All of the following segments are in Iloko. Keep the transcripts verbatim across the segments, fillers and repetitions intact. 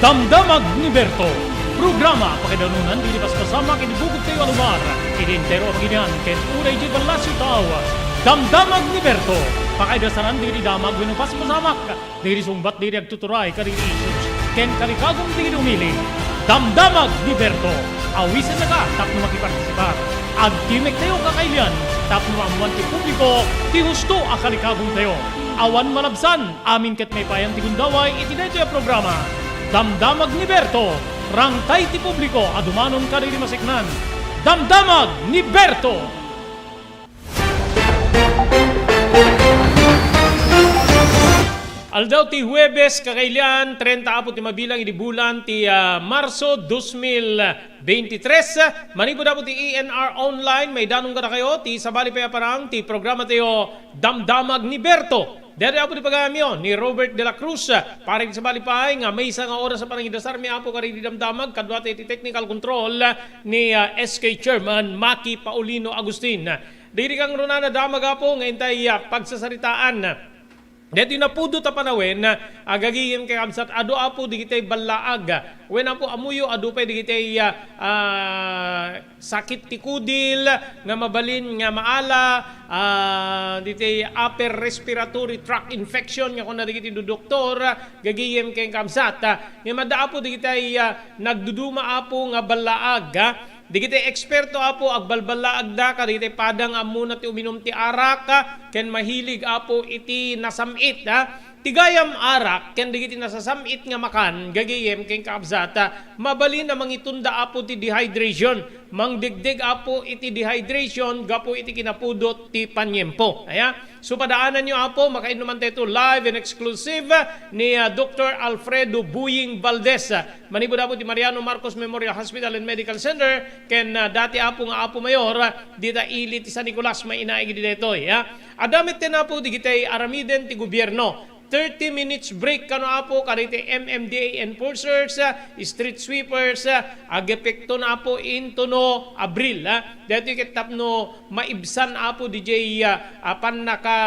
Damdamag ni Berto, programa pakaidanunan dagiti paspasamak iti bukod tayo a lugar, iti entero a pagilian ken uray iti ballasiw tao. Damdamag ni Berto, pakaidasanan dagiti damag wenno paspasamak, dagiti sungbat dagiti agtuturay kadagiti issues, ken kalikagum dagiti umili. Damdamag ni Berto, awisennaka tapno makipartisipar. Agtimek tayo kakailian tapno maammuan ti publiko ti husto a kalikagum tayo. Awan malabsan, amin ket maipayan ti gundaway iti daytoy a programa. Damdamag ni Berto, rangtay ti publiko a dumanon kadagiti maseknan. Damdamag ni Berto! Aldaw ti Huwebes, kakailian, trenta apo ti mabilang idi bulan ti, ah, Marso dos mil veintitrés. Manipud apo ti E N R Online, maidanon kadakayo ti sabali pay a parang ti programa tayo, Damdamag ni Berto. Daytoy apo ti pagayamyo ni Robert de la Cruz. Para iti sabali pay nga maysa nga oras a panangidasarmi apo kadagiti damdamag, kaduatayo iti technical control ni, ah, S K Chairman Maki Paulino Agustin. Dagiti kangrunana damag apo nga intay, ah, pagsasaritaan. Daytoy napudot a panawen, ah, gagayem ken kabsat, adu apo dagiti ballaag. Wen apo, ammoyo, adu pay dagiti, ah, ah, sakit ti kudil nga mabalin nga maala, ah, dagiti upper respiratory tract infection nga kuna dagiti doktor, gagayem ken kabsat. Ngem adda apo dagiti, ah, nagduduma apo nga ballaag, ah. Dagiti eksperto, apo, agbalballaagda kadagiti pada nga ammona ti uminum ti arak, ken mahilig, apo, iti nasam-it, a. Ti gayam arak ken dagiti nasasam-it nga makan, gagayem ken kabsat, a, mabalin a mangitunda, apo, ti dehydration. Mangdegdeg, apo, iti dehydration gapu iti kinapudot ti paniempo. Aya? So, padaananyo, apo, makainnuman tayo live and exclusive ni, ah, Doktor Alfredo Buying Valdez, ah, manipud, apo, ti Mariano Marcos Memorial Hospital and Medical Center, ken, ah, dati, apo, nga Apo Mayor, ah, dita ili ti San Nicolas, mainaig idi daytoy, ah. Adda met ten, apo, digitay aramiden ti gobierno. Thirty minutes break kano, apo, kadagiti M M D A enforcers, ah, street sweepers, ah, agepekto na, apo, intono Abril, ah. Daytoy ket tapno maibsan, apo, dijay, ah, ah, pannaka,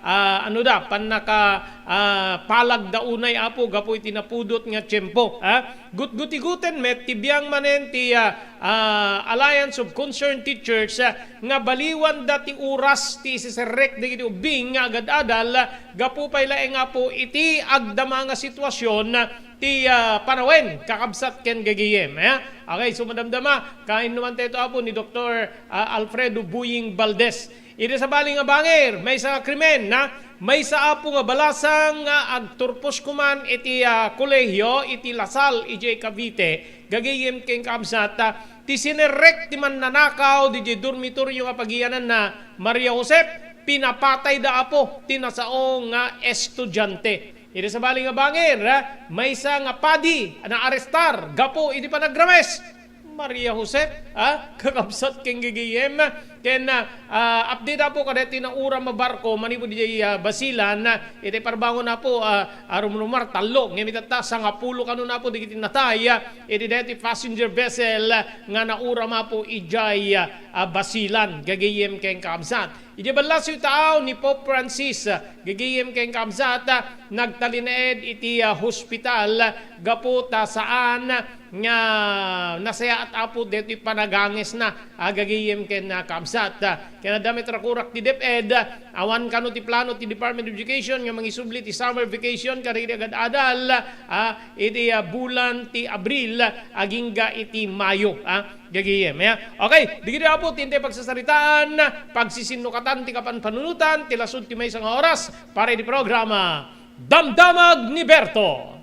ah, ano da, pannaka, ah, palagda unay, apo, gapu iti napudot nga tiempo, ah. Gutgutiguten met ti biang manen ti, ah, ah, Alliance of Concerned Teachers, ah, nga baliwanda ti oras ti isiserrek dagiti ubbing nga agad-adal, ah, gapu pay laeng, apo, iti agdama nga situasion, ah, ti, ah, panawen, kakabsat ken gagayem, eh. Okay, so madamdama, kainnuman tayo, apo, ni Doktor, ah, Alfredo Buying Valdez. Iti sabali nga bangir, maysa nga krimen, na maysa, apo, nga balasang nga agturpos koman iti, ah, kolehiyo iti La Salle, idiay Cavite, gagayem ken kabsat, ah, ti sinerrek ti mannanakaw didiay dormitoryo nga pagiyananna, Maria Josep, pinapatayda, apo, ti nasao nga estudiante. Iti sabali nga bangir, ah, maysa nga padi naarestar gapu iti panagrames. Maria Josep, ah, kakabsat ken gagayem, ken, ah, ah, update, apo, kadaytoy nauram a barko manipud idiay, ah, Basilan, ah, iti parbangon, apo, ah, ah, rumrumar tallo, ngem itatta, sangapulo kano, apo, dagiti natay, ah, iti daytoy passenger vessel, ah, nga nauram, apo, idiay, ah, ah, Basilan, gagayem ken kakabsat. Idiay ballasiw taaw ni Pope Francis, gagayem ken kabsat, nagtalinaed iti, ah, hospital gapu ta saan nga nasayaat, apo, daytoy panagangesna, a, gagayem ken, ah, kabsat. Ken adda met rakurak ti DepEd, awan kano ti plano ti Department of Education nga mangisubli ti summer vacation kadagiti agad-adal, ah, iti, ah, bulan ti Abril agingga iti Mayo, ah. Gagayem, ya. Okay, dagiti, apo, ti intay pagsasaritaan, pagsisinnukotan ti kapanpanunotan, ti lasud ti maysa nga oras para iti programa, Damdamag ni Berto.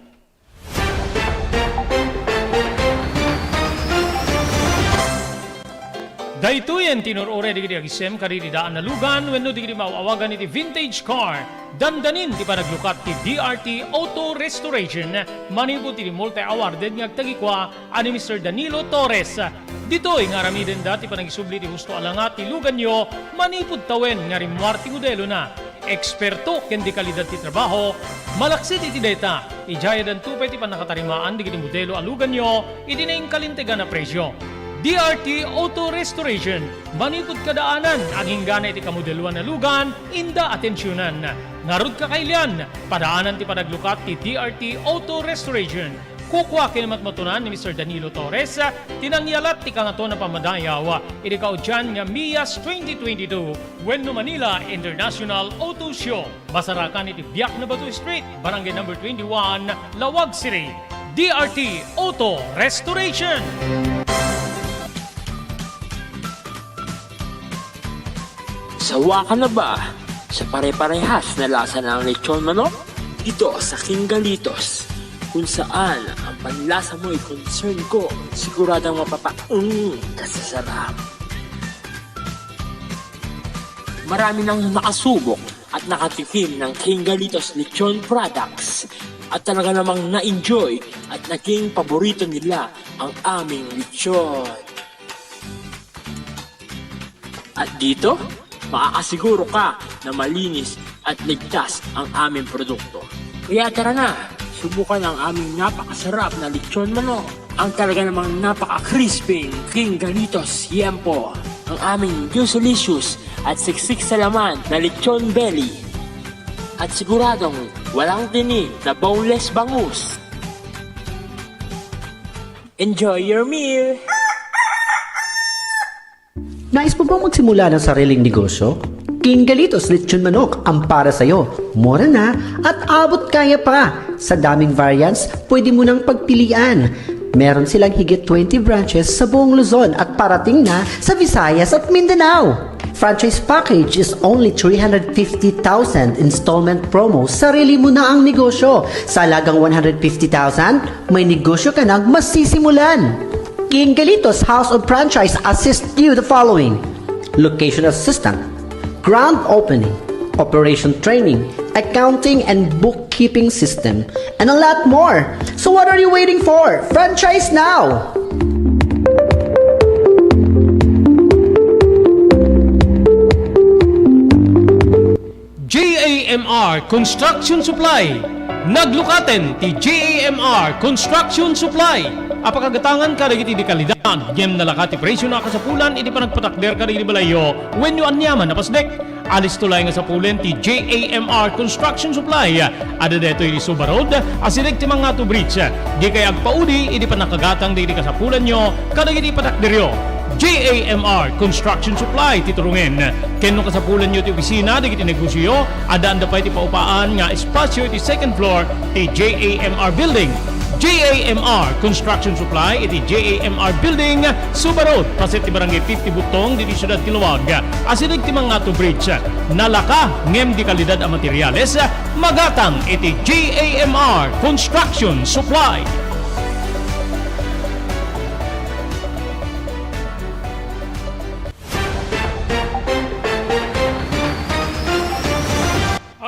Daytoyen ti inur-uray dagiti agisem kadagiti daan a lugan wenno dagiti maaw-awagan iti vintage car. Dandanin ti panaglukat ti D R T Auto Restoration manipud iti multi-awarded nga agtagikua a ni Mister Danilo Torres. Ditoy nga aramidenda ti panagisubli ti husto a langa ti luganyo manipud tawen nga rimmuar ti modelona. Eksperto ken dekalidad ti trabaho, malaksid iti dayta, idiay addanto pay ti pannakatarimaan dagiti modelo a luganyo iti nainkalintegan a presio. D R T Auto Restoration, manipud kadaanan, aginggana iti kamodeloan a lugan, inda atensionan. Ngarud, kakailian, padaanan ti panaglukat ti D R T Auto Restoration. Kukua ken matmatunan ni Mister Danilo Torres ti nangialat ti Kangatoan a Pammadayaw iti kaudian nga MIAS twenty twenty-two wenno Manila International Auto Show. Masarakan iti Biak na Bato Street, Barangay Number twenty-one, Laoag City. D R T Auto Restoration. Sawa ka na ba sa pare-parehas na lasa ng lechon manok? Dito sa King Galitos, kung saan ang panlasa mo'y concern ko, siguradong mapapaung ka sa sarap. Marami nang nakasubok at nakatikim ng King Galitos Lechon Products at talaga namang na-enjoy at naging paborito nila ang aming lechon. At dito, makakasiguro ka na malinis at ligtas ang aming produkto. Kaya tara na, subukan ang aming napakasarap na lechon manok. Ang talaga namang napaka-crispy King Galitos Yempo. Ang aming juicelicious at siksik sa laman na lechon belly. At siguradong walang tinik na boneless bangus. Enjoy your meal! Nais mo bang magsimula ng sariling negosyo? King Galitos Lechon Manok ang para sa'yo. Mura na at abot kaya pa. Sa daming variants, pwede mo nang pagpilian. Meron silang higit twenty branches sa buong Luzon at parating na sa Visayas at Mindanao. Franchise package is only three hundred fifty thousand installment promo, sarili mo na ang negosyo. Sa halagang one hundred fifty thousand, may negosyo ka nang masisimulan. King Galitos House of Franchise assist you the following: location assistant, grand opening, operation training, accounting and bookkeeping system, and a lot more. So what are you waiting for? Franchise now! J A M R Construction Supply. Naglukaten ti J A M R Construction Supply a pakagatangan kadagiti dekalidad ngem nalaka ti presio a kasapulan iti panagpatakder kadagiti balayyo wenno aniaman a pasdek. Alisto laeng a sapulen ti J A M R Construction Supply. Adda daytoy iti Suba Road, asideg ti Mangato Bridge. Dikay agpaudi iti pannakagatang dagiti kasapulanyo kadagiti patakderyo. J A M R Construction Supply ti turungen. Ken no kasapulanyo ti opisina dagiti negosioyo, addaanda pay ti paupaan nga espasio iti second floor ti J A M R Building. J A M R Construction Supply iti J A M R Building, Suba Road, paset ti Barangay fifty Butong, ditoy siudad ti Laoag. Asideg ti Mangato Bridge. Nalaka ngem dekalidad a materiales, magatang iti J A M R Construction Supply.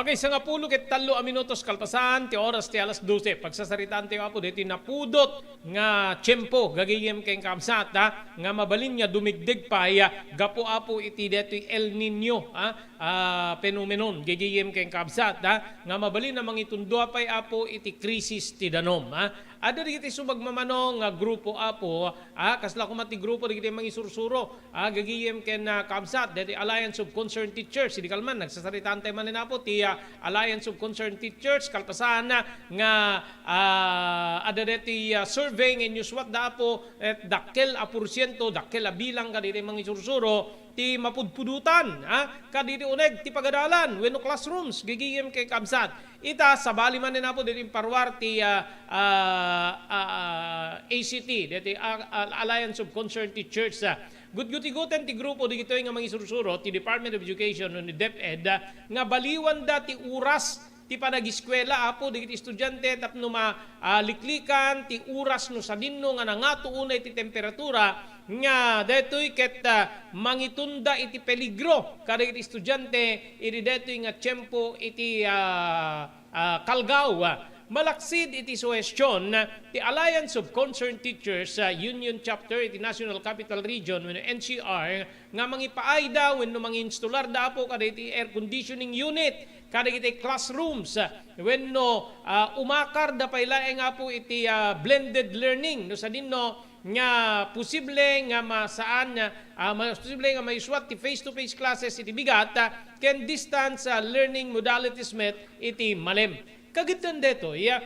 Okay, sangapulo ket tallo a minutos kalpasan ti oras ti alas dose. Pagsasaritaan tayo, Apo, ditoy napudot nga tiempo, gagayem ken kabsat, ha, nga mabalin nga dumigdeg pay, ah, gapu, Apo, iti detoy El Niño, ha, ah, phenomenon, gagayem ken kabsat, ha, nga mabalin a mangitundua pay, Apo, iti krisis ti danum, ha. Adda dagiti sumagmamano nga grupo, Apo, ah, kasla koma ti grupo dagiti mangisursuro, ah, gagayem ken, ah, kabsat, dagiti Alliance of Concerned Teachers, idi kalman, nagsasaritaan tayo manen, Apo, ti, ah, Alliance of Concerned Teachers, kalpasan, ah, nga, ah, adda dagiti, ah, survey nga inyusuatda, Apo, et dakkel a porsiento, dakkel a bilang kadagiti mangisursuro, ti mapudpudotan, ah, kadagiti uneg ti pagadalan wenno classrooms, gagayem ken kabsat. Ita, sabali manen, Apo, ditoy imparuar ti, ah, ah, ah, A C T, ditoy, ah, ah, Alliance of Concerned Teachers, ah. Gutgutigoten ti grupo dagitoy nga mangisursuro ti Department of Education wenno DepEd, ah, nga baliwanda ti oras ti panagiskuela, Apo, dagiti estudiante tapno ma-, ah, liklikan ti oras no sadinno nga nangato unay ti temperatura nga daytoy ket, ah, mangitunda iti peligro kadagiti estudiante idi daytoy nga tiempo iti, ah, ah, kalgaw. Malaksid iti suhestion ti Alliance of Concerned Teachers, ah, Union Chapter iti National Capital Region wenno N C R nga mangipaayda wenno manginstolarda, Apo, kadagiti air conditioning unit kadagiti classrooms, ah, wenno, ah, umakarda pay laeng, Apo, iti, ah, blended learning no sadinno nga posible nga masaan, ah, mas posible nga maisuat ti face-to-face classes iti bigat, ah, ken distance, ah, learning modalities met iti malem. Kagiddan daytoy, ah,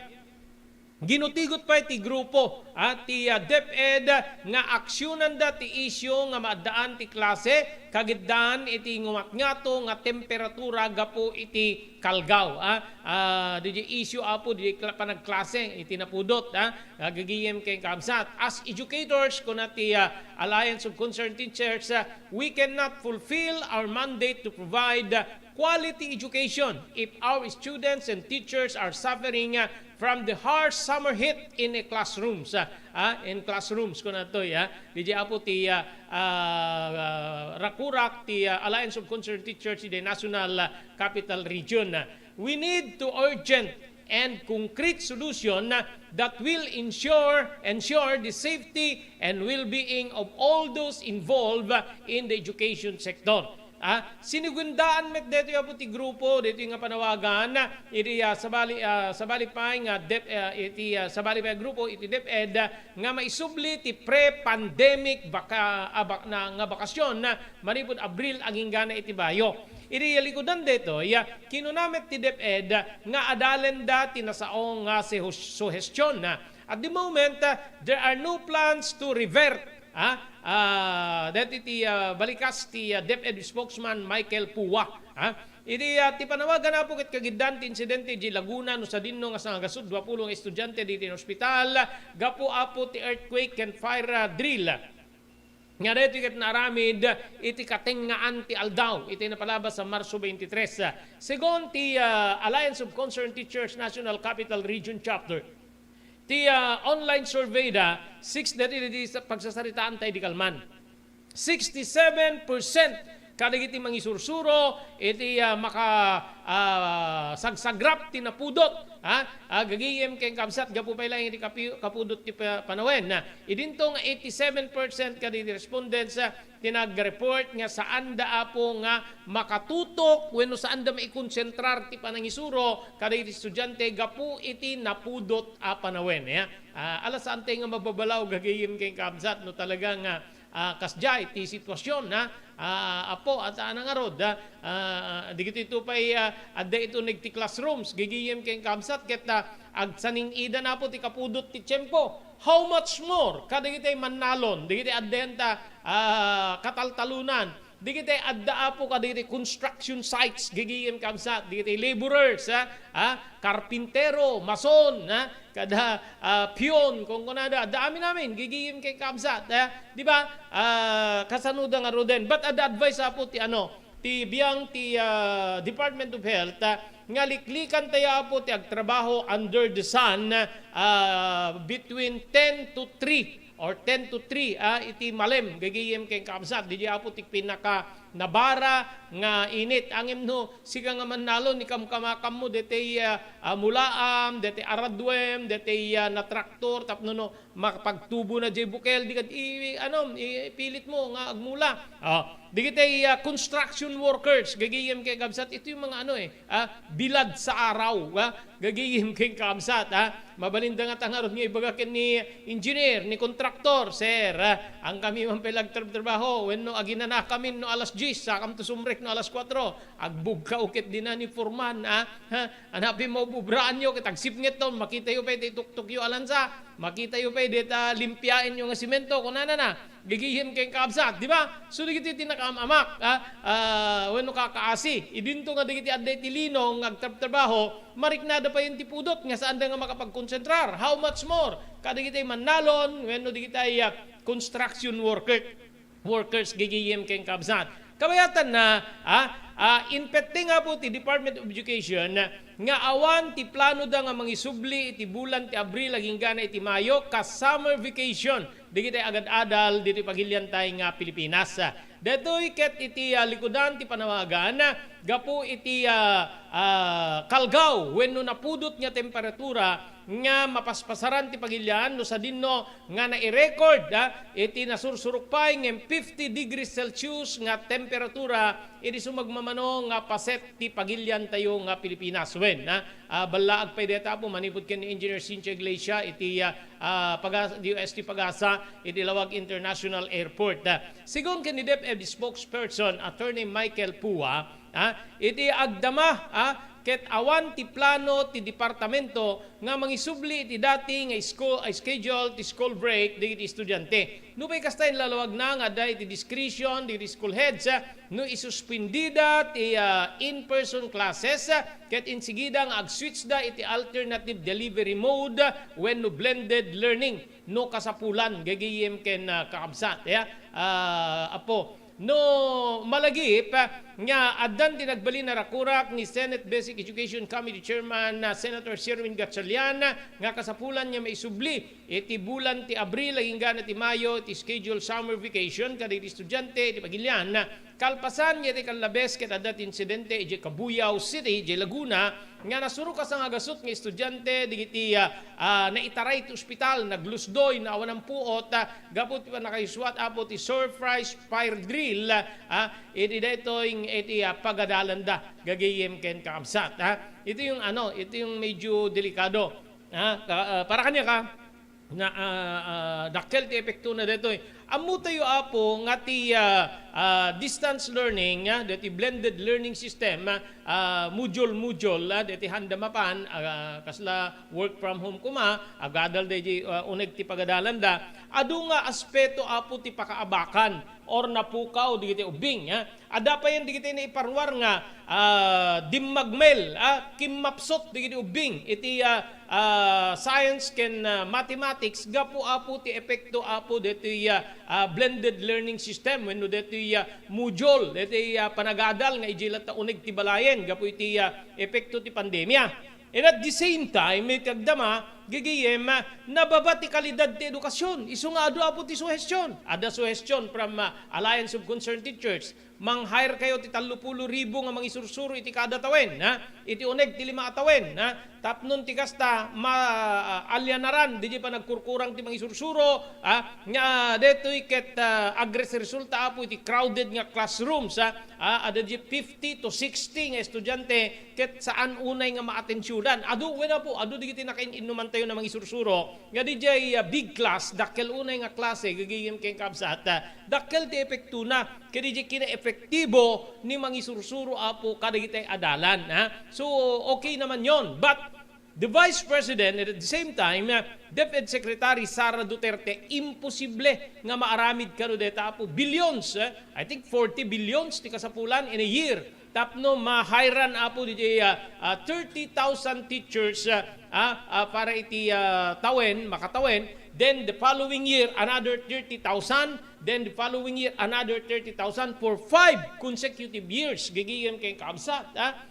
Ginutigot pay ti grupo, ah, ti, ah, DepEd nga aksiyonanda ti isyu nga maaddaan ti klase, kagiddan iti ngumatngato nga temperatura gapu iti kalgaw, ah. Ah, didiay isyu, apo, didiay kla-, panagklase iti napudot, ah, ah, gagayem ken kabsat. As educators, kuna ti, ah, Alliance of Concerned Teachers, ah, we cannot fulfill our mandate to provide, ah, quality education if our students and teachers are suffering, ah, from the harsh summer heat in a classrooms, ah, ah, in classrooms, kuna toy, ah, didiay, apo, ti, ah, ah, ah, rakurak ti, ah, Alliance of Concerned Teachers in the National, ah, Capital Region. We need to urgent and concrete solution, ah, that will ensure, ensure the safety and well-being of all those involved, ah, in the education sector. Ah, sinugundaan met daytoy, apo, ti grupo, daytoy nga panawagan, ah, iti, ah, sabali, ah, sabali pay nga dep-, ah, iti, ah, sabali pay a grupo iti DepEd, ah, nga maisubli ti pre-pandemic baka-, ah, bak-, na, nga bakasyon, ah, manipud Abril agingga na iti Mayo. Iti likudan daytoy, ah, kinuna met ti DepEd, ah, nga adalenda ti nasao nga sehus-, suhestyon, ah. At the moment, ah, there are no plans to revert, ah, ah, daytoy ti, ah, balikas ti, ah, DepEd spokesman Michael Pua, ah. Iti, ah, ti panawagan, apo, ket kagiddan ti insidente idiay Laguna no sadinno nga sangagasut dua pulo nga estudiante ditoy iti ospital gapu, apo, ti earthquake ken fire, ah, drill nga daytoy ket naaramid iti katengngaan ti aldaw iti napalabas a Marso twenty-three. Segun ti, ah, Alliance of Concerned Teachers National Capital Region Chapter, ti, ah, online survey da, six daytoy ti sa-, pagsasaritaan tayo di kalman. Sixty-seven percent kadagiti mangisursuro iti, ah, maka, ah, sagsagrap ti napudot, ha? Ah, gagayem ken kabsat, gapu pay laeng iti kapi-, kapudot ti pa-, panawen, ha? Idinto nga eighty-seven percent kadagiti respondents, ah, ti nag-report nga saanda, apo, nga makatutok wenno saanda maikonsentrar ti panangisuro kadagiti estudiante gapu iti napudot a panawen, ya. Ah, ala, saantay nga mababalaw gagayem ken kabsat no talaga nga, ah, kasdiay ti sitwasyon, ha? Ah, apo, at, ah, nangarod, ha? Ah, digitoy pay, ah, adda ito nagti classrooms, gagayem ken kabsat, ket, ah, agsaning-idan, apo, ti kapudot ti tiempo. How much more kadagiti mannalon, dagiti adda ta, ah, kataltalunan, dagiti adda, apo, kadagiti construction sites, gagayem kabsat, dagiti laborers, ha? Ha? Karpintero, mason, ha? Kada, ah, peon, kunkunada, adda amin-amin, gagayem ken kabsat, ha? Di ba? Ah, kasano da ngaruden? But adda advice, apo, ti ano, ti biang ti, ah, Department of Health, ah, nga liklikan tayo, apo, ti agtrabaho under the sun, ah, between ten to three or ten to three, ah, iti malem, gagayem ken kabsat, didiay, apo, ti pinaka nabara nga init. Ngem no sika nga mannalon, ikamkamakammo daytoy, ah, ah, mulaam, daytoy araduem, daytoy, ah, natraktor, tapno no makapagtubo na diay bukel, di kad i-, ano, ipilit mo nga agmula. Oh, dagiti, ah, construction workers, gagayem ken kabsat, ito yung mga ano eh, ah, bilad sa araw, ah, gagayem ken kabsat, ah. Mabalinda nga tangarod nga ibaga ken ni engineer, ni kontraktor, "Sir, ah, ang kami man pala agtrab-trabaho, wenno aginana kami no alas diyes, sakam to sumrek no alas kuatro." Agbugkaw ket dina ni foreman, ah. Ha? Anapi mo bubraan yo, ket agsipnget ton, makita yo pay ti tuktok yo a lansa, makita yo pay deta limpiaen yo nga simento, kunana na, gagayem ken kabsat, di ba? So, dagiti ti nakaam-amak, ah, ah, wenno kakaasi. Idinto nga dagiti adda iti lino nga agtrabtrabaho, mariknada pay ti pudot nga saanda nga makapagkonsentrar. How much more kadagiti mannalon wenno dagiti, ah, construction worker, workers, gagayem ken kabsat. Kabayatanna, ah, ah, inpette nga apo ti Department of Education nga awan ti planoda nga mangisubli iti bulan ti Abril agingga na iti Mayo kas summer vacation dagiti agad-adal ditoy pagiliantay nga Pilipinas. Daytoy ket iti, ah, likudan ti panawagan gapu iti, ah, ah, kalgaw wenno napudot nga temperatura nga mapaspasaran ti pagilian no sadinno nga nai-record, ah, iti nasursurok pay ngem fifty degrees Celsius nga temperatura idi sumagmamano nga paset ti pagiliantayo nga Pilipinas. Wen, ah, ah, ballaag pay dayta apo manipud ken ni Engineer Cynthia Iglesia iti, ah, ah, Pagas-, D O S T Pagasa iti Laoag International Airport. Ah, sigun ken ni DepEd spokesperson Attorney Michael Pua, ah, iti agdama, ah, ket awan ti plano ti departamento nga mangisubli iti dati nga isko-, a schedule ti school break dagiti estudiante. Nupay kasta, inlalawagna nga adda iti discretion dagiti school heads, ah, no isuspendida ti, ah, in-person classes, ah, ket insigida nga ag-switchda iti alternative delivery mode, ah, wenno blended learning no kasapulan, gagayem ken, ah, kakabsat, ya, ah, Apo. No malagip, ah, nga addan ti nagbalin a rakurak ni Senate Basic Education Committee Chairman, ah, Senator Sherwin Gatchalian, ah, nga kasapulan nga maisubli iti bulan ti Abril agingga na ti Mayo ti scheduled summer vacation kadagiti estudiante iti pagilian, ah, kalpasan nga iti kallabes ket adda ti insidente idiay Cabuyao City, idiay Laguna, nga nasurok a sangagasut nga estudiante dagiti, ah, ah, naitaray iti ospital, naglusdoy, naawanan puot, ah, gapu ti pannakayuswat, Apo, ti surprise fire drill, ah, iti daytoy, iti, ah, pagadalanda, gagayem ken kakabsat, ah. Ito yung ano, ito yung medyo delikado, ah, ka-, ah, para kaniaka, na, ah, ah, dakkel ti epektona daytoy. Ammotayo, Apo, nga ti, ah, ah, distance learning, ah, daytoy blended learning system, ah, ah, module-module, ah, daytoy handa mapan, ah, kasla work from home koma, agadal daydiay, ah, uneg ti pagadalanda. Adu nga aspeto, Apo, ti pakaabakan or napukaw dagiti ubbing, ah. Adda payen dagiti naiparuar nga, ah, dimmagmel, ah, kimmapsut dagiti ubbing iti, ah, ah, science ken, ah, mathematics gapu, Apo, ti epekto, Apo, daytoy, ah, ah, blended learning system wenno daytoy, ah, module, daytoy, ah, panagadal nga idiay latta uneg ti balayen gapu iti, ah, epekto ti pandemia. And at the same time, iti agdama, gagayem, ah, nababa ti kalidad ti edukasyon. Isu nga adu, Apo, ti suhestyon. Adda suhestyon from, ah, Alliance of Concerned Teachers. Mang-hire kayo ti tallo pulo ribu nga mangisursuro iti kada tawen, ha? Iti uneg ti lima a tawen, ha? Tapno ti kasta, ma-, ah, alyanaran, didiay panagkurkurang ti mangisursuro, ha? Nga daytoy ket, ah, agresulta, Apo, iti crowded nga classrooms, ha? Ah, adda didiay fifty to sixty nga estudiante ket saan unay nga maatensionan. Adu, wen, Apo, adu dagiti nakain-innumantayo a mangisursuro nga didiay, ah, big class, dakkel unay nga klase, gagayem ken kabsat, ah, dakkel ti epektona. Ket idiay kinaepektibo ni mangisursuro, Apo, kadagiti adalan, ha? So, okay naman yon. But the Vice President, at the same time, uh, DepEd Secretary Sara Duterte, imposible nga maaramid kano dayta, Apo. Billions, eh? I think forty billions ti kasapulan in a year. Tapno ma-hire-an, Apo, didiay, uh, uh, thirty thousand teachers, uh, uh, uh, para iti, uh, tawen, makatawen. Then the following year, another thirty thousand. Then the following year, another thirty thousand for five consecutive years. Gagayem ken kabsat, ha?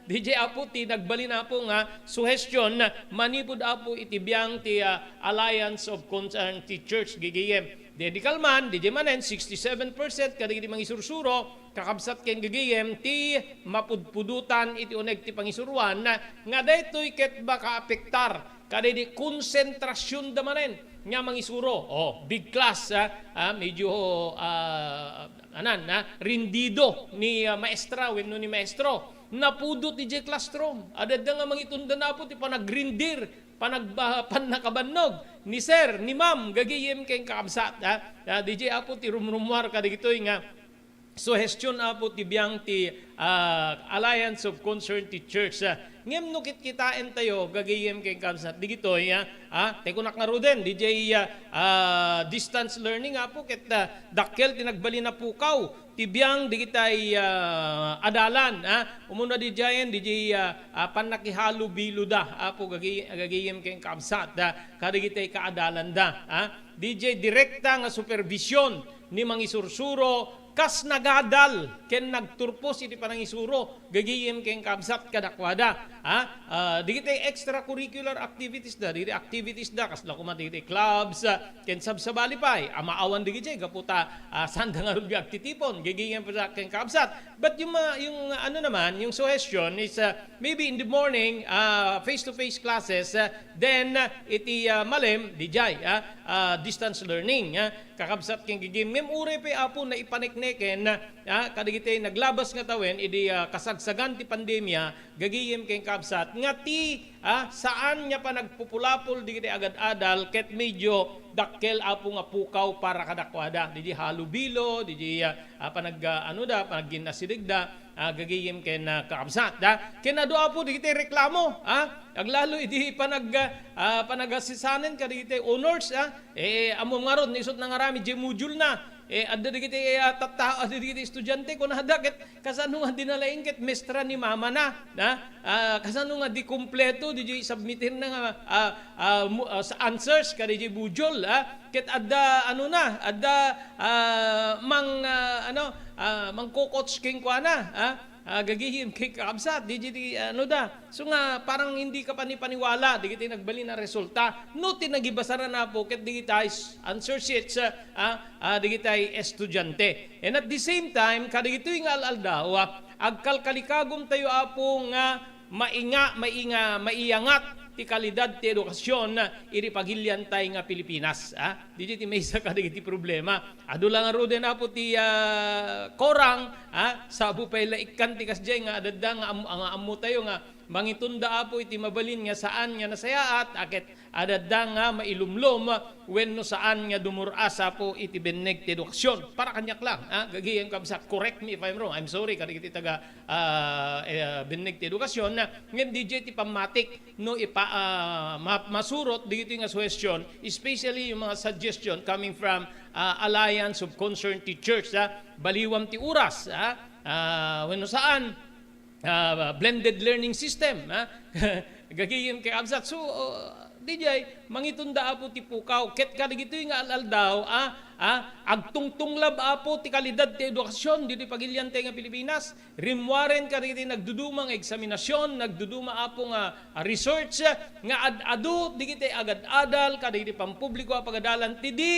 Didiay, Apo, ti nagbalin, Apo, nga suhestyon manipud, Apo, iti biang ti, ah, Alliance of Concerned Teachers, gagayem. Didiay kalman, didiay manen, sixty-seven percent kadagiti mangisursuro, kakabsat ken gagayem, ti mapudpudutan iti uneg ti pangisuroan, nga daytoy ket makaapektar kadagiti konsentrasionda manen nga mangisuro. Oh, big class, ah, ah, medyo, ah, anan, ah, rindido ni, ah, maestra wenno ni maestro. Napudot idiay classroom. Adda nga mangitonda, Apo, ti panagrindir, panagba-, pannakabannog ni sir, ni ma'am, gagayem ken kakabsat, ah. Ah, didiay, Apo, ti rumrumuar kadagitoy nga suhestyon, Apo, ti biang ti, ah, Alliance of Concerned Teachers, ah. Ngem no kitkitaentayo, gagayem ken kabsat, dagitoy, ah, ah, ti kunak ngaruden, didiay, ah, ah, distance learning, Apo, ket, ah, dakkel ti nagbalin a pukaw ti biang dagitay, ah, adalan, ah. Umuna didiayen, didiay, ah, ah, pannakihalubiluda, Apo, gagi-, gagayem ken kabsat, ah, kadagitay kaadalanda, ah. Didiay direkta nga supervision ni mangisursuro, kas nagadal ken nagturpos iti panangisuro, gagayem ken kabsat kadakuada. Ha? Ah, dagiti extracurricular activities da, dagiti activities da, kasla koma dagiti clubs, ah, ken sabsabali pay, a maawan dagiti, gapu ta, ah, saan da ngarud nga agtitipon, gagayem ken kabsat. But yung mga, yung ano naman, yung suggestion is, ah, maybe in the morning, ah, face-to-face classes, ah, then, ah, iti, ah, malem, didiay, ah, ah, distance learning, ah, kakabsat ken gagayem. Ngem uray pay, Apo, naipanek ken, ah, kadagiti naglabas nga tawen idi, ah, kasagsagan ti pandemia, gagayem ken kabsat, nga ti, ah, saan nga panagpupulapol digiti agad-adal ket medyo dakkel, Apo, nga pukaw para kadakuada. Didi halubilo, didi, ah, ah, panag-, ah, ano da, panagginnasidegda, ah, gagayem ken, ah, kakabsat, da. Ken adu, Apo, digiti reklamo, ah, aglalo idi panag-, ah, panagasesanen kadagiti owners, ah, eh, ammo ngarud, isut' nangaramid diay module na, eh, adda dagiti, eh, ah, tatta-, adda dagiti estudiante, kunada ket kasano nga di nalaing ket mestra ni mamana, na? Ah, kasano nga di kumpleto, di, di submitirna nga, ah, ah, mu-, ah, sa answers kadaydiay module, ah? Ket adda, ano na, adda, ah, mang, ah, ano, ah, mangko-coach kenkuana, ah? Ah, gagayem ken kakabsat, di, di, di, ano da. So nga, parang hindi ka panipaniwala, digiti nagbalin a resulta. No, ti nagibasaran, Apo, ket digitay s-, answer sheets, ah, ah, ah, digitay estudiante. And at the same time, kadagitoy nga al-aldaw, ah, agkalkalikagum tayo, Apo, nga mainga-, mainga-, maiyangat ti kalidad ti edukasyon, ah, idi pagiliantay nga Pilipinas, ah. Didi ti maysa kadagiti problema. Adu la ngaruden, Apo, ti, ah, korang, ah, sabo pay la ikkan ti kasdiay nga adda nga am-, nga ammo tayo nga mangitunda, Apo, iti mabalin nga saan nga nasayaat, a ket adda nga mailumlom wenno saan nga dumur-as, Apo, iti benneg ti edukasyon. Para kaniak lang, ah, gagayem kabsat, correct me if I'm wrong. I'm sorry kadagiti taga, ah, eh, benneg ti edukasyon, ngem diay ti pammatik no ipa-, ah, ma-, masurot dagitoy nga suhestion, especially yung mga suggestion coming from, ah, Alliance of Concerned Teachers, ah, baliwam ti oras, ah, ah, wenno saan, ah, blended learning system, ah, gagayem ken kabsat. So, uh, diay, mangitunda, Apo, ti pukaw. Ket kadagitoy nga al-aldaw, ah, ah, agtungtunglab, Apo, ti kalidad ti edukasyon ditoy pagiliantay nga Pilipinas. Rimmuaren kadagiti nagduduma nga eksaminasyon, nagduduma, Apo, nga, ah, research, nga ad-adu digiti agad-adal kadagiti pampubliko a pagadalan ti di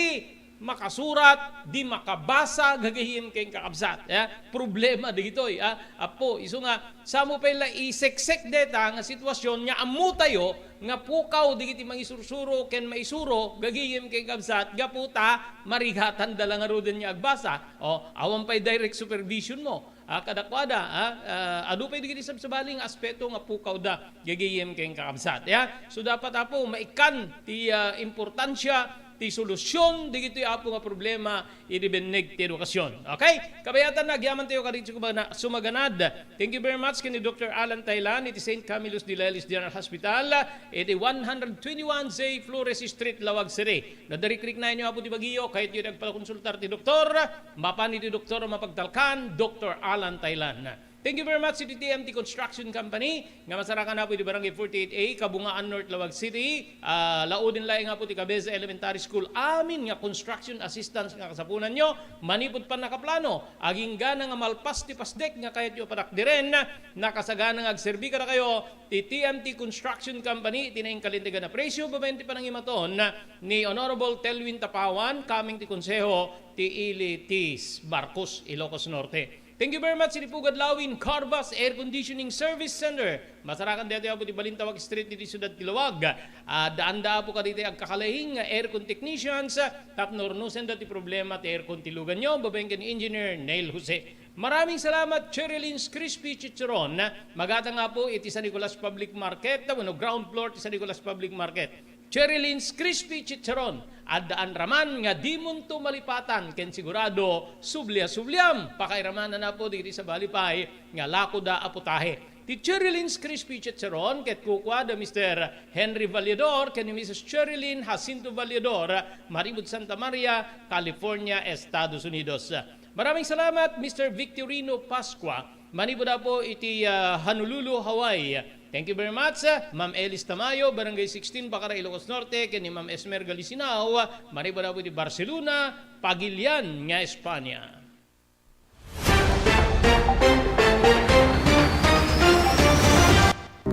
makasurat, di makabasa, gagayem ken kakabsat, eh? Problema dagitoy, ah? Apo, isu nga, samo pay la iseksek deta nga sitwasyon nga ammo tayo nga pukaw digiti mangisursuro ken maisuro, gagayem ken kakabsat, gapu ta marigatanda la ngaruden nga agbasa. O, awan pay direct supervision mo. Ah, kadakuada, ah, ah, adu pay dagiti sabsabali nga aspeto nga pukawda, gagayem ken kakabsat, ya. So, dapat, Apo, maikkan ti, ah, importansia ti solusyon dagitoy, Apo, nga problema idi benneg ti edukasyon. Okay? Kabayatan, agyaman tayo kadagiti sumagana-, sumaganad. Thank you very much ken ni Doctor Alan Tailan iti Saint Camillus de Lellis General Hospital, iti one hundred twenty-one J Flores Street, Laoag City. No, dirikriknaenyo, Apo, ti bagyo, kayatyo ti agpakonsultar ti doktor, mapan iti doktor a mapagtalkan, Doctor Alan Tailan. Thank you very much iti T M T Construction Company nga masarakan, Apo, iti Barangay forty-eight A, Kabungaan North, Laoag City. Ah, lauden laeng, Apo, ti Cabeza Elementary School amin nga construction assistance nga kasapunanyo manipud pannakaplano. Agingga na nga malpas ti pasdek nga kayatyo a padakderen, nakasagana nga agserbi kadakayo ti T M T Construction Company iti nainkalintegan a presyo babaen ti panangimaton ni Honorable Telwin Tapawan, coming ti Konseho ti Ili ti Barcos, Ilocos Norte. Thank you very much iti Pugad Lawin Carvas Air Conditioning Service Center. Masarakan daytoy, Apo, ti Balintawak Street iti siudad ti Laoag. Ah, daanda, Apo, kadagiti agkakalaing nga aircon technicians, tapno urnosenda ti problema ti aircon ti luganyo, babaen ken ni Engineer Neil Jose. Maraming salamat, Cherry Lynn's Crispy Chicharon. Magatang, Apo, iti San Nicolas Public Market, wenno ground floor ti San Nicolas Public Market. Cherry Lynn's Crispy Chicharon. Addaan raman nga dimonto malipatan ken sigurado sublia-subliam. Pakairamanan, Apo, dagiti sabali pay nga lakoda a putahe. Ti Cherry Lynn's Crispy Chicharon ket kukua da Mister Henry Valledor ken ni Missus Cherry Lynn Jacinto Valledor, manipud Santa Maria, California, Estados Unidos. Maraming salamat, Mister Victorino Pascua. Manipud, Apo, iti, ah, Honolulu, Hawaii. Thank you very much, ah, Ma'am Elis Tamayo, Barangay sixteen, Bacara, Ilocos Norte, ken ni Ma'am Esmer Galisinao, manipud, Apo, iti Barcelona, Pagilian nga Espanya.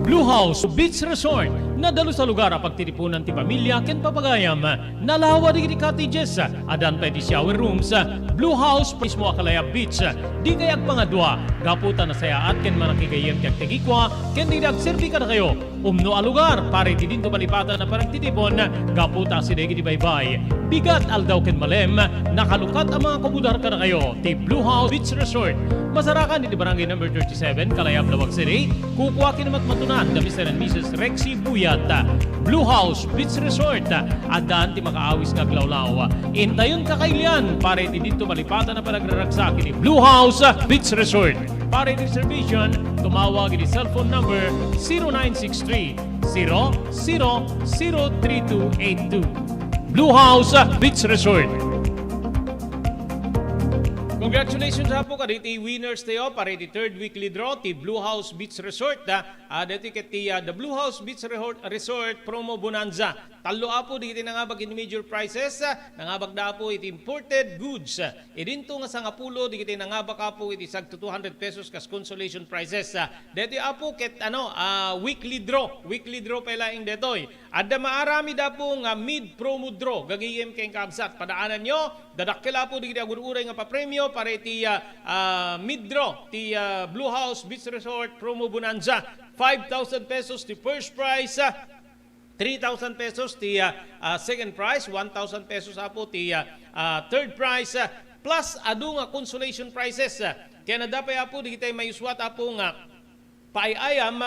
Blue House Beach Resort, Nadalus a lugar a pagtitipunan ti pamilia ken papagayam. Nalawa dagiti cottages. Addan pay ti shower rooms. Blue House mismo a Calaya Beach. Dikay agpangadua. Gapu ta nasayaat ken manakigayyem ti agtagikua ken dagiti agserbi kadakayo. Umno a lugar para iti dinto malipatan a panagtitipon gapu ta asideg iti baybay. Bigat, aldaw ken malem, nakalukat a mga kumudar kadakayo ti Blue House Beach Resort. Masarakan iti Barangay Number thirty-seven, Kalayab, Laoag City. Kukua ken matmatunan da Mister and Missus Rexy Buyat. Blue House Beach Resort. Addaan ti makaawis nga aglawlaw. Intayon kakailian para iti dinto malipatan a panagraragsak iti Blue House Beach Resort. Para iti reservation, tumawag iti cellphone number zero nine six three, zero zero zero three two eight two. Blue House Beach Resort. Congratulations, apo, kadagiti winners tayo para iti third weekly draw ti Blue House Beach Resort, ah. Ah, daytoy ket ti, ah, The Blue House Beach Rehor-, Resort Promo Bonanza. Tallo, apo, dagiti nangabak iti major prizes, ah, nangabakda, apo, iti imported goods. Idinto nga sangapulo dagiti nangabak, apo, iti sagto two hundred pesos kas consolation prizes. Ah, daytoy, apo, ket, ano, ah, weekly draw. Weekly draw pay laeng daytoy. Adda maaramid, apo, nga mid promo draw, gagayem ken kabsat. Padaananyo, dadakkel, apo, dagiti agur-uray nga papremio para iti, ah, ah, mid draw ti, ah, Blue House Beach Resort Promo Bonanza. Five thousand pesos ti first prize, ah, three thousand pesos ti, ah, ah, second prize, one thousand pesos, apo, ti, ah, ah, third prize, ah, plus adu nga consolation prizes, ah. Ken adda pay, apo, dagiti mayuswat, apo, nga paay-ayam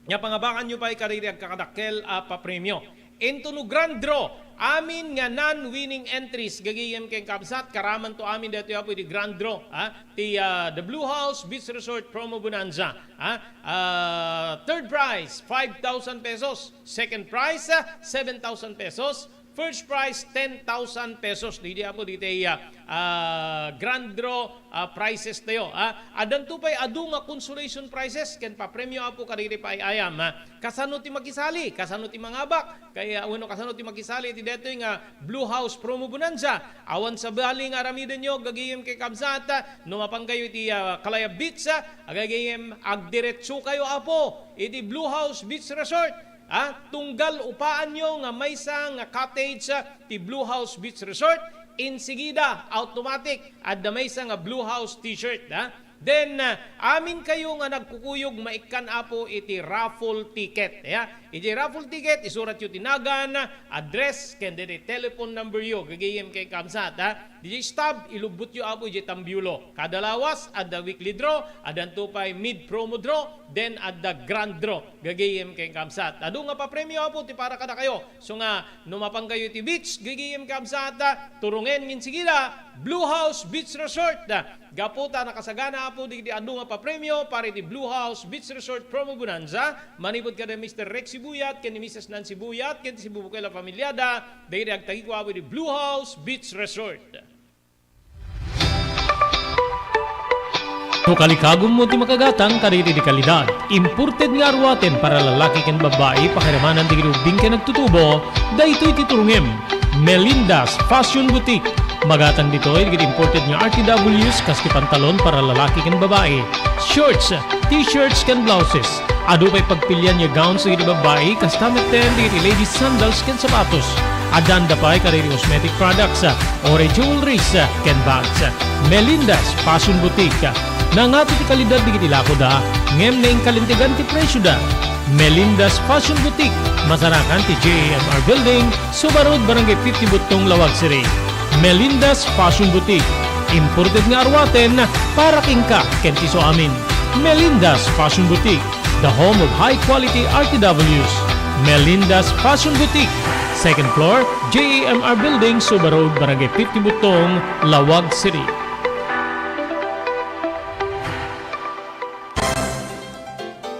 nga pangabakanyo pay kadagiti agkakadakkel a papremio. Into no grand draw, amin nga non-winning entries, gagayem ken kabsat, karamanto amin daytoy, apo, iti grand draw, ha? Ti, ah, The Blue House Beach Resort Promo Bonanza, ha? Ah, third prize, five thousand pesos. Second prize, ah, seven thousand pesos. First prize, ten thousand pesos. Didi, apo, diti, ah, ah, grand draw, ah, prizes tayo, ah. Addanto pay adu nga consolation prizes ken papremio, apo, kadagiti paay-ayam, ah. Kasano ti makisali? Kasano ti mangabak? Kay, ah, wenno kasano ti makisali iti daytoy nga Blue House Promo Bonanza? Awan sabali nga aramidenyo, gagayem ken kabsat, ah, no mapankayo iti, ah, Calaya Beach, ah, gagayem, agdiretso kayo, apo, iti Blue House Beach Resort, ah, tunggal upaanyo nga maysa nga cottage, ah, ti Blue House Beach Resort, insigida, automatic, adda maysa nga Blue House T-shirt, ah. Then, ah, amin kayo nga nagkukuyog maikkan, apo, iti raffle ticket, ya. Iti raffle ticket, isuratyo ti nagan, address, ken daydi telephone number yo, gagayem ken kabsat, ha. Didi stub, ilubbutyo, apo, iti tambiulo. Kada lawas, adda weekly draw, addanto pay mid promo draw, then adda grand draw, gagayem ken kabsat. Adu nga papremio, apo, ti para kadakayo. So nga, no mapankayo iti beach, gagayem kabsat, turongen ngin sigida, Blue House Beach Resort. Gapu ta nakasagana, apo, dagiti adu nga papremio para iti Blue House Beach Resort Promo Bonanza, manipud kada Mister Rex Sibuyat ken ni Missus Nancy Buyat ken ti Sibubukela familiada, dagiti agtagiko, apo, iti Blue House Beach Resort. No kalikagummo ti makagatang kadagiti di kalidad, imported nga aruaten para lalaki ken babbai, pakiramanan dagiti ubbing ken agtutubo, daytoy ti turongem. Melinda's Fashion Boutique. Magatang ditoy dagiti imported nga R T Ws kas ti pantalon para lalaki ken babai, shorts, t-shirts ken blouses. Adu pay pagpilian nga gowns dagiti babbai, kasta metten dagiti ladies sandals ken sapatos. Addan da pay kadagiti cosmetic products, or jewelries, ken bags. Melinda's Fashion Boutique. Nangato ti kalidad dagiti lakoda, ngem naingkalintegan ti presioda. Melinda's Fashion Boutique, masarakan ti J A M R Building, Suba Road, Barangay fifty Buttong, Laoag City. Melinda's Fashion Boutique, imported nga aruaten para kenka ken ti isuamin. Melinda's Fashion Boutique, the home of high quality R T Ws. Melinda's Fashion Boutique, second floor, J A M R Building, Suba Road, Barangay fifty Buttong, Laoag City.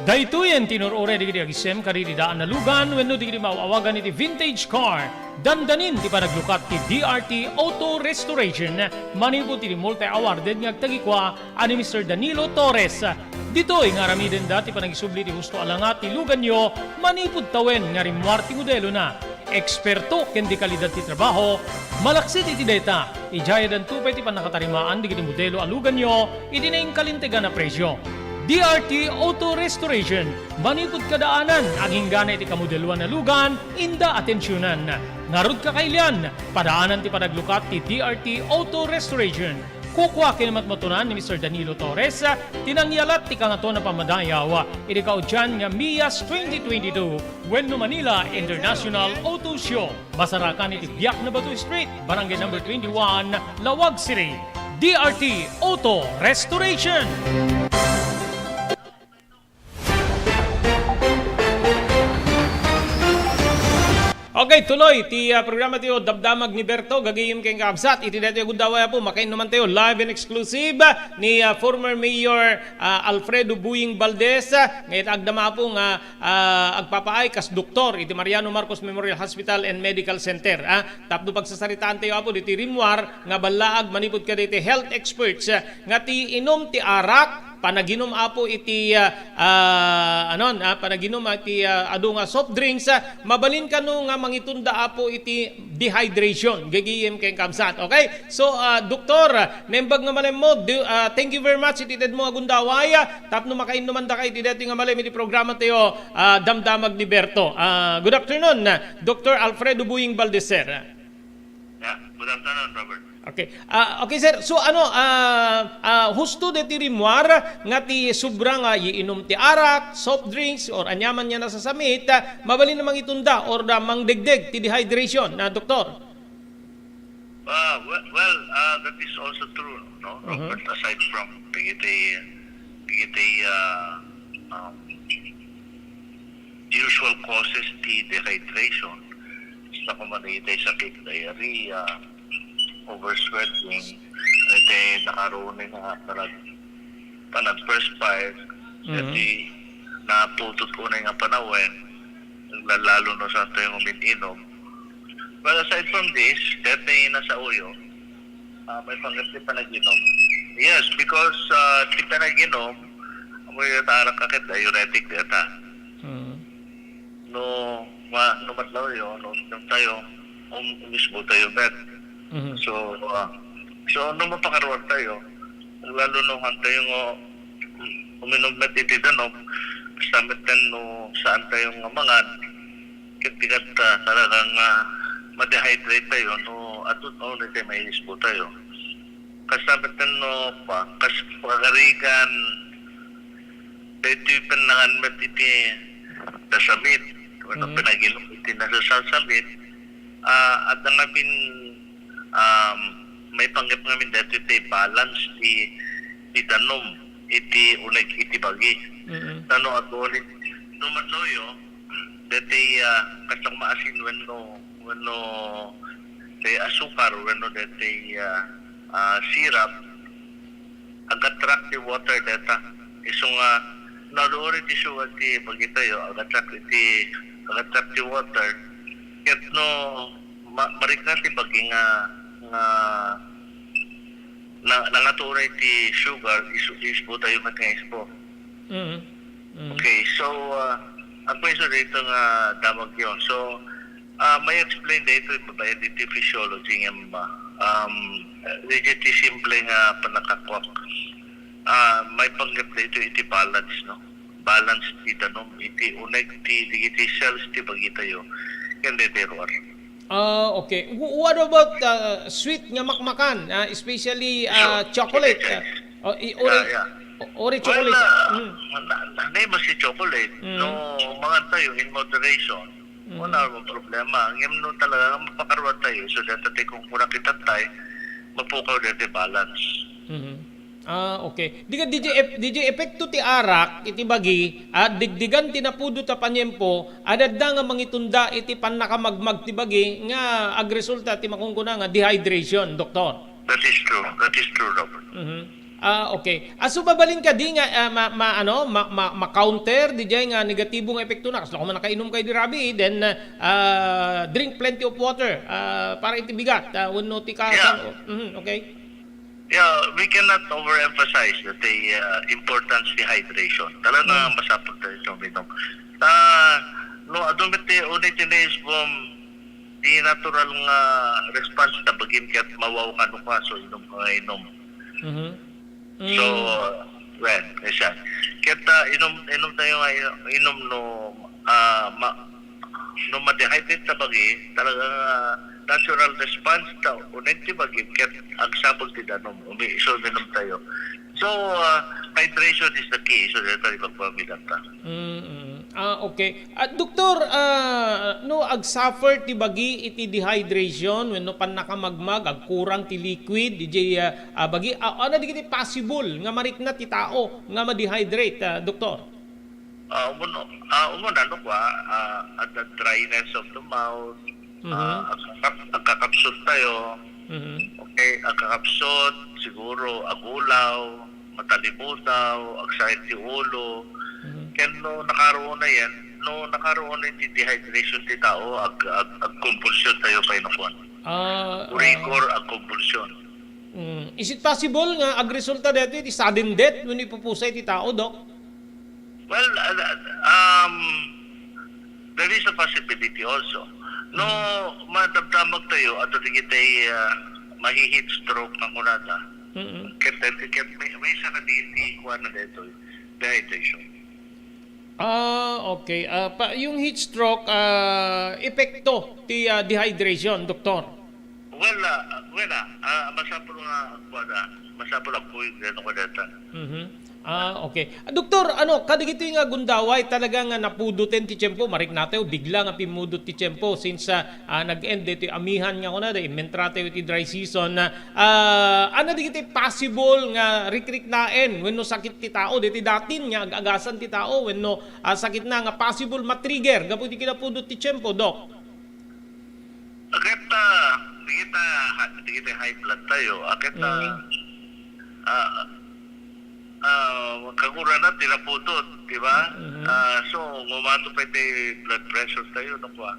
Daytoyen ti nur-uray dagiti agisem kadagiti daan a lugan wenno dagiti maaw-awagan iti vintage car. Dandanin ti panaglukat ti D R T Auto Restoration manipud iti multi-awarded nga agtagikua a ni Mister Danilo Torres. Ditoy nga aramidenda ti panangisubli ti husto a langat ti luganyo manipud tawen nga rimmuar ti modelona. Eksperto ken di kalidad ti trabaho, malaksid iti dayta, idiay addanto pay ti pannakatarimaan dagiti modelo a luganyo iti naingkalintegan a presio. D R T Auto Restoration, manipud kadaanan, agingga iti kamodeloan a lugan, inda atensionan. Ngarud ka kailian, padaanan ti panaglukat ti D R T Auto Restoration. Kukua ken matmatunan ni Mister Danilo Torres, ti nangyalat ti Kangatoan a Pammadayaw, iti kaudian nga Mias twenty twenty-two, wenno Manila International Auto Show. Masarakan iti Biak na Bato Street, Barangay Number twenty-one, Laoag City. D R T Auto Restoration. Okay, tuloy ti, ah, programa tayo, Damdamag ni Berto, gagayem ken kakabsat, iti daytoy a gundaway, Apo, makainnuman tayo, live and exclusive, ah, ni, ah, former Mayor, ah, Alfredo Boying Valdez, ah, nga ita agdama, Apo, nga ah, agpapaay kas doktor iti Mariano Marcos Memorial Hospital and Medical Center, ah, tapno pagsasaritaan tayo, Apo, diti rimmuar nga ballaag manipud kadagiti health experts, ah, nga ti inum ti arak, panaginum, Apo, iti, ah, ah, anon, ah, panaginum iti, ah, adu nga soft drinks, ah, mabalin kano nga mangitunda, Apo, iti dehydration, gagayem ken kabsat. Okay? So, ah, doktor, naimbag nga malemmo, do, ah, thank you very much iti tedmo a gundaway, ah, tapno makainnuman daka iti daytoy nga malem iti programa tayo, ah, Damdamag ni Berto. Ah, good afternoon, Doctor Alfredo Boying Valdez, sir. Yeah, good afternoon, Robert. Okay. Ah, okay, sir. So, ano, ah, ah, husto deti rimmuar nga ti sobra nga iinum ti arak, soft drinks, or aniaman nga nasasamit, ah, mabalin a mangitunda or, ah, mangdegdeg ti dehydration, na, doktor? Ah, we-, well, ah, that is also true, no, Robert? Aside from dagiti, dagiti, ah, um, usual causes ti dehydration, sa kumana iti sakit, diarrhea, oversweating, iti nakaruno nga panag-, panag-perspire, iti naputut unay nga panawen, naglalalo no saan tayo umin-inom. Well, aside from this, deti nasauyo, ah, maipanggep ti panaginum. Yes, because, ah, ti panaginum, amoy arak a ket diuretic deta. Mm. No, ma-, no matlawyo, no, no tayo, um, umisbo tayo met. Mhm. So, ah, so, no mapakaruar tayo, lalo no han tayo nga uminum met iti danum, basta met no saan tayo nga mangan, ket di ket, ah, talagang, ah, ma-dehydrate tayo, no, at, no, no, tayo maiisbo tayo. Kas sabitan no, pa, kas pagarigan, daytoy pannangan met iti nasamit, wenno panaginum iti nasasamit, ah, adda ngamin, um, maipanggep ngamin daytoy ti balance ti, ti danum iti uneg iti bagi. Mm-mm. Tano ato ulit, no matloyo, daytoy, ah, kas maasin wenno, wenno daytoy asukar, wenno daytoy, ah, ah, syrup, ag-attract ti water dayta. Isu nga, no adu iti sugar ti bagi tayo, ag-attract iti, ag-attract ti water. Ket no, ma-, marikna ti bagi nga, nga, na, nangaturay ti sugar, isu-, isbo tayo met nga isbo. Mm. Mm. Okay, so, ah, ang question dito nga damag yun. So, ah, may explain dito yung babae dito yung physiology nga, um, legit simple nga panakakwak. Ah, maipanggep dito iti balance, no? Balance ti danum, iti uneg ti, iti cells ti bagi tayo. Yan dito yung Ah, okay. Wh-, what about, ah, sweet nga makmakan, ah, especially, ah, Sure. Chocolate? Sweet, ah, o-, i-, ori-, yeah, yeah. O-, ori Well, chocolate, ah, ah. Mm. Na, na, na, mas si chocolate. Mm. No, mangan tayo in moderation. Mm. Wala namang problema. Ngem no talaga nga mapakaruan tayo, so dati tayo kung kuna kita tayo, mapukaw dati balance. Mhm. Ah, okay. Di ka, D J, ep-, D J, epekto ti arak iti bagi, ah, digdigan ti napudot a paniempo, adda nga mangitunda iti pannakamagmag ti bagi nga agresulta ti makunkuna nga dehydration, doktor. That is true. That is true, Robert. Mhm. Ah, okay. Asu mabalin kadi nga, ah, ma-, ma-, ano, ma-, ma-, ma-counter di jay nga negatibo nga epekto na. Kasla kung nakainom kayo di rabi, then, ah, drink plenty of water, ah, para iti bigat, ah, wenno ti ka-, Yeah. Mhm, okay. Yeah, we cannot overemphasize the, uh, importance of hydration. Talaga nga Mm. masapul tayo sa uminom. Ah, no, adu met ti, uni ti naisbom, di natural nga response ta bagim ket mawaw nga no ka, so inom ka nga inom. Mhm. So, Mm. Well, minsan. Ket, ah, inum, inum tayo nga, inum no, ah, ma, no ma-dehydrate ta bagi, talagang, ah, natural response ta uneg ti bagi, ket agsapul ti danum, umi, so, minum tayo. So, ah, hydration is the key. So, dito, ipagpamilata. Mm, mm. Ah, okay. Ah, Doktor, ah, no agsuffer ti bagi iti dehydration wenno pannakamagmag, agkurang ti liquid, diay, ah, ah, bagi, ah, ano dagiti possible nga marikna ti tao nga ma-dehydrate, ah, Doktor? Ah, umuna, ah, umuna, ano kwa, ah, at the dryness of the mouth, Mhm. ah, agkakap-, agkakapsot tayo. Mhm. Okay, agkakapsot, siguro, agulaw, matalibudaw, agsakit ti ulo. Mhm. Ken no nakaruon na yan, no nakaruon na ti dehydration ti tao, ag, ag, agkonbulsyon tayo pay no kuan. Ah, ah. Urikor, agkonbulsyon. Mm. Is it possible nga agresulta daytoy iti sudden death wenno ipupusay ti tao, Doc? Well, uh, um, there is a possibility also. No, Mm. madamdamag tayo, ato dagiti, ah, mahi-heat stroke nga kunada. Mm-mm. Ket, ket may, may isa na di, di kuan na dito, dehydration. Ah, okay. Ah, pa, yung heat stroke, ah, epekto ti, ah, dehydration, Doktor? Well, ah, well, ah, ah, masapul nga agkuada. Masapul agkuyog dito ko data. Mhm. Ah, okay. Ah, Doktor, ano, kadagitoy nga gundaway, talaga nga napudoten ti tiempo, mariknatayo, bigla nga pimmudot ti tiempo since, ah, ah, nag-end ditoy amihan nga kunada, immentratayo iti dry season. Ah, ano dagiti possible nga rikriknaen wenno sakit ti tao, ditoy datin nga ag-agasan ti tao wenno, ah, sakit na nga possible matrigger gapu iti kinapudot ti tiempo, Doc? Ket, ah, dagiti ha-, dagiti high blood tayo. Ah, ket, ah, Mm. ah, ah, kagurana ti napudot, di ba? Mhm. Ah, so, umato pay ti blood pressure tayo, no, kwa?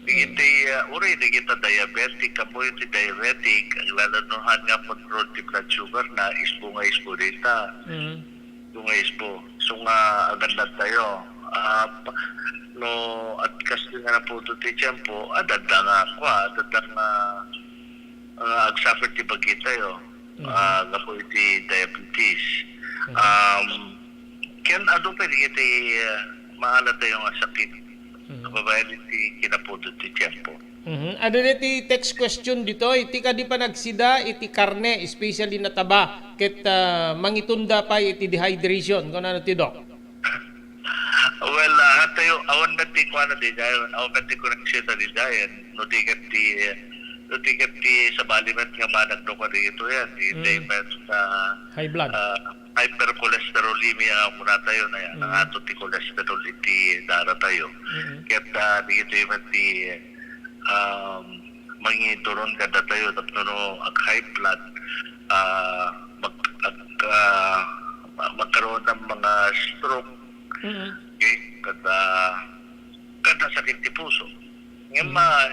Dagiti, ah, uray dagiti diabetic, kapuy ti diabetic, aglalanohan nga control ti blood sugar na, isbo nga isbo dita. Mhm. Isbo nga isbo. So nga, agannad tayo. Ah, pa, no, at kas nga napudot ti tiempo, adda nga, kwa, adda nga, ah, agsuffer ti bagi tayo. Mhm. Ah, gapu iti diabetes. Mhm. Um, ken adu pay dagiti, ah, maala tayo nga sakit. Mhm. Babaen iti kinapudot ti tiempo. Mhm. Adda iti text question ditoy, ti kadi panagsida iti karne, especially nataba, ket, ah, mangitunda pay iti dehydration. Kunana ti Doc? Well, ah, hatayo, awan met ti kuana diay, awan met ti connection na diay. No di ket ti, no di ket ti sabali met nga managno ka dito yan. Di, di Mm. met, ah, High blood. ah, hypercholesterolemia nga kuna tayo na yan. Mm. Ang ato ti cholesterol iti dara tayo. Mm. Ket, ah, dito met ti, um, mangituron kada tayo tapno no ag-high blood, ah, mag-, ag-, ah, ma-, magkaroon ng mga stroke. Mm. Okay? Kada, kada sakit ti puso. Ngem, Mm. ah,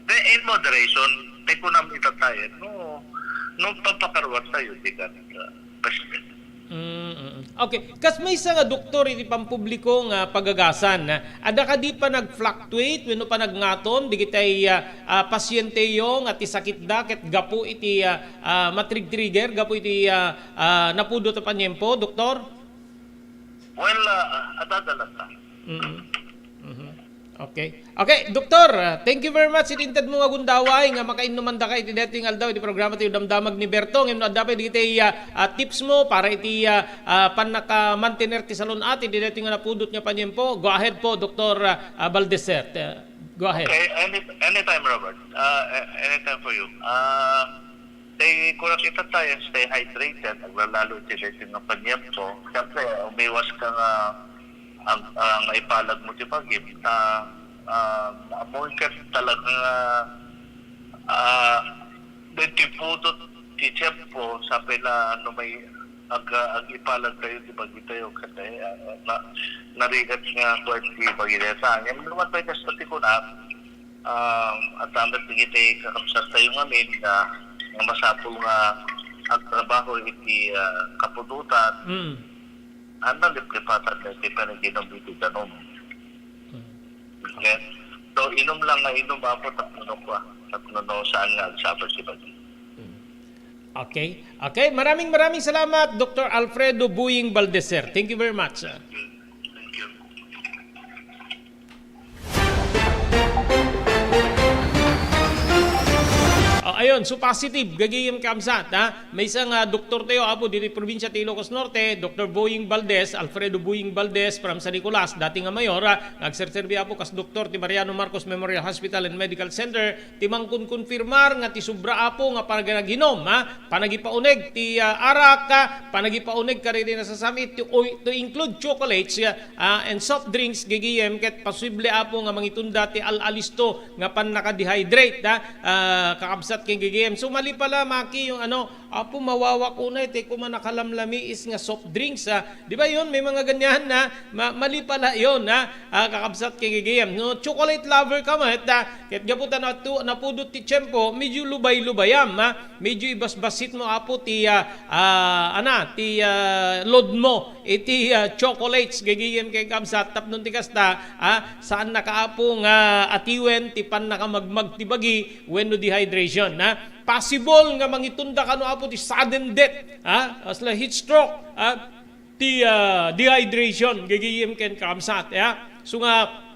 the, in moderation, ti kunam itatayan, no, no, papakaruan tayo, di ka, ah, best. Mm, mm. Okay. Kas maysa nga doktor iti pampubliko nga pagagasan, adda kadi panag-fluctuate wenno panagngaton dagiti, ah, ah, pasienteyo nga ti sakitda ket gapu iti, ah, ah, matrigtrigger gapu iti, ah, ah, napudot a paniempo, Doktor? Well, ah, adda latta. Mm. Mhm. Okay. Okay, Doktor, ah, thank you very much iti intedmo nga gundaway nga makainnuman daka iti daytoy nga aldaw iti programa ti Damdamag ni Berto. Ngem no adda pay dagiti, ah, ah, tips mo para iti, ah, ah, pannakamantener ti salun-at iti daytoy nga napudot nga paniempo, go ahead po, Doktor, ah, ah, Valdez, sir. Te-, go ahead. Okay, any, anytime, Robert. Ah, a-, anytime for you. Ah, Stay, kunak ita tayo, stay hydrated, aglalalo iti daytoy nga paniempo. Siyempre, umiwas ka nga ang, ang ipalag mo ti bagim, ta, ah, amoy ka talaga nga, ah, daytoy pudot ti tiempo, sapay la no may ag-, ag-ipalag tayo ti bagi tayo, ket, ah, na, narigat nga kuan ti bagi tayo. Sa ngem, naman tayo kasta ti kunak, Um, adda met dagiti kakabsat tayo ngamin nga, nga masapul nga agtrabaho iti, ah, kapudotan. Mm. Ania, liplipatan daytoy panaginum iti danum. Mm. Okay? So, inum lang nga inum, Apo, tapno no kua, tapno no saan nga agsapul ti bagi. Mm. Okay. Okay. Maraming, maraming salamat, Doktor Alfredo Boying Valdez, sir. Thank you very much, sir. Oh, ayun, so positive, gagayem, kakabsat, ha? Maysa nga doktor tayo, apo, ditoy probinsya ti Ilocos Norte, Doktor Boying Valdez, Alfredo Boying Valdez from San Nicolas, dati nga mayor, ha? Nga agserserbi, apo, kas doktor ti Mariano Marcos Memorial Hospital and Medical Center, ti mangkonkonfirmar nga ti sobra, apo, nga panaginaginom, ha? Panagipauneg ti, ah, arak, ah, panagipauneg kadagiti nasasam-it ti oy-, to include chocolates, ah, and soft drinks, gagayem, ket posible, apo, nga mangitunda ti al-alisto nga pannaka-dehydrate, ah, ah, kakabsat ken gagayem. So, mali pala, Maki, yung ano, apo, mawawak unay, ti koma nakalamlamiis nga soft drinks, ah. Di ba yun? May mga ganyan na, ma-, mali pala yun, ha? Ah, kakabsat ken gagayem. No, chocolate lover ka met, ah, ket gapu ta natu-, napudot ti tiempo, medyo lubay-lubayam, ha? Medyo ibasbasit mo, apo, ti, ah, ah, ana, ti, ah, load mo iti, ah, chocolates, gagayem ken kakabsat, tapno ti kasta, ah, saan na ka, apo, nga atiwen ti pannakamagmag ti bagi wenno dehydration, ha? Possible nga mangitunda kano, apo, ti sudden death, ha? Kasla heat stroke, ha? Ti, ah, dehydration, gagayem ken kakabsat, ha? So nga,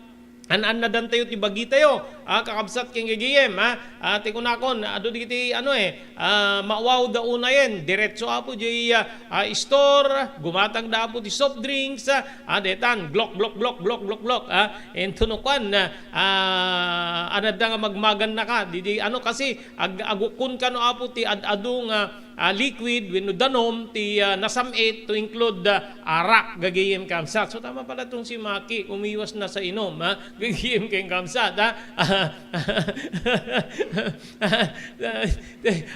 an-annadantayo ti bagitayo, ah, kakabsat ken gagayem, ha? Ah, ti kunakon, adu dagiti, ano, eh, ah, mawawda unayen, diretso, apo, diay, ah, ah, store, gumatangda, apo, ti soft drinks, ah, ah, detan, glok, glok, glok, glok, glok, glok, ah, ento no kuan, ah, ah, anadda nga magmagannaka, didi, ano, kasi, ag-, agukon kano, apo, ti ad-adu nga, ah, liquid wenno danum ti, ah, nasam-it to include, ah, arak, gagayem, kakabsat. So, tama pala tong si Maki, umiwas na sa inom, ha? Gagayem ken kakabsat, ha?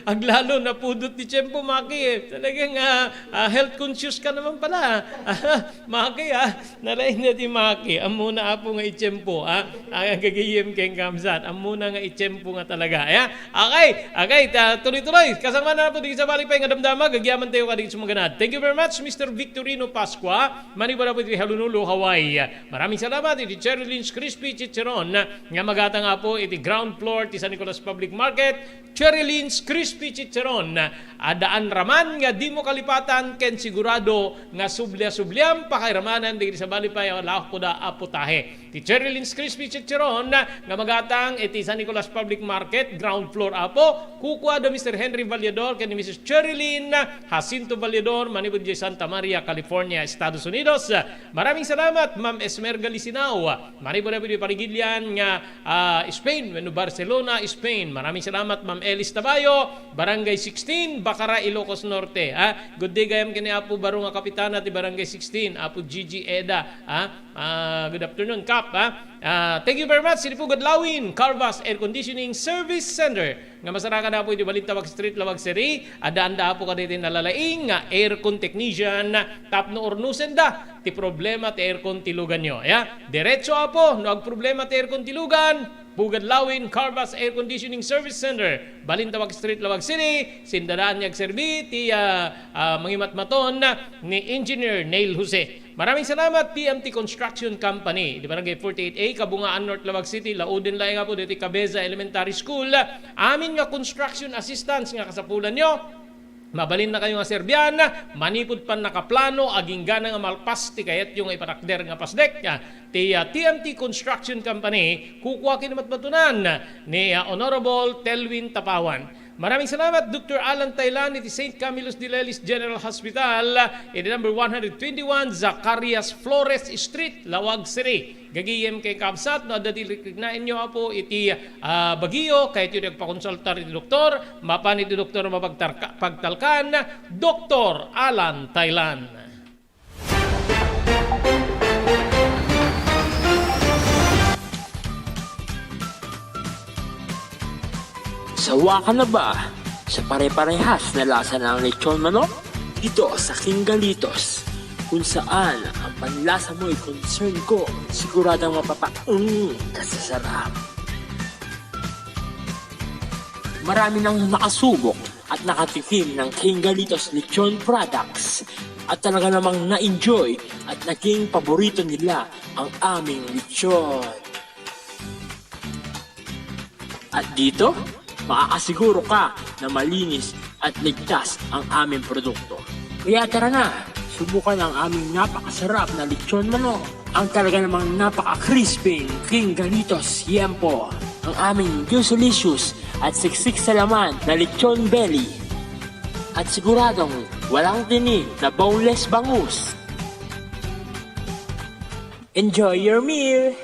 Aglalo napudot ti tiempo, Maki, eh. Talagang, ah, ah, health conscious ka naman pala, ha? Maki, ha? Nalaing na ti Maki. Ammona, apo, nga itiempo, ha? Ah, gagayem ken kakabsat. Ammona nga itiempo nga talaga, ya. Okay, okay, ta-, tuloy-tuloy. Kasama na po di sabali pa nga damdama, gagyaman tayo kadi sumaganad. Thank you very much, Mister Victorino Pascua. Manipod po iti Honolulu, Hawaii. Maraming salamat iti Cherry Lynn's Crispy Chicharon nga magatang, apo, iti ground floor ti San Nicolas Public Market. Cherry Lynn's Crispy Chicharon. Addaan raman nga dimo kalipatan ken sigurado nga sublia-subliam pakairamanan dagiti sabali pay a laok kuda a putahe. Ti Cherry Lynn's Crispy Chicharon nga magatang iti San Nicolas Public Market, ground floor, apo. Kukua da Mister Henry Vallador ken ni Missus Cherry Lynn Jacinto Vallador, manipud idiay Santa Maria, California, Estados Unidos. Maraming salamat, Ma'am Esmerga Lisinao. Manipud iti parigilian nga, ah, Spain, wenno Barcelona, Spain. Maraming salamat, Ma'am Elis Tabayo, Barangay sixteen, Bacara, Ilocos Norte, ha? Good day gayam ken ni Apo Baro nga Kapitana ti Barangay sixteen, Apo Gigi Eda, ha? Ah, good afternoon, Kap, ha? Ah, thank you very much, Sir Pugad Lawin, Carvas Air Conditioning Service Center. Nga masarakan, Apo, iti balin Tawag Street, Lawag City, addaanda, Apo, kadaytoy nalalaing nga aircon technician tapno urnosenda ti problema ti aircon ti luganyo. Ya, diretso, Apo, no agproblema ti aircon ti lugan, Pugad Lawin, Carvas Air Conditioning Service Center, balin Tawag Street, Lawag City, sindadaan nga agserbi ti, ah, ah, mangimatmaton ni Engineer Neil Jose. Maraming salamat, P M T Construction Company. Di Barangay forty-eight A, Kabungaan, North Lawag City, lauden laeng, Apo, ditoy Cabeza Elementary School. Amin nga construction assistance nga kasapulanyo, mabalinna kayo nga serbian, manipud pannakaplano, agingga nga malpas ti kayatyo nga ipatakder nga pasdek. Ah, ti, ah, T M T Construction Company, kukua kinamatmatunan ni, ah, Honorable Telwin Tapawan. Maraming salamat, Doktor Alan Taylan, iti Saint Camillus de Lelis General Hospital, iti number one hundred twenty-one Zacarias Flores Street, Lawag City. Gagayem ken kabsat, no adda ti riknaenyo, Apo, iti, ah, bagiyo, kayatyo ti agpakonsultar iti doktor, mapan iti doktor mapagtarka-, pagtalkan, Doktor Alan Taylan. Sawa ka na ba sa pare-parehas na lasa ng lechon manok? Dito sa King Galitos, kung saan ang panlasa mo'y concern ko, siguradong mapapaung ka sa sarap. Marami nang nakasubok at nakatikim ng King Galitos Lechon Products at talaga namang na-enjoy at naging paborito nila ang aming lechon. At dito, maaasiguro ka na malinis at ligtas ang aming produkto. Kaya tara na, subukan ang aming napakasarap na lechon manok. Ang talaga namang napaka-crispy King Galitos Yempo. Ang aming juicy-licious at siksik sa laman na lechon belly. At siguradong walang tinik na boneless bangus. Enjoy your meal!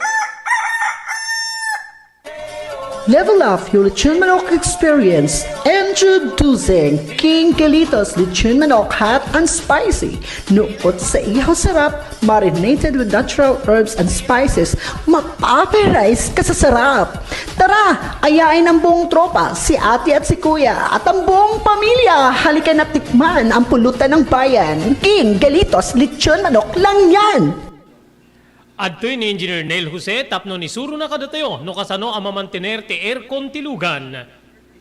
Level up your lechon manok experience. Introducing King Galitos Lechon Manok Hot and Spicy. Nukot sa ihaw sarap, marinated with natural herbs and spices, mapaparize ka sa sarap. Tara, ayain ang buong tropa, si ate at si kuya, at ang buong pamilya. Halika na tikman ang pulutan ng bayan. King Galitos Lechon Manok lang yan! Adtoy ni Engineer Neil Jose tapno isurona kadatayo no kasano a mamantener ti aircon ti lugan.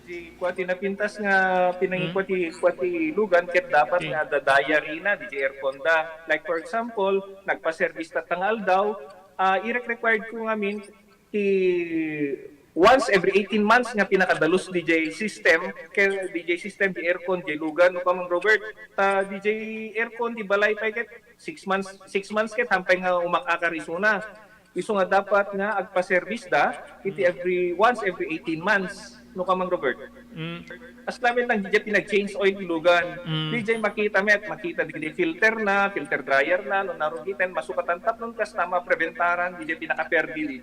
Di kua ti napintas nga pinangikua ti, kua ti lugan ket dapat nga adda diary na di aircon da. Like for example, nagpa-service tatta nga aldaw, ah, irek-required ko ngamin ti once every eighteen months nga pinakadalus D J system, kay D J system, di aircon, di lugan, no, Kamang Robert, ta D J aircon, di balay pay ket six months, six months ket hampay nga umak-akar isuna. Isu nga dapat nga agpa-service da, iti every, once every eighteen months, no, Kamang Robert. Mm. As lamin lang, di pinag-change oil ilugan. Mm. Di makita met, makita di filter na, filter dryer na, no, narugiten, masukatan tapnon kasta mapreventaran, di pinakaperdi, di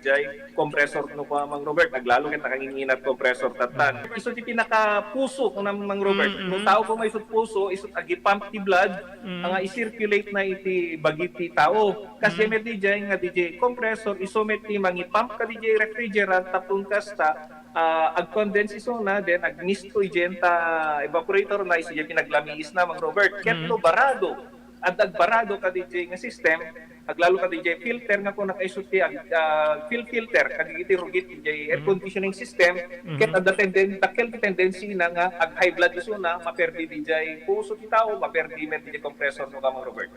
compressor no, Kamang Robert, aglalo ket nakanginginat compressor tatan. Mm. Isu ti pinakapuso, no, Mang Robert. Mm, mm. No tao ko may isut puso, isut agi-pump ti blood, Mm. nga i-circulate na iti bagi ti tao. Kasi Mm. met di nga di compressor, isu met ti mangi-pump ka di refrigerant, tapon kasta, ah, ag-condense isuna, then agmisto idiay ta evaporator na, isu diay pinaglamiis na, Mang Robert. Ket Mm. no barado, adda agbarado ka di nga system, aglalo ka di filter nga kung nakaisut ti ag-, ah, fil-, filter, kagiti rugit di air Mm. conditioning system, Mm-hmm. ket adda tenden-, dakkel ti tendency na nga ag-high blood isuna, maperdi di puso ti tao, maperdi met di compressor no, Kamang Robert.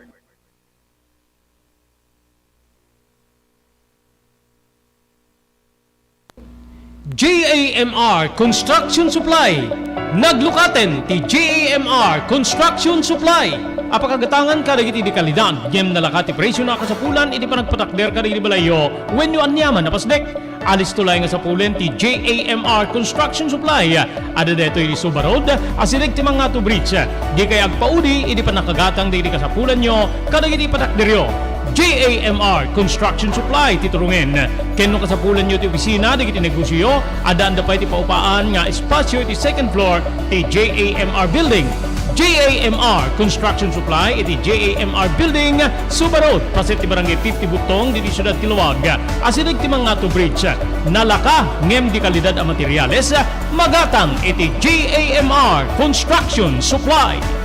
J A M R Construction Supply. Naglukaten ti J A M R Construction Supply. Apakagatangan kadagiti di kalidad, ngem nalaka ti presyo na kasapulan iti panagpatakder kadagiti balayyo wenno aniaman a pasdek. Alisto laeng nga sapulen ti J A M R Construction Supply. Adda daytoy iti Suba Road, asideg ti Mangato Bridge. Dikay agpaudi iti pannakagatang dagiti kasapulanyo kadagiti patakderyo. J A M R Construction Supply ti turongen. Ken no kasapulanyo ti opisina dagiti negosioyo, addaan da pay ti paupaan nga espasio iti second floor ti J A M R Building. J A M R Construction Supply iti J A M R Building, Suba Road, paset ti Barangay fifty Butong, diti siudad ti Laoag. Asideg ti Mangato Bridge. Nalaka ngem di kalidad a materiales, magatang iti J A M R Construction Supply.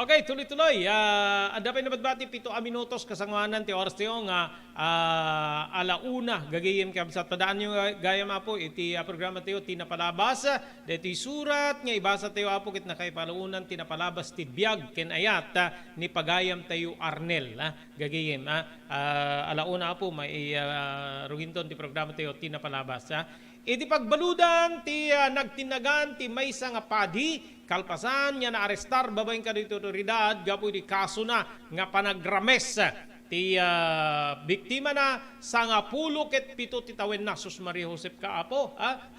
Okay, tuloy-tuloy. Ah, adda pay nabatbati, pito a minutos kasangoanan ti oras tayo nga, ah, ala una, gagayem, kabsat. Padaanyo nga gayam, Apo, iti, ah, programa tayo, ti napalabas. Daytoy surat nga ibasa tayo, Apo, ket nakaipalaunan ti napalabas ti biag ken ayat, ah, ni pagayam tayo, Arnel, ah, gagayem, ah, ah, ala una, Apo, mai-, ah, ruginton ti programa tayo, ti napalabas, ah. Iti pagbaludan ti, ah, nagtinnagan ti maysa nga padi, kalpasan nga naarestar babaen kadagiti otoridad gapu iti kasona nga panagrames ti, ah, biktimana, sangapulo ket pito ti tawenna. Sus, Maria Josep ka, Apo, ah?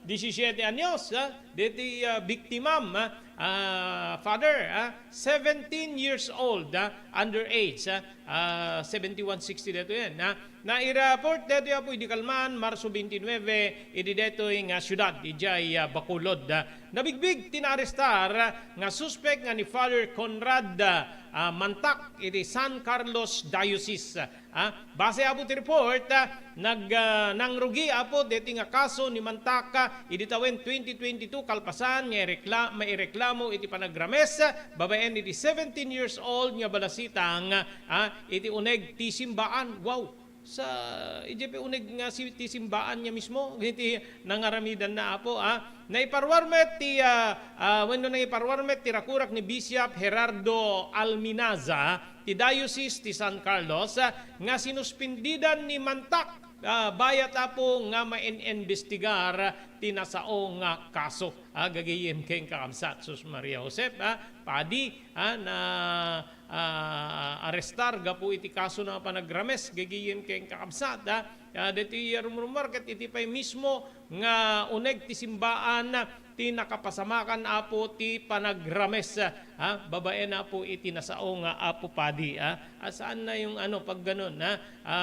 Disisiete anyos, ah? Deti, ah, biktimam, ah? Ah, father, ah? Seventeen years old, ah? Underage, ah? Ah, seventy-one sixty daytoyen, ah? Naireport daytoy, Apo, idi kalman, Marso twenty-nine, idi daytoy nga siudad, idiay, ah, Bacolod, ah. Nabigbig ti naarestar nga suspek nga ni Father Conrad, ah, Mantak iti San Carlos Diocese. Ah, base, Apo, ti report, ah, nag-, ah, nangrugi, Apo, deti nga kaso ni Mantak, ah, idi tawen twenty twenty-two kalpasan nga irekla-, maireklamo iti panagrames, ah, babaen iti seventeen years old nga balasitang, ah, iti uneg ti simbaan. Wow! sa, idiay pay uneg nga si-, ti simbaan nga mismo, iti nangaramidanna, Apo, a. Naiparuar met ti, a, a, wenno nangiparuar met ti rakurak ni Bishop Gerardo Alminaza ti Diocese ti San Carlos, a, nga sinuspindidan ni Mantak, a, bayat, Apo, nga main-imbestigar ti nasao nga kaso. A, gagayem ken kakabsat, sus, Maria Josep, a, padi, a, na, a, arestar gapu iti kaso na panagrames, gagayem ken kakabsat, a. A, daytoy a rumrumar ket iti pay mismo nga uneg ti simbaan ti nakapasamakan, Apo, ti panagrames, a, babaen, Apo, iti nasao nga Apo Padi, a. A, saan na yung ano, pag ganun, a, a,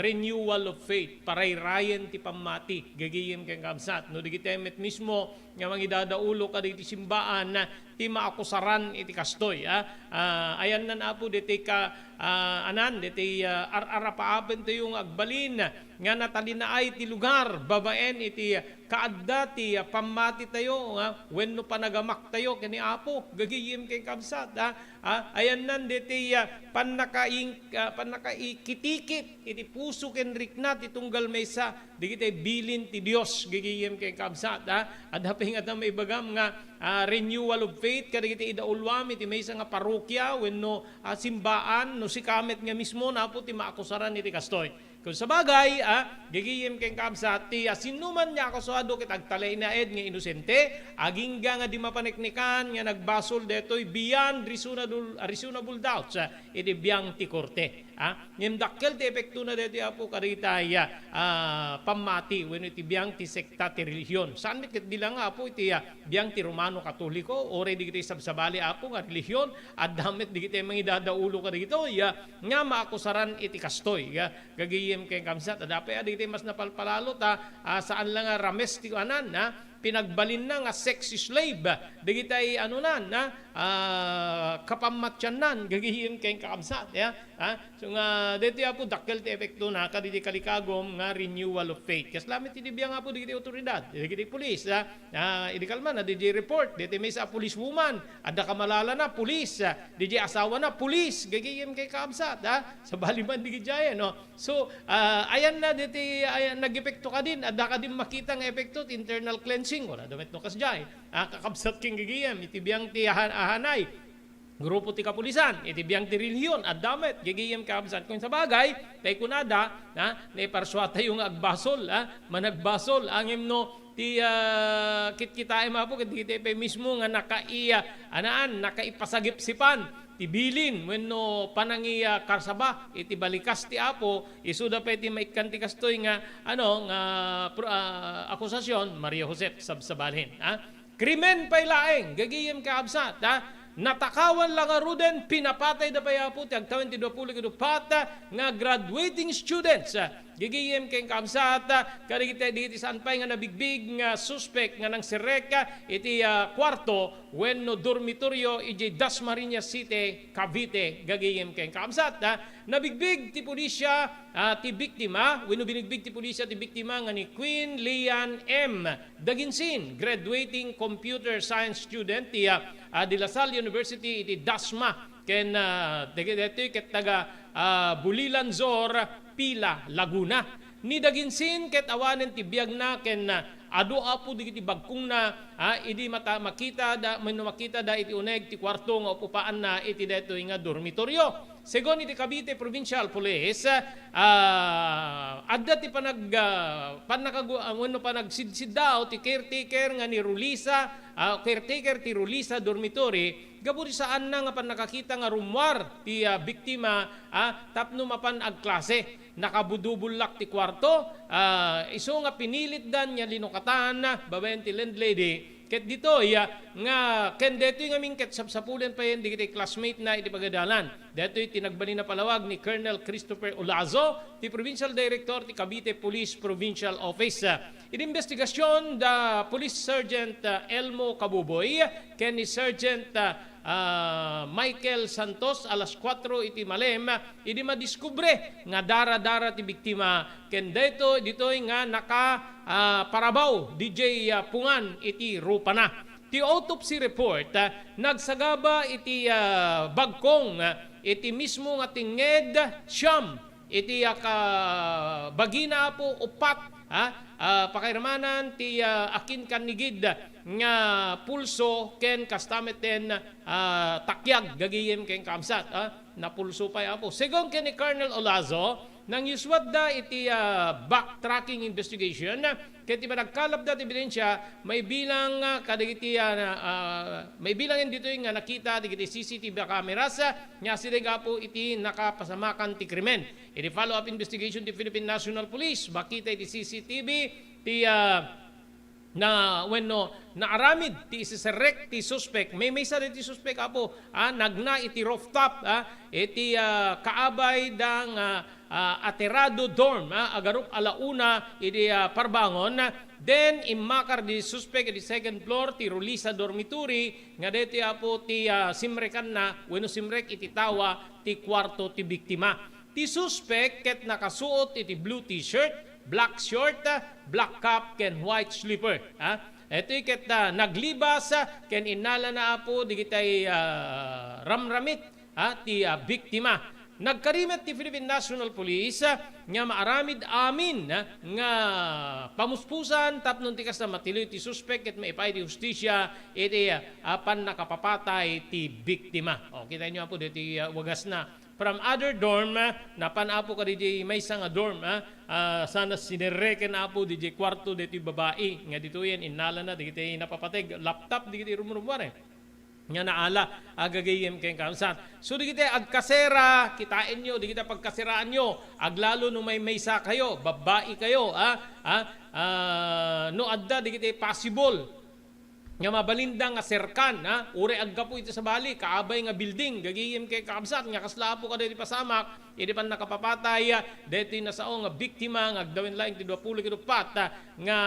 renewal of faith, parayrayen ti pammati, gagayem ken kakabsat. No, dagiti met mismo nga mangidadaulo kadagiti simbaan, ti maakusaran iti kastoy, a. A, ayanna, Apo, daytoy ka, a, anan, daytoy, a, ar-arapaapentayo nga agbalin nga natalinaay ti lugar babaen iti kaadda ti, a, pammatitayo, a, wenno panagamaktayo ken ni Apo, gagayem ken kakabsat, a. A, ayanna daytoy, a, pannakaing-, a, pannakaikitikit iti puso ken rikna ti tunggal maysa dagiti bilin ti Dios, gagayem ken kakabsat, a. Adda pay ngata maibagam nga, a, renewal of faith kadagiti idauloam iti maysa nga parrokia wenno, a, simbaan, no sika met nga mismo, Apo, ti maakusaran iti kastoy. Kun sabagay, a, gagayem ken kakabsat, ti, a, sinnoman nga akusado ket agtalinaed nga inosente, agingga nga di mapaneknekan nga nagbasol daytoy beyond reasonable, reasonable doubts, a, iti biang ti korte. A, ngem dakkel ti epektona daytoy, Apo, kadagiti, a, pammati wenno iti biang ti sekta ti relihion. Saan met ket di la nga, Apo, iti, a, biang ti Romano Katoliko, uray dagiti sabsabali, Apo, nga relihion, adda met dagiti mangidadaulo kadagitoy, a, nga maakusaran iti kastoy, a, gagayem ken kakabsat. Adda pay, a, dagiti mas napalpalalo ta, a, saan la nga rames ti anan, a, pinagbalinna nga sex slave dagiti, ano na, na, a, kapammatianna, gagayem ken kakabsat, ya, a. So nga, daytoy, Apo, dakkel ti epektona kadagiti kalikagum nga renewal of faith. Kasla met iti biang, Apo, dagiti otoridad, dagiti pulis, a. A, idi kalman, a, daydiay report, daytoy maysa a police woman, adda kamalalana, pulis, a, daydiay asawana, pulis, gagayem ken kakabsat, a. Sabali man dagiti aya, no? So, a, ayanna daytoy, ayan, nagepekto kadin, adda kadin makita nga epekto ti internal cleansing, wala da met no kasdiay. A, kakabsat ken gagayem, iti biang ti ahan-, ahanay, grupo ti kapulisan, iti biang ti relihion, adda met, gagayem, kakabsat. Kun sabagay, tay kunada, a, naiparsuatayo nga agbasol, a, managbasol, a, ngem no, ti, a, kitkitaem, Apo, ket dagiti pay mismo nga nakai-, a, anaan, nakaipasagipsipan ti bilin wenno panangi-, a, karsaba iti balikas ti Apo, isuda pay ti maikkan ti kastoy nga, ano, nga pro-, a, akusasion, Maria Josep, sabsabalin, a. Krimen pay laeng, gagayem, kakabsat, a. Natakawan la ngaruden, pinapatayda pay, Apo, ti agtawen ti duapulo ket upat nga graduating students, a. Gagayem ken kakabsat, a, kadagiti, dagiti saan pay nga nabigbig nga suspek nga nangserrek, a, iti, a, kuarto wenno dormitoryo idiay Dasmariñas City, Cavite, gagayem ken kakabsat, a. Nabigbig ti pulisya, a, ti biktima, wenno binigbig ti pulisya ti biktima nga ni Queen Lian M. Daginsin, graduating computer science student ti, a, a, De La Salle University iti Dasma, ken, a, dagiti, daytoy ket taga, a, Bulilanzor, Pila, Laguna. Ni Daginsin ket awanen ti biagna ken, a, adu, Apo, dagiti bagkongna, a, idi mata-, makitada, wenno makitada iti uneg ti kuarto nga up-upaanna iti daytoy nga dormitoryo. Segun iti Cavite Provincial Police, a, adda ti panag-, a, pannakagu-, a, wenno panagsidsiddaw ti caretaker nga ni Rulisa, a, caretaker ti Rulisa Dormitory, gapu ti saanna nga pannakakita nga rummuar ti, a, biktima, a, tapno mapan agklase. Nakabudubullak ti kuarto, a, isu nga pinilitdan nga linukatan babaen ti landlady. Ket ditoy, a, nga ken daytoy ngamin ket sapsapulen payen dagiti classmate na iti pagadalan. Daytoy ti nagbalin a palawag ni Colonel Christopher Olazo, ti Provincial Director ti Cavite Police Provincial Office. Iti investigasyon da Police Sergeant, a, Elmo Kabuboy ken ni Sergeant, a, a, Michael Santos alas kuatro iti malem, idi madiskubre nga dara-dara ti biktima ken daytoy, ditoy nga naka, a, parabaw didiay, a, pungan iti rupana. Ti autopsy report, a, nagsagaba iti, a, bagkong, a, iti mismo nga tingnged, siam Iti, ah, ka-, bagina, Apo, uppat, ha? Ah, pakairamanan ti, ah, akin kannigid nga pulso ken kasta met ten, ah, takyag gagayem ken kaabsat, ha? Napulso pay, Apo. Segun ken ni Colonel Olazo, nangyuswatda iti, ah, backtracking investigation, ket ti panagkalapda ti ebidensia, maibilang, ah, kadagiti, ah, na, ah, maibilangen ditoy nga nakita dagiti C C T V cameras, ah, nga asideg, Apo, iti nakapasamakan ti krimen. Iti follow-up investigation ti Philippine National Police, makita iti C C T V ti, ah, na, wenno, naaramid ti iseserrek ti suspek. Maymaysa daytoy suspek, Apo, ah, nagna iti rooftop, ah, iti, ah, kaabay da nga, ah, Aterado dorm, ah, agarup a la una idi, ah, parbangon. Then, immakar di suspek iti second floor ti Rulisa dormitory nga daytoy, Apo, ti, ah, simrekanna wenno simrek iti tawa ti kuarto ti biktima. Ti suspek ket nakasuot iti blue t-shirt, black short, black cap, ken white slipper. Ha? Itoy ket, ah, naglibas, ah, ken innalana, Apo, digitay, ah, ramramit, ha, ti, ah, biktima. Nagkari met ti Philippine National Police, ah, nga maaramid amin, ah, nga pamuspusan tapno ti kasta, matiloy ti suspek ket maipaay ti hustisia iti, ah, pannakapapatay ti biktima. O, kitaenyo, Apo, deti, ah, wagasna. From other dorm, ah, napan, Apo, kadijay maysa nga dorm, ah, ah, sana sinerreken, Apo, dijay kuarto deti babai nga ditoyen innalana digiti napapateg, laptop digiti rumrummuar, eh, nga naala, agagayem ken kaabsat. So, digiti agkasera, kitaenyo, digiti pagkaseraanyo, aglalo no maymaysa kayo, babbai kayo, ah, ah, ah, no adda digiti possible nga mabalinda nga serkan, ha? Uray aggapu iti sabali, kaabay nga building, gagayem ken kaabsat, nga kasla, Apo, kadagiti pasamak, idi pannakapapatay, ah, daytoy nasao nga biktima nga agdawen laeng ti duapulo ket uppat, ah, nga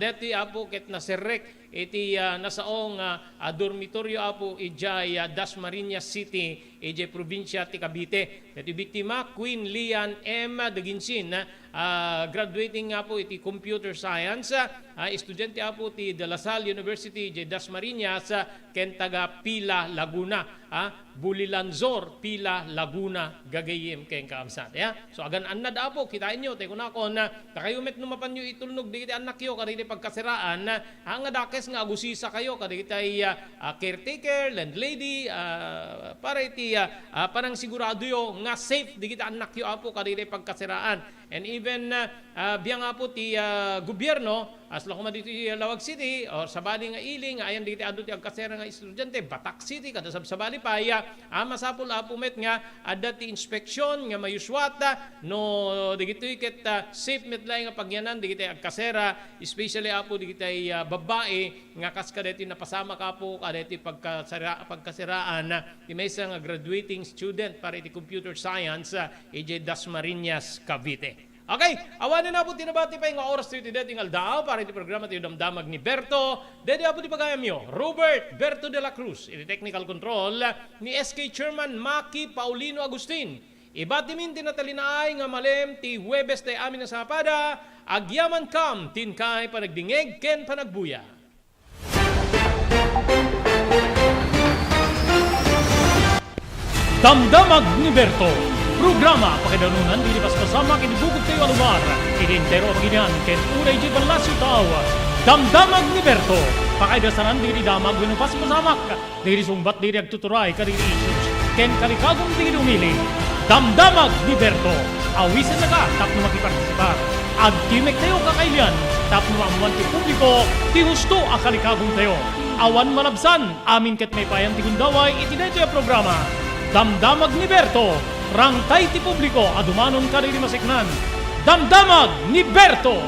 daytoy, Apo, ket naserrek iti, ah, nasao nga, ah, dormitorio, Apo, idiay, ah, Dasmariñas City, idiay probinsia ti Cavite. Daytoy biktima, Queen Lian M. Daginsin, ah, graduating nga, Apo, iti computer science, ah, estudiante, Apo, ti De La Salle University, idiay Dasmariñas, ah, ken taga Pila, Laguna, ah, Bulilanzor, Pila, Laguna, gagayem ken kaabsat. Ya? So, agan-annad, Apo, kitaenyo, tay kunakon, ah, dakayo met no mapanyo itulnog digiti annakyo kadagiti pagkaseraan, ah, nga dakes nga agusisa kayo kadagitay, ah, ah, caretaker, landlady, ah, para iti, ah, ah, panangsiguradoyo nga safe digiti annakyo, Apo, kadagitay pagkaseraan. And even, ah, ah, biang, Apo, ti, ah, gobierno, kasla koma ditoy Laoag City, or sabali nga ili nga ayan digiti adu ti agkasera nga estudiante, Batac City, kada sabsabali pay, ah, ah, masapul, Apo, met nga adda ti inspeksiyon nga mayuswat, ah, no digitoy ket, ah, safe met laeng nga pagyanan digiti agkasera, especially, Apo, digitay, ah, babbai nga kas kadaytoy napasamak, Apo, kadaytoy pagkasera-, pagkaseraan, ah, ti maysa nga graduating student para iti computer science, ah, idiay Dasmariñas, Cavite. Okay, awanen, Apo, ti nabati pay nga oras ti daytoy nga aldaw para iti programa ti Damdamag ni Berto. Daytoy, Apo, ti pagayamyo, Robert Berto de la Cruz, iti technical control, ni S K Chairman Maki Paulino Agustin. Ibatimin ti natalinaay nga malem ti Huwebes ti amin a sapada, agyamankam ti inkay panagdingeg ken panagbuya. Damdamag ni Berto, programa pakaidarunan ti paspasamak iti bukod tayo a lugar, iti entero a baginian ken uray iti Palacio Tao. Damdamag ni Berto, pakaidasanan ti damag wenno paspasamak, dagiti sungbat dagiti agtuturay kadagiti issues ken kalikagon dagiti umili. Damdamag ni Berto, awisennaka tapno makipartisipar. Agtimek tayo kakailian tapno maammoan ti publiko ti husto a kalikagon tayo. Awan malabsan, amin ket maipayan ti gundaway iti daytoy a programa. Damdamag ni Berto, rangtay ti publiko a dumanon kadagiti maseknan. Damdamag ni Berto!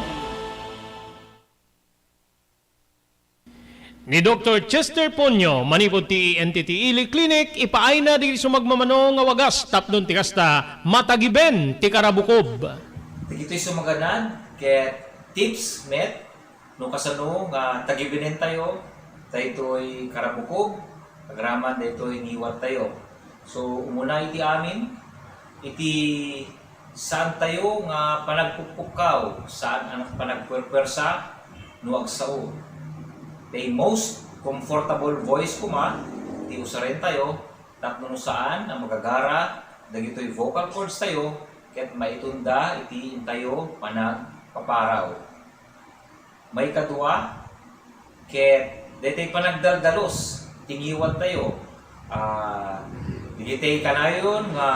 Ni Doktor Chester Ponyo, manipud ti E N T T Ili Clinic, ipaayna dagiti sumagmamano nga wagas tapno ti kasta, matagiben ti karabukob. Dagitoy sumaganad ket tips met no kasano nga tagibenen tayo daytoy karabukob agraman daytoy ngiwat tayo. So, umuna iti amin, iti saan tayo nga panagpukpukkaw, saan a panagpuerpuersa no agsao. The most comfortable voice koma ti usaren tayo tapno no saan a magagara dagitoy vocal cords tayo ket maitunda iti intayo panagpaparaw. Maikadua, ket daytoy panagdaldalus ti ngiwattayo. Ah, dagitoy kanayon nga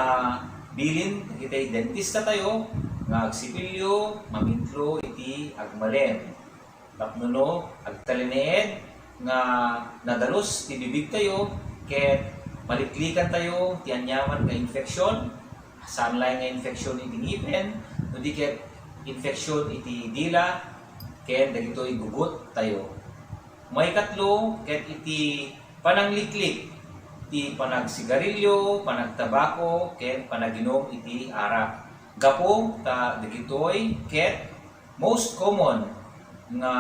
bilin dagitoy dentistatayo nga agsipilyo, mamintlo iti agmalem. Tapno no agtalinaed nga nadalus ti bibigtayo ket maliklikantayo ti aniaman nga infeksyon, saan laeng nga infeksyon iti ngipen, no di ket infeksyon iti dila, ken dagitoy gugottayo. Maikatlo, ket iti panangliklik ti panagsigarilyo, panagtabako, ken panaginum iti arak. Gapu ta dagitoy ket most common nga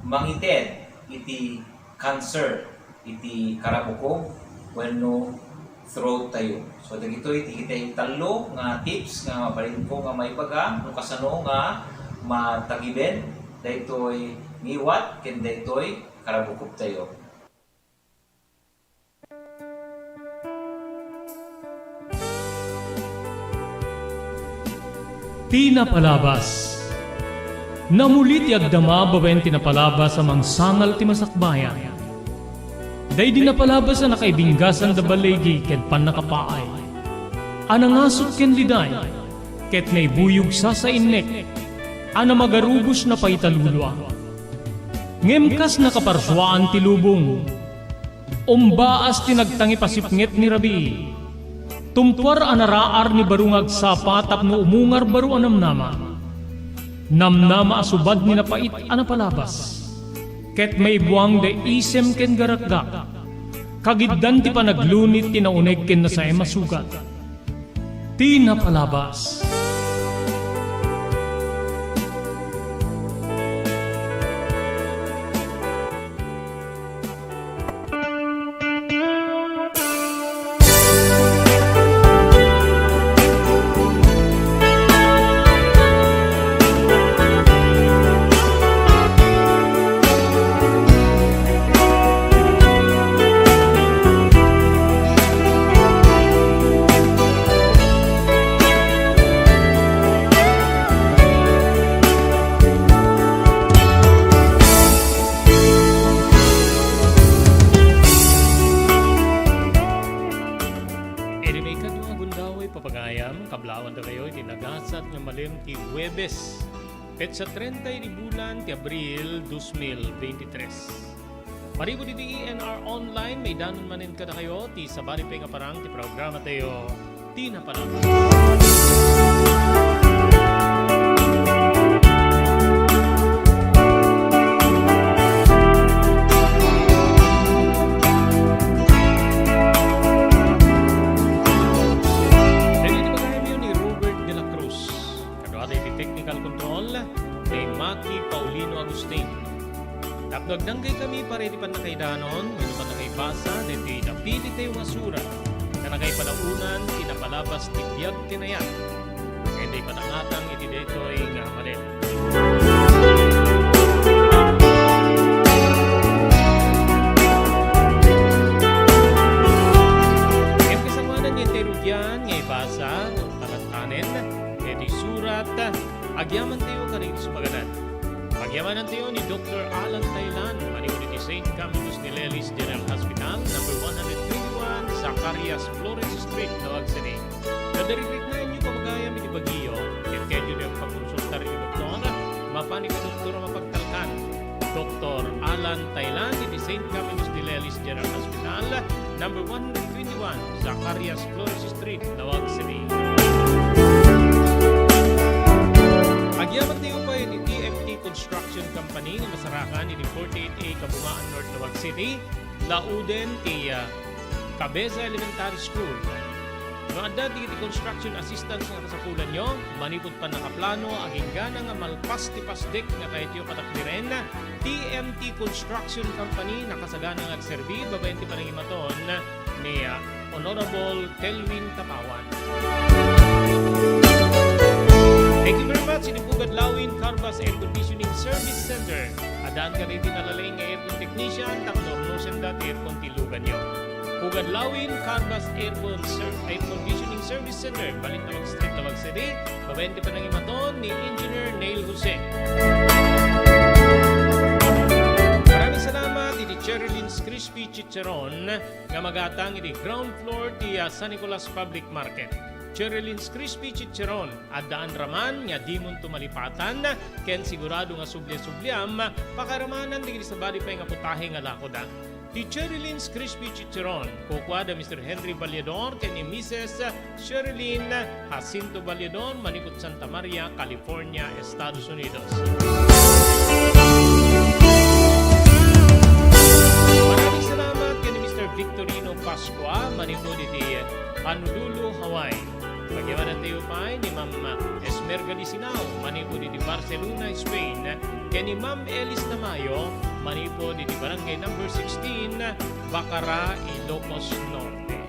mangited iti cancer iti karabukog wenno throat tayo. So, dagitoy ti kita tallo nga tips nga mabalinko nga maibaga no kasano nga matagiben daytoy ngiwat ken daytoy karabukog tayo. Ti napalabas. Namuli ti agdama babaen ti napalabas a mangsangal ti masakbayan. Daydi napalabas a nakaibinggasan da baligi ken pannakapaay. A nangasut ken liday, ket naibuyog sasainnek, a namagarubos na paitalulua. Ngem kas nakaparsuaan ti lubong, umbaas ti nagtangipasipnget ni rabii. Tumpuar a naraar ni baro nga agsapa tapno umungar baro a namnama. Namnama a subad ni napait a napalabas. Ket maibuang da isem ken garakgak. Kagiddan ti panaglunit ti nauneg ken nasaem a sugat. Ti napalabas. Iti maikadua a gundaway, papagayam, kablaawan dakayo iti nagasat nga malem ti Huwebes, petsa trenta iti bulan ti Abril, dos mil veintitrés. Manipud iti E N R Online, maidanon manen kadakayo ti sabali pay nga parang ti programa tayo, Ti Napalabas. Dagiti pagayamyo ni Robert de la Cruz. Kaduada iti technical control ni Maki Paulino Agustin. Tapno agdanggaykami para iti pannakaidanon wenno pannakaibasa daytoy napilitayo nga surat, nga nakaipadaonan ti napalabas ti biag ken ayat, ken ti ipatangatang iti daytoy nga malem. Ngem kasangoanan nga intay rugian nga ibasa, Talatpanen, iti surat, agyamantayo kadagiti sumagadan. Agyamanantayo ni Doktor Alan Taylan, manipud iti Saint Camillus de Lelis General Hospital, number one hundred twenty-one, Zacarias Flores Street, Laoag City. No adda riknaenyo, pamagayam iti bagiyo, ket kayatyo ti agpakonsultar iti doktor, mapan iti doktor a mapagtalkan. Doktor Alan Taylan iti Saint Camillus de Lelis General Hospital, number one hundred twenty-one, Zacarias Flores Street, Laoag City. Agyamantayo pay iti T M T Construction Company nga masarakan iti forty-eight A Kabungaan North, Laoag City, lauden ti, ah, Cabeza Elementary School. No adda dagiti construction assistance nga kasapulanyo, manipud pannakaplano, agingga nga malpas ti pasdek nga kayatyo katakderen, T M T Construction Company nakasagana nga agserbi babaen ti panangimaton ni, ah, Honorable Telwin Tapawan. Thank you very much, iti Pugad Lawin Carbas Air Conditioning Service Center. Addaan kadagiti nalalaing nga aircon technician tapno urnosenda ti aircon ti luganyo. Pugad Lawin Carbas Aircon Ser-, Air Conditioning Service Center, Balintawak Street, Lawag City, babaen ti panangimaton ni Engineer Neil Jose. Maraming salamat iti Cherry Lynn's Crispy Chicharon nga magatang iti ground floor ti, ah, San Nicolas Public Market. Cherry Lynn's Crispy Chicharon, addaan raman nga dimonto malipatan, ken sigurado nga subli-subliam, pakaramanan dagiti sabali pay nga putahe nga lakoda. Ti Cherry Lynn's Crispy Chicharon, kukuada Mister Henry Ballador ken ni Missus Sherilyn Jacinto Ballador, manipud Santa Maria, California, Estados Unidos. Maraming salamat ken ni Mister Victorino Pascua, manipud iti Honolulu, Hawaii. Pagyamanantayo pay ni Ma'am Esmerga Lisinao, manipud iti Barcelona, Spain, ken ni Ma'am Elis Tamayo, manipud iti Barangay Number Sixteen, Bacara, Ilocos Norte.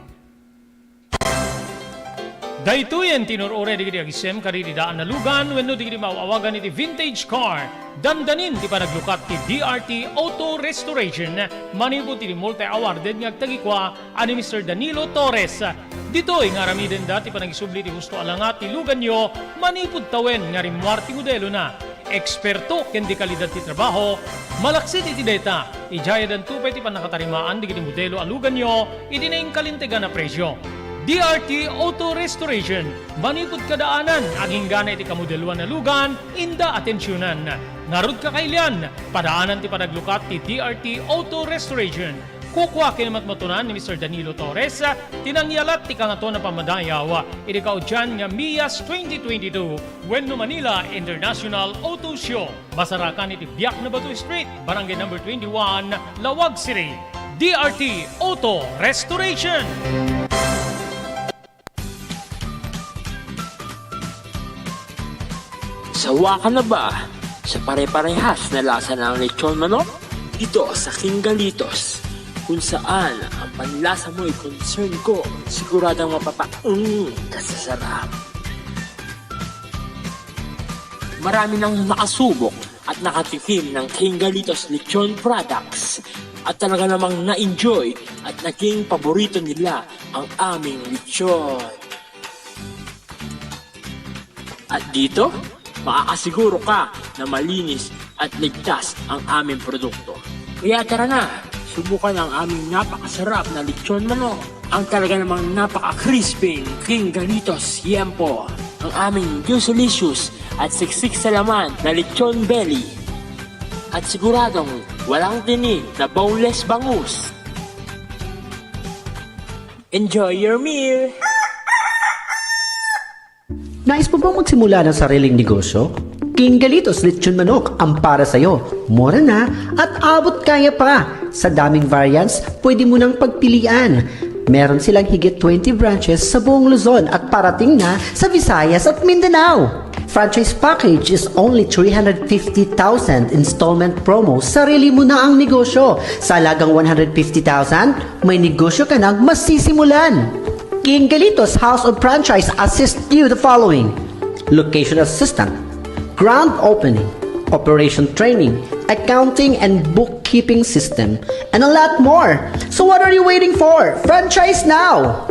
Daytoyen ti inur-uray dagiti agisem kadagiti daan a lugan wenno dagiti maaw-awagan iti vintage car. Dandanin ti panaglukat ti D R T Auto Restoration manipud iti multi-awarded nga agtagikua a ni Mister Danilo Torres. Ditoy nga aramidenda ti panangisubli ti husto a langa ti luganyo manipud tawen nga rimmuar ti modelona. Eksperto ken dekalidad ti trabaho, malaksid iti dayta, idiay addanto pay ti pannakatarimaan dagiti modelo a luganyo iti nainkalintegan a presio. D R T Auto Restoration, manipud kadaanan, aginggana iti kamodeloan a lugan, inda atensionan. Ngarud, kakailian, padaanan ti panaglukat ti D R T Auto Restoration. Kukua ken matmatunan ni Mister Danilo Torres ti nangyalat ti Kangatoan a Pammadayaw iti kaudian nga MIAS twenty twenty-two wenno Manila International Auto Show. Masarakan iti Biak na Bato Street, Barangay Number twenty-one, Laoag City. D R T Auto Restoration. Sawa ka na ba sa pare-parehas na lasa ng lechon manok? Dito sa King Galitos, kung saan ang panlasa mo'y concern ko, siguradong mapapaung ka sa sarap. Marami nang nakasubok at nakatikim ng King Galitos Lechon Products at talaga namang na-enjoy at naging paborito nila ang aming lechon. At dito, makakasiguro ka na malinis at ligtas ang aming produkto. Kaya tara na, subukan ang aming napakasarap na lechon manok. Ang talaga namang napaka-crispy King Galitos Yempo. Ang aming juicy-licious at siksik sa laman na lechon belly. At siguradong walang tinik na boneless bangus. Enjoy your meal! Nais mo bang magsimula ng sariling negosyo? King Galitos Lechon Manok ang para sa'yo. Mura na at abot kaya pa. Sa daming variants, pwede mo nang pagpilian. Meron silang higit twenty branches sa buong Luzon at parating na sa Visayas at Mindanao. Franchise package is only three hundred fifty thousand, installment promo, sarili mo na ang negosyo. Sa halagang one hundred fifty thousand, may negosyo ka nang masisimulan. King Galitos House of Franchise assist you the following: location assistant, grand opening, operation training, accounting and bookkeeping system, and a lot more. So what are you waiting for? Franchise now!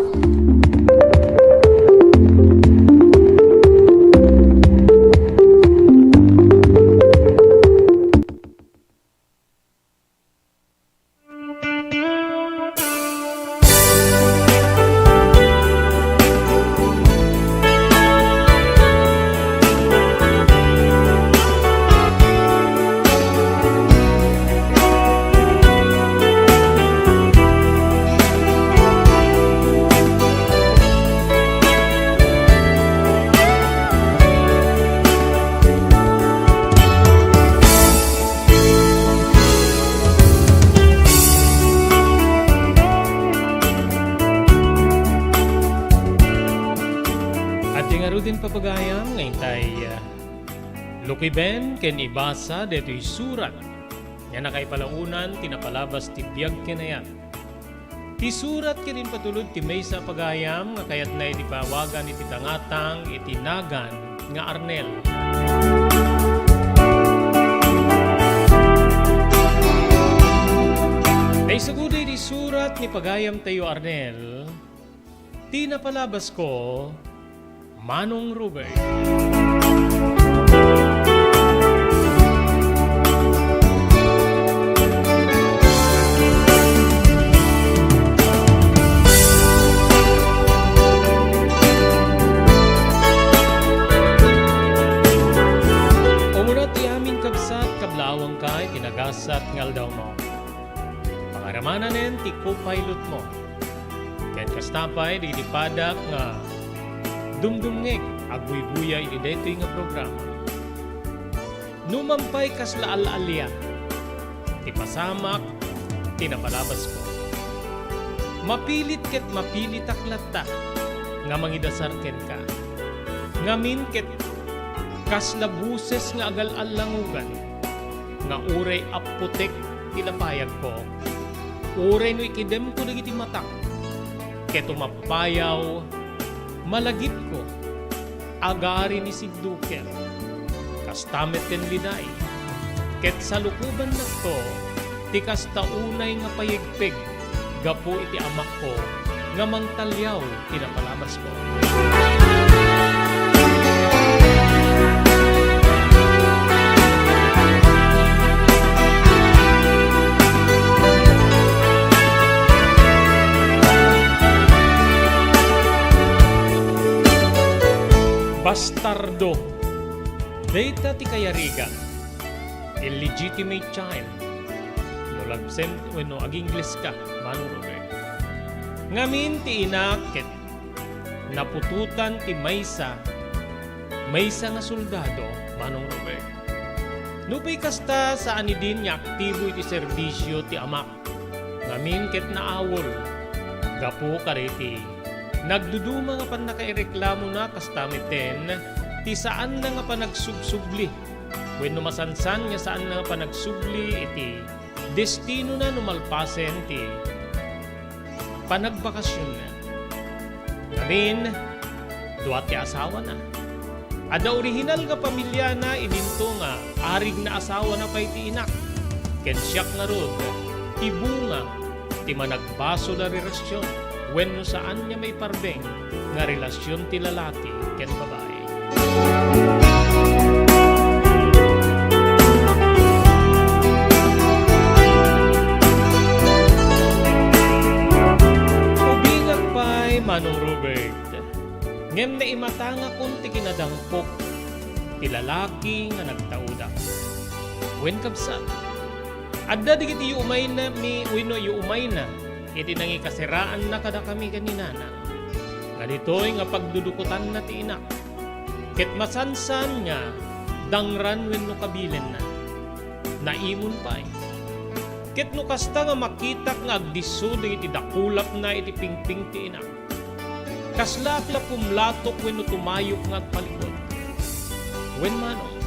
Adda ngaruden, papagayam, nga intay, ah, lukiben ken ibasa daytoy surat nga nakaipalaonan ti napalabas ti biag ken ayat. Ti surat ket impatulod ti maysa a pagayam nga kayatna iti paawagan iti tangatang iti nagan nga Arnel. Naisagud iti surat ni pagayamtayo Arnel, Ti napalabasko, Manong Robert. Umuna ti amin, kabsat, kablaawanka iti nagasat nga aldawmo. Pangaramananen ti co-pilotmo. Ken kasta pay dagiti padak nga dumdumngeg agbuybuya iti daytoy nga programa. Numan pay kasla al-alia ti pasamak ti napalabasko. Mapilit ket mapilitak latta nga mangidasar kenka. Ngamin ket kasla boses nga agal-allangugan nga uray apputek ti lapayagko, uray no ikidemko dagiti matak, ket umappayaw, malagipko, agari ni Sidduker, kasta met ken Linay, ket salukobannakto ti kasta unay nga payegpeg gapu iti amakko nga mangtaliaw ti napalabasko. Bastardo. Dayta ti kayarigan. Illegitimate child. No labsem wenno agingleska, Manong Robert. Ngamin ti inak ket naputotan ti maysa, maysa nga soldado, Manong Robert. Nupay kasta, saan idin nga aktibo iti serbisio ti amak. Ngamin ket naawol gapu kadagiti nagduduma nga pannakaireklamona, kasta metten ti saanna nga panagsubsubli wenno masansan nga saanna nga panagsubli iti destinona no malpasen ti panagbakasionna. Ngamin, dua ti asawana. Adda orihinal nga pamiliana idinto nga arig naasawana pay ti inak. Ken siak ngarud ti bunga ti managbasol a relasion wenno saan nga maiparbeng nga relasion ti lalaki ken babai. Ubingak pay, Manong Robert, ngem naimatangakon ti kinadangpok ti lalaki nga nagtaudak. Wen, kabsat, adda dagiti yuumaynami wenno yuumayna iti nangikaseraanna kadakami ken ni Nana. Nga ditoy nga pagdudukotanna ti inak, ket masansan nga dangran wenno kabilenna. Naimon pay. Ket no kasta nga makitak nga agdisso dagiti dakulapna iti pingping ti inak, kasla ak la pumlatok wenno tumayok nga agpalikut. Wen, Manong,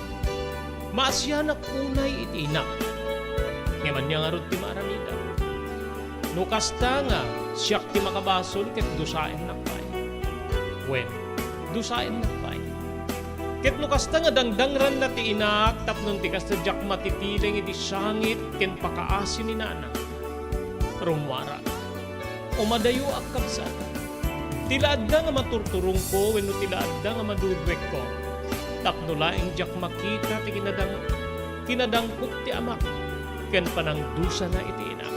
maasianak unay iti inak. Ngem ania ngarud ti maaramidak? No kasta nga siak ti makabasol ket dusaennak pay. Wen, dusaennak pay. Ket no kasta nga dangdangranna ti inak tapno ti kasta diak matitileng iti sangit ken pakaasi ni Nana, rummuarak. Umadayoak, kabsat. Ti la adda nga maturturongko wenno ti la adda nga maduduekko, tapno laeng diak makita ti kinadang-, kinadangpok ti amak ken panangdusana iti inak.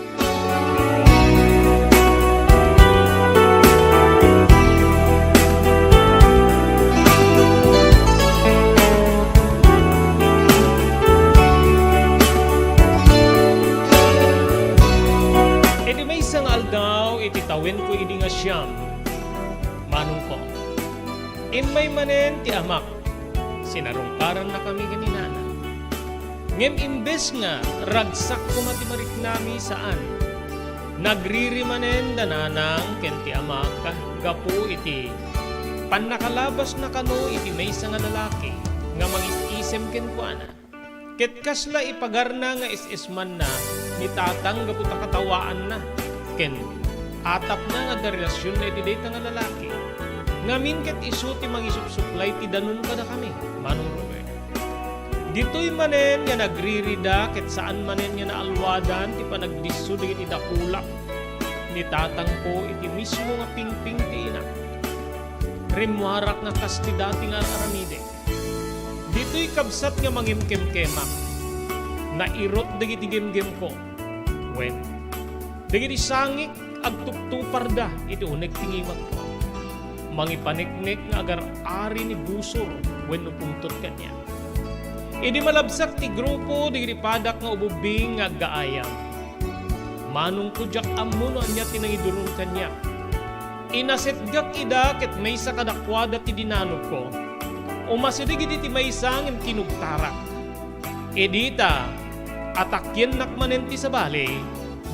Iti maysa nga aldaw, iti tawenko idi nga siam, manongko, immay manen ti amak. Sinarungkarannakami ken ni Nana. Ngem imbes nga ragsak koma ti mariknami, saan. Nagriri manen da Nanang ken ti amak gapu iti pannakalabasna kano iti maysa nga lalaki nga mangis-isem kenkuana. Ket kasla ipagarna nga is-ismanna ni Tatang gapu ta katawaanna ken atapna nga adda relasionna iti dayta nga lalaki. Ngamin ket isu ti mangisupsuplay ti danum kadakami, Manong Robert. Ditoy manen nga nagririda ket saan manen nga naalwadan ti panagdisso dagiti dakulap ni tatangko iti mismo nga pingping ti inak. Rimmuarak nga kas ti dati nga ar-aramidek. Ditoy kabsat nga mangimkemkemak, nairut dagiti gimgimko. Wen, dagiti sangik agtuptuparda iti uneg ti ngimagko. Mangipaneknek nga agar-ari ni busor wenno pungtot kaniak. Idi malabsak ti grupo dagiti padak nga ububbing nga aggaayam, manongko diak ammo no ania ti nangiduron kaniak. Inasetgak ida ket maysa kadakuada ti dinanogko. Umasideg idi ti maysa ngem kinugtarak. Idi ta atakiennak manen ti sabali,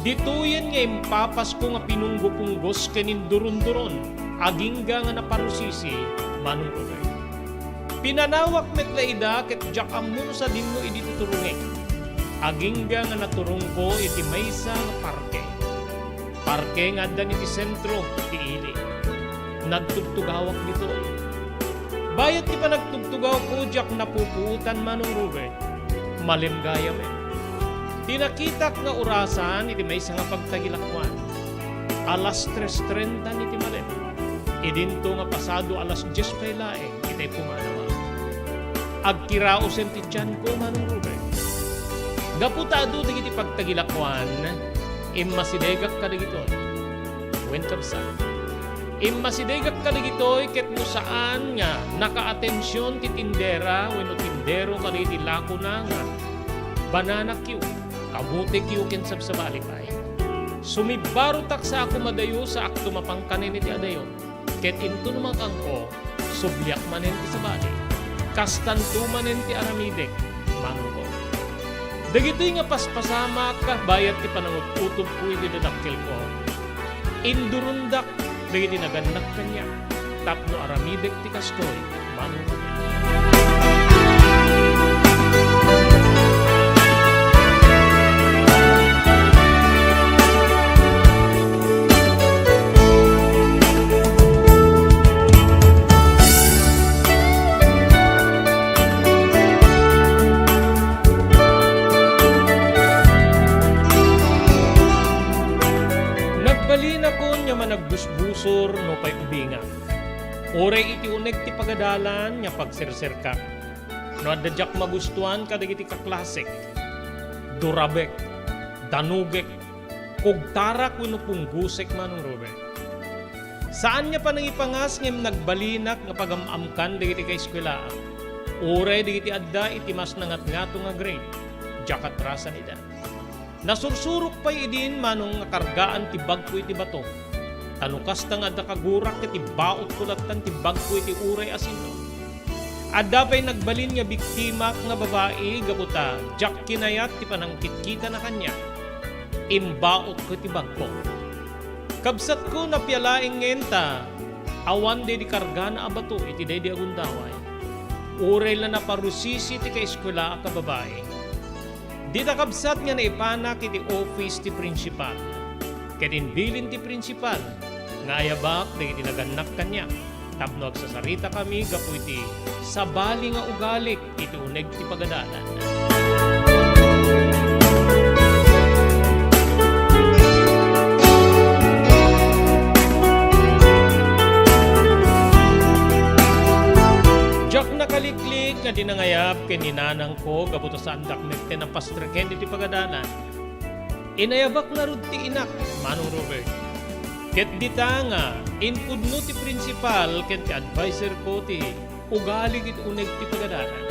ditoyen nga impapasko nga pinunggopunggos ken induronduron, agingga nga naparusisi, Manong Robert. Pinanawak met la ida ket diak ammo no sadinno idi ti turongek. Agingga nga naturongko iti maysa nga parke. Parke nga addan iti sentro ti ili. Nagtugtugawak ditoy. Bayat ti panagtugtugawko, diak napupuotan, Manong Robert. Malem gayam, eh. Ti nakitak nga orasan iti maysa nga pagtagilakoan. Alas tres trenta iti malem. Idinto nga pasado alas dies pay laeng. Itay pumanaw. Agkiraosen ti tianko, Manong Robert. Gapu ta adu dagiti pagtagilakoan, immasidegak kadagitoy. Wen, kabsat, immasidegak kadagitoy ket no saan nga nakaatension ti tindera wenno tindero kadagiti lakona nga banana cue, kamote cue ken sabsabali pay. Sumibbarotak sa ako madayo, sa akto mapangkanen iti adayo. Ket inton makangko, subliak manen ti sabali. Kastanto manen ti aramidek, Manong Robert. Dagitoy nga paspasamak, bayat ti panangut-utobko iti dadakkelko, indurondak dagiti nagannak kaniak tapno aramidek ti kastoy, Manong Robert. Nagbalinakon nga managbusbusor no pay ubingak. Uray iti uneg ti pagadalan nga pagserserkak. No adda diak magustuan kadagiti kaklasek, durabek, danugek, kugtarak wenno punggosek, Manong Robert. Saan nga panangipangas ngem nagbalinak nga pagam-amkan dagiti kaeskuelaak. Uray dagiti adda iti mas nangatngato nga grade, diak atrasan ida. Nasursurok pay idin, Manong, nga kargaan ti bagko iti bato. Ta no kasta nga adda kagurak ket ibaotko lattan ti bagko iti uray a sinno. Adda pay nagbalin nga biktimak nga babai gapu ta diak kinayat ti panangkitkitana kaniak. Imbaotko ti bagko. Kabsatko, napialaengen ta awan daydi kargana a bato iti daydi a gundaway. Uray la naparusisi ti kaeskuelaak a babai. Dita kabsat nga naipanak iti office ti prinsipal. Ket imbilin ti prinsipal nga ayabak dagiti nagannak kaniak tapno agsasaritakami gapu iti sabali nga ugalik iti uneg ti pagadalan. Diak nakaliklik nga di nangayab ken ni nanangko gapu ta saandak met ti napastreken iti pagadalan. Inayabak ngarud ti inak, Manong Robert. Ket dita nga impudno ti prinsipal ken ti adviser ko ti ugali iti uneg ti pagadalan.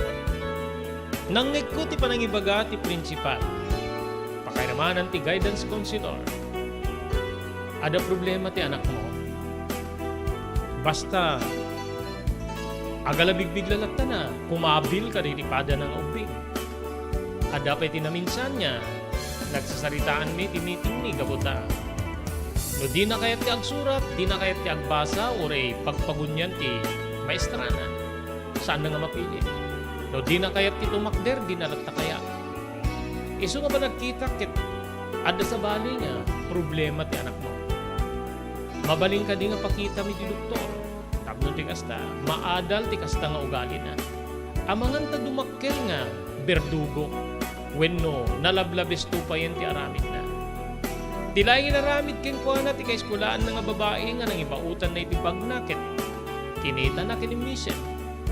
Nangngegko ti panangibaga ti prinsipal. Pakairamanan ti guidance counselor. Adda problema ti anakmo. Basta, agalabigbig la lattana, kumabil kadagiti padana nga ubbing. Adda pay ti naminsan nga nagsasaritaanmi ti meetingmi gapu ta no dina kayat ti agsurat, dina kayat ti agbasa, uray pagpagunian ti maestrana. Saanna nga mapili. No dina kayat ti tumakder, dina latta kayat. Isu nga panagkitak ket adda sabali nga problema ti anakmo. Mabalin kadi nga pakitam iti doktor tapno ti kasta, maadal ti kasta nga ugalina. Amangan ta dumakkel nga berdugo wenno nalablabesto payen ti aramidna. Ti laeng inaramid kenkuana ti kaeskulaanna nga babai nga nangibaotanna iti bagna ket Kinitana ken ni Michelle.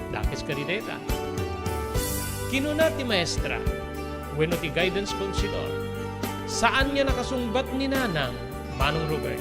Dakes kadi dayta. Kinuna ti maestra wenno ti guidance counselor, saan nga nakasungbat ni Nanang Manong Robert.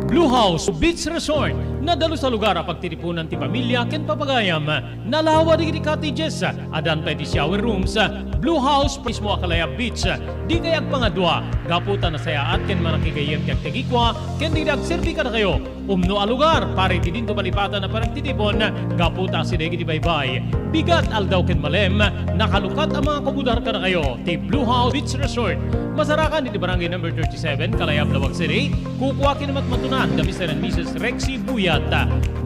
Blue House Beach Resort, nadalus a lugar a pagtitipunan ti pamilia ken papagayam. Nalawa dagiti cottages, addan pay ti shower rooms. Blue House mismo a Calaya Beach. Dikay agpangadua gapu ta nasayaat ken manakigayyem ti agtagikua ken dagiti agserbi kadakayo. Umno a lugar para iti dinto malipatan a panagtitipon gapu ta asideg iti baybay, bigat, aldaw ken malem, nakalukat a mga komodar kadakayo ti Blue House Beach Resort. Masarakan iti Barangay Number thirty-seven, Calaya, Laoag City. Kukua ken matmatunan da Mister and Missus Rexy Buyat.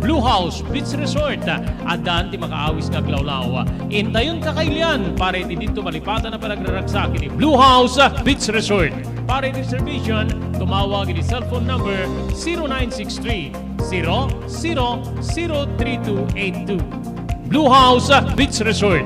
Blue House Beach Resort, addan ti makaawis nga aglawlaw. Intayon kakailian para iti dinto malipatan a panagraragsak iti Blue House Beach Resort. Para iti reservation, tumawag iti cellphone number zero nine six three, zero zero zero three two eight two. Blue House Beach Resort.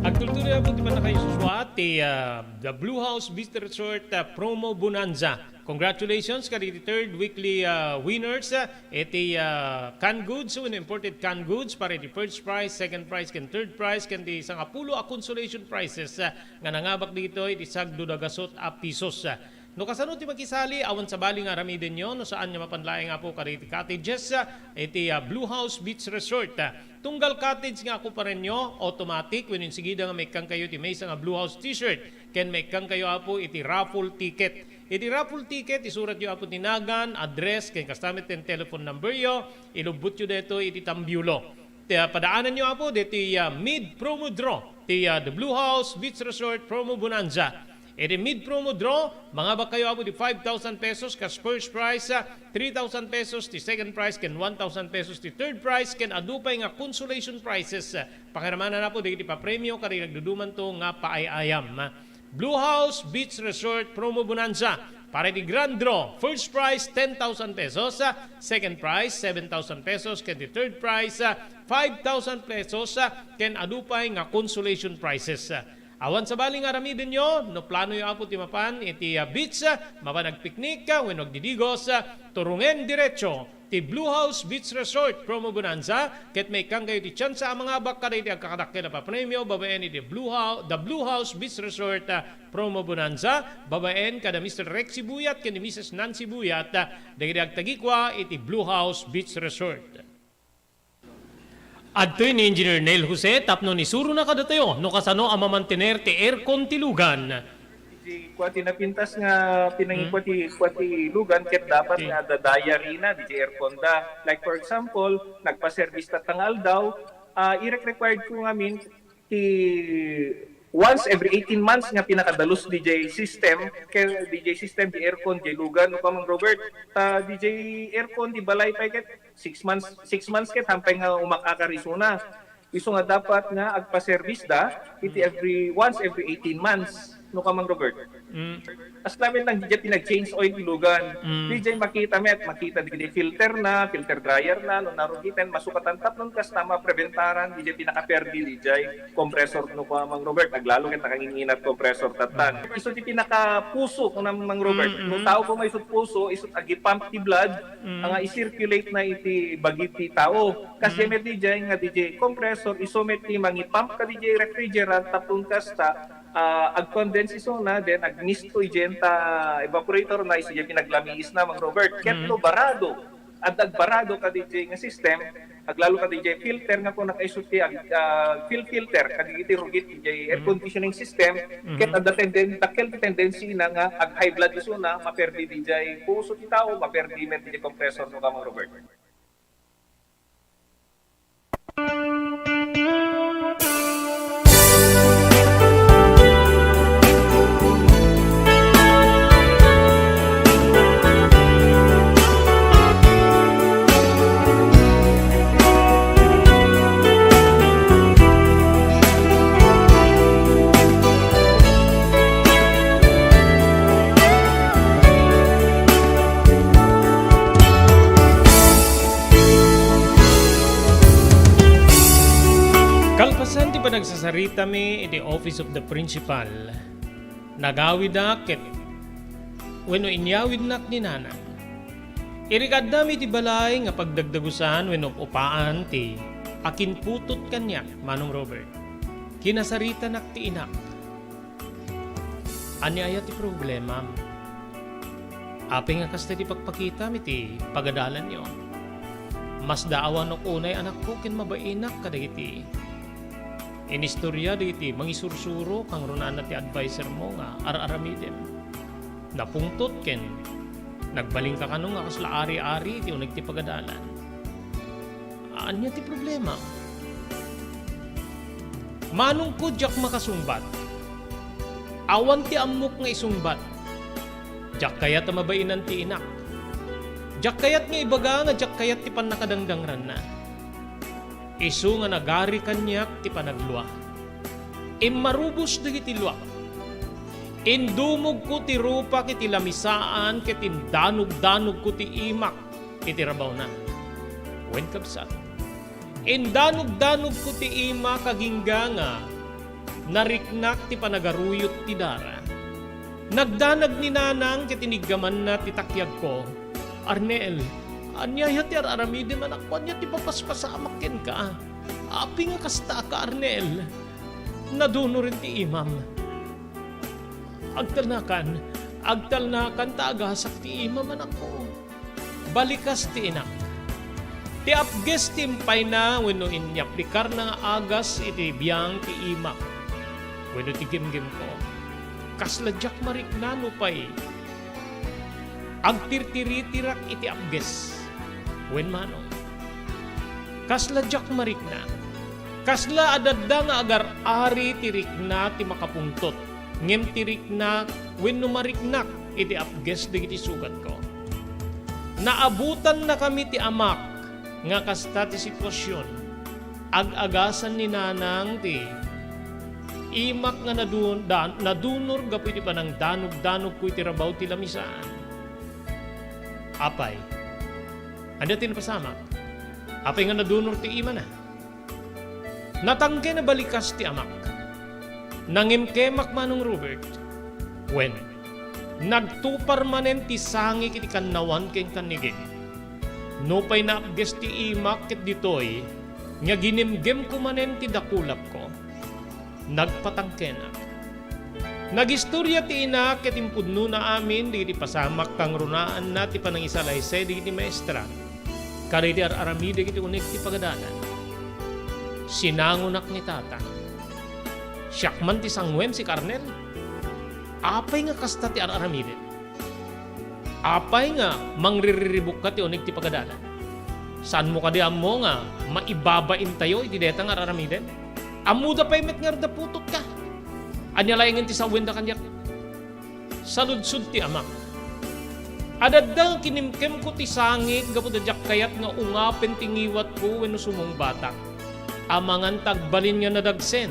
Agtultuloy a po ti pannakaisusua ti, ah, The Blue House Beach Resort, ah, Promo Bonanza. Congratulations kadagiti third weekly, ah, winners, ah, iti, ah, canned goods, wenno imported canned goods, para iti first prize, second prize, ken third prize, ken ti sangapulo a consolation prizes, ah, nga nangabak ditoy iti sagdudagaso a pisos, ah. No kasano ti makisali, awan sabali nga aramidenyo, no saan nga mapan laeng, Apo, kadagiti cottages, ah, iti, ah, Blue House Beach Resort, ah. Tunggal cottage nga akuparenyo, automatic, wenno insigida nga maikkankayo ti maysa nga Blue House T-shirt, ken maikkankayo, Apo, iti raffle ticket. Iti raffle ticket, isuratyo, Apo, ti nagan, address, ken kasta met ti telephone numberyo, ilubbotyo daytoy iti tambiulo. Ti, ah, padaananyo, Apo, daytoy, ah, mid-promo draw ti, ah, The Blue House Beach Resort Promo Bonanza. Iti mid-promo draw, mangabakkayo, Apo, ti five thousand pesos kas first prize, ah, three thousand pesos ti second prize, ken one thousand pesos ti third prize, ken adu pay nga consolation prizes. Pakiramanan, Apo, dagiti papremio kadagiti nagdudumanto nga paay-ayam. Blue House Beach Resort Promo Bonanza. Para iti grand draw, first prize, ten thousand pesos, second prize, seven thousand pesos, ken ti third prize, five thousand pesos, ken adu pay nga consolation prizes. Awan sabali nga aramidenyo, no planoyo, Apo, ti mapan iti, ah, beach, ah, mapan agpiknik, ah, wenno agdidigos, ah, turongen diretso ti Blue House Beach Resort Promo Bonanza, ket maikkankayo ti tsansa a mangabak kadagiti agkakadakkel a papremio babaen iti Blue Hou-, The Blue House Beach Resort, ah, Promo Bonanza, babaen kada Mister Rexy Buyat ken ni Missus Nancy Buyat, ah, dagiti agtagikua iti Blue House Beach Resort. Adtoy ni Engineer Neil Jose tapno isurona kadatayo no kasano a mamantener ti aircon ti lugan. Ti kua ti napintas nga pinangikua ti kua ti lugan ket dapat nga adda diary na diay aircon da. Like for example, nagpa-service tatta nga aldaw, ah, irek-required ko ngamin ti once every eighteen months nga pinakadalus diay system, ken diay system ti aircon diay lugan, no, Kamang Robert. Ta diay aircon ti balay pay ket six months, six months ket hampay nga umak-akar isuna. Isu nga dapat nga agpa-service da iti every, once every eighteen months, no, Kamang Robert. Mm. As namin lang diay pinag-change oil ti lugan. Mm. Diay makita met, makita diay filter na, filter dryer na, no narugiten, masukatan tapno kasta mapreventaran diay pinakaperdi diay compressor, no, Kamang Robert, aglalo ket nakanginginat compressor tattan. Isu ti pinakapuso, kuna Mang Robert. Mm, mm. No tao ko may isut puso, isut agi-pump ti blood, Mm. nga i-circulate na iti bagi ti tao. Kas Mm. met diay nga diay compressor, isu met ti mangi-pump kadiay refrigerant tapno kasta, ah, ag-condense isuna, then agmisto idiay ta evaporator na, isu diay pinaglamiis na, Mang Robert. Ket Mm. no barado, adda agbarado kadiay nga system, aglalo kadiay filter nga kuna isu ti ag-, ah, fil-, filter kadagiti rugit diay air Mm. conditioning system, Mm-hmm. ket adda tenden-, dakkel ti tendency na nga ag-high blood isuna, maperdi diay puso ti tao, maperdi met diay compressor, no, Kamang Robert. Kalpasan ti panagsasaritami iti Office of the Principal, nagawidak ket wenno inyawidnak ni nanang. Irikaaddami ti balay nga pagdagdagusan wenno up-upaan ti akinputot kaniak, Manong Robert. Kinasaritanak ti inak. Ania aya ti problemam? Apay nga kasta ti pakpakitam iti pagadalanyo? Masdaawanok unay, anakko, ken mabainak kadagiti inistoria dagiti mangisursuro kangrunaan ti adviser mo nga ar-aramidem. Napungtot ken nagbalinka kano nga kasla ari-ari iti uneg ti pagadalan. Ania ti problema? Manongko, diak makasungbat. Awan ti ammok nga isungbat. Diak kayat a mabainan ti inak. Diak kayat nga ibaga nga diak kayat ti pannakadangdangranna. Isu nga nagari kaniak ti panaglua. Immarubos dagiti luak. Indumogko ti rupak iti lamisaan ket indanogdanogko ti imak iti rabawna. Wen, kabsat, indanogdanogko ti imak agingga nga nariknak ti panagaruyot ti dara. Nagdanag ni nanang ket iniggamanna ti takiagko. "Arnel, ania aya ti ar-aramidem, anakko? Ania ti papaspasamak kenka? Apay nga kastaka, Arnel? Nadunoren ti imam." Agtalnakan, agtalnakan ta agasak ti imam, anakko. Balikas ti inak. Ti apges ti impayna wenno inyaplikarna nga agas iti biang ti imak wenno ti gimgimko. Kasla diak marikna nupay agtirtiritirak iti apges. Wen, manong, kasla diak marikna. Kasla adda nga agar-ari ti rikna ti makapungtot, ngem ti rikna wenno mariknak iti apges dagiti sugatko. Naabutannakami ti amak nga kasta ti situasion. Ag-agasan ni nanang ti imak nga nadun-, dan-, nadunor gapu iti panangdanogdanogko iti rabaw ti lamisaan. Apay, ania ti napasamak? Apay nga nadunor ti imana? Natangken a balikas ti amak. Nangimkemak, Manong Robert. Wen, nagtupar manen ti sangik iti kannawan ken kannigin. Nupay naapges ti imak ket ditoy nga ginimgimko manen ti dakulapko, nagpatangkenak. Nagistoria ti inak ket impudnona amin dagiti pasamak kangrunaanna ti panangisalaysay dagiti maestra kadagiti ar-aramid dagiti uneg ti pagadalan. Sinangonak ni Tatang. "Siak man ti sanguen, si Arnel. Apay nga kasta ti ar-aramidem? Apay nga mangririribukka ti uneg ti pagadalan? Saanmo kadi ammo nga maibabaintayo iti dayta nga ar-aramidem? Ammoda pay met nga arda putotka. Ania laengen ti sawenda kaniak?" Saludsod ti amak. "Adda nga kinimkemko ti sangik gapu ta diak kayat nga ungapen ti ngiwatko wenno sumungbatak. Amangan ta agbalin nga nadagsen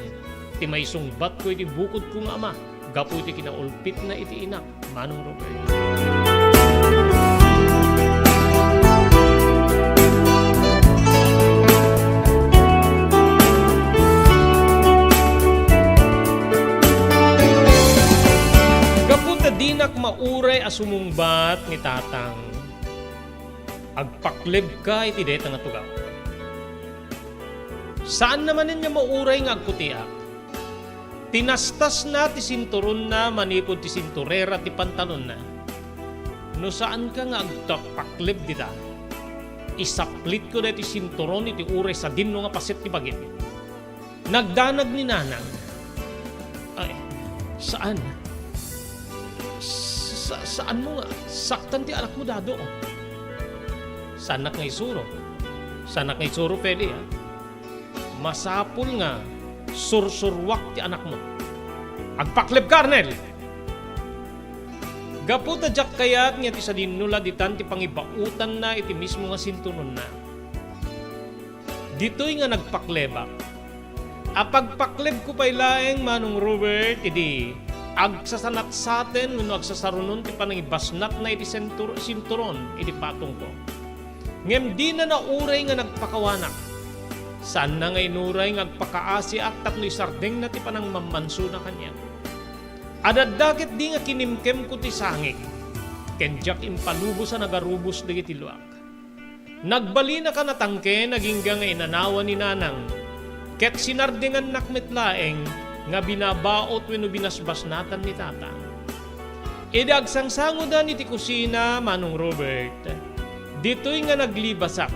ti maisungbatko iti bukodko nga ama gapu iti kinaulpitna iti inak, Manong Robert." Gapu ta dinak mauray a sumungbat ni Tatang, agpaklebka iti dayta nga tugaw. Saanna manen nga mauray nga agkutiak. Tinastasna ti sinturonna manipud ti sinturera ti pantalonna. "No saanka nga agpakleb dita, isaplitko daytoy sinturon iti uray sadinno nga paset ti bagim." Nagdanag ni Nanang. "Ay, saan. Sa-, saanmo nga saktan ti anakmo, Dado?" "Saannak nga isuro. Saannak nga isuro, Feli, ha? Masapul nga sursuruak ti anakmo. Agpaklebka, Arnel!" Gapu ta diak kayat nga ti sadinno la ditan ti pangibaotanna iti mismo nga sinturonna. Ditoy nga nagpaklebak. Apagpaklebko pay laeng, Manong Robert, idi agsasanatsaten wenno agsasarunon ti panangibasnatna iti sentur-, sinturon iti patongko. Ngem dina nauray nga nagpakawanak. Saanna nga inuray nga agpakaasiak tapno isardengna ti panangmammansona kaniak. Adda ket di nga kinimkemko ti sangik. ken diak impalubos a nagarubos dagiti luak. Nagbalinaka natangken agingga nga inanawan ni Nanang, ket sinardingannak met laeng nga binabaot wenno binasbasnatan ni Tatang. Idi agsangsangodan iti kusina, Manong Robert, ditoy nga naglibasak.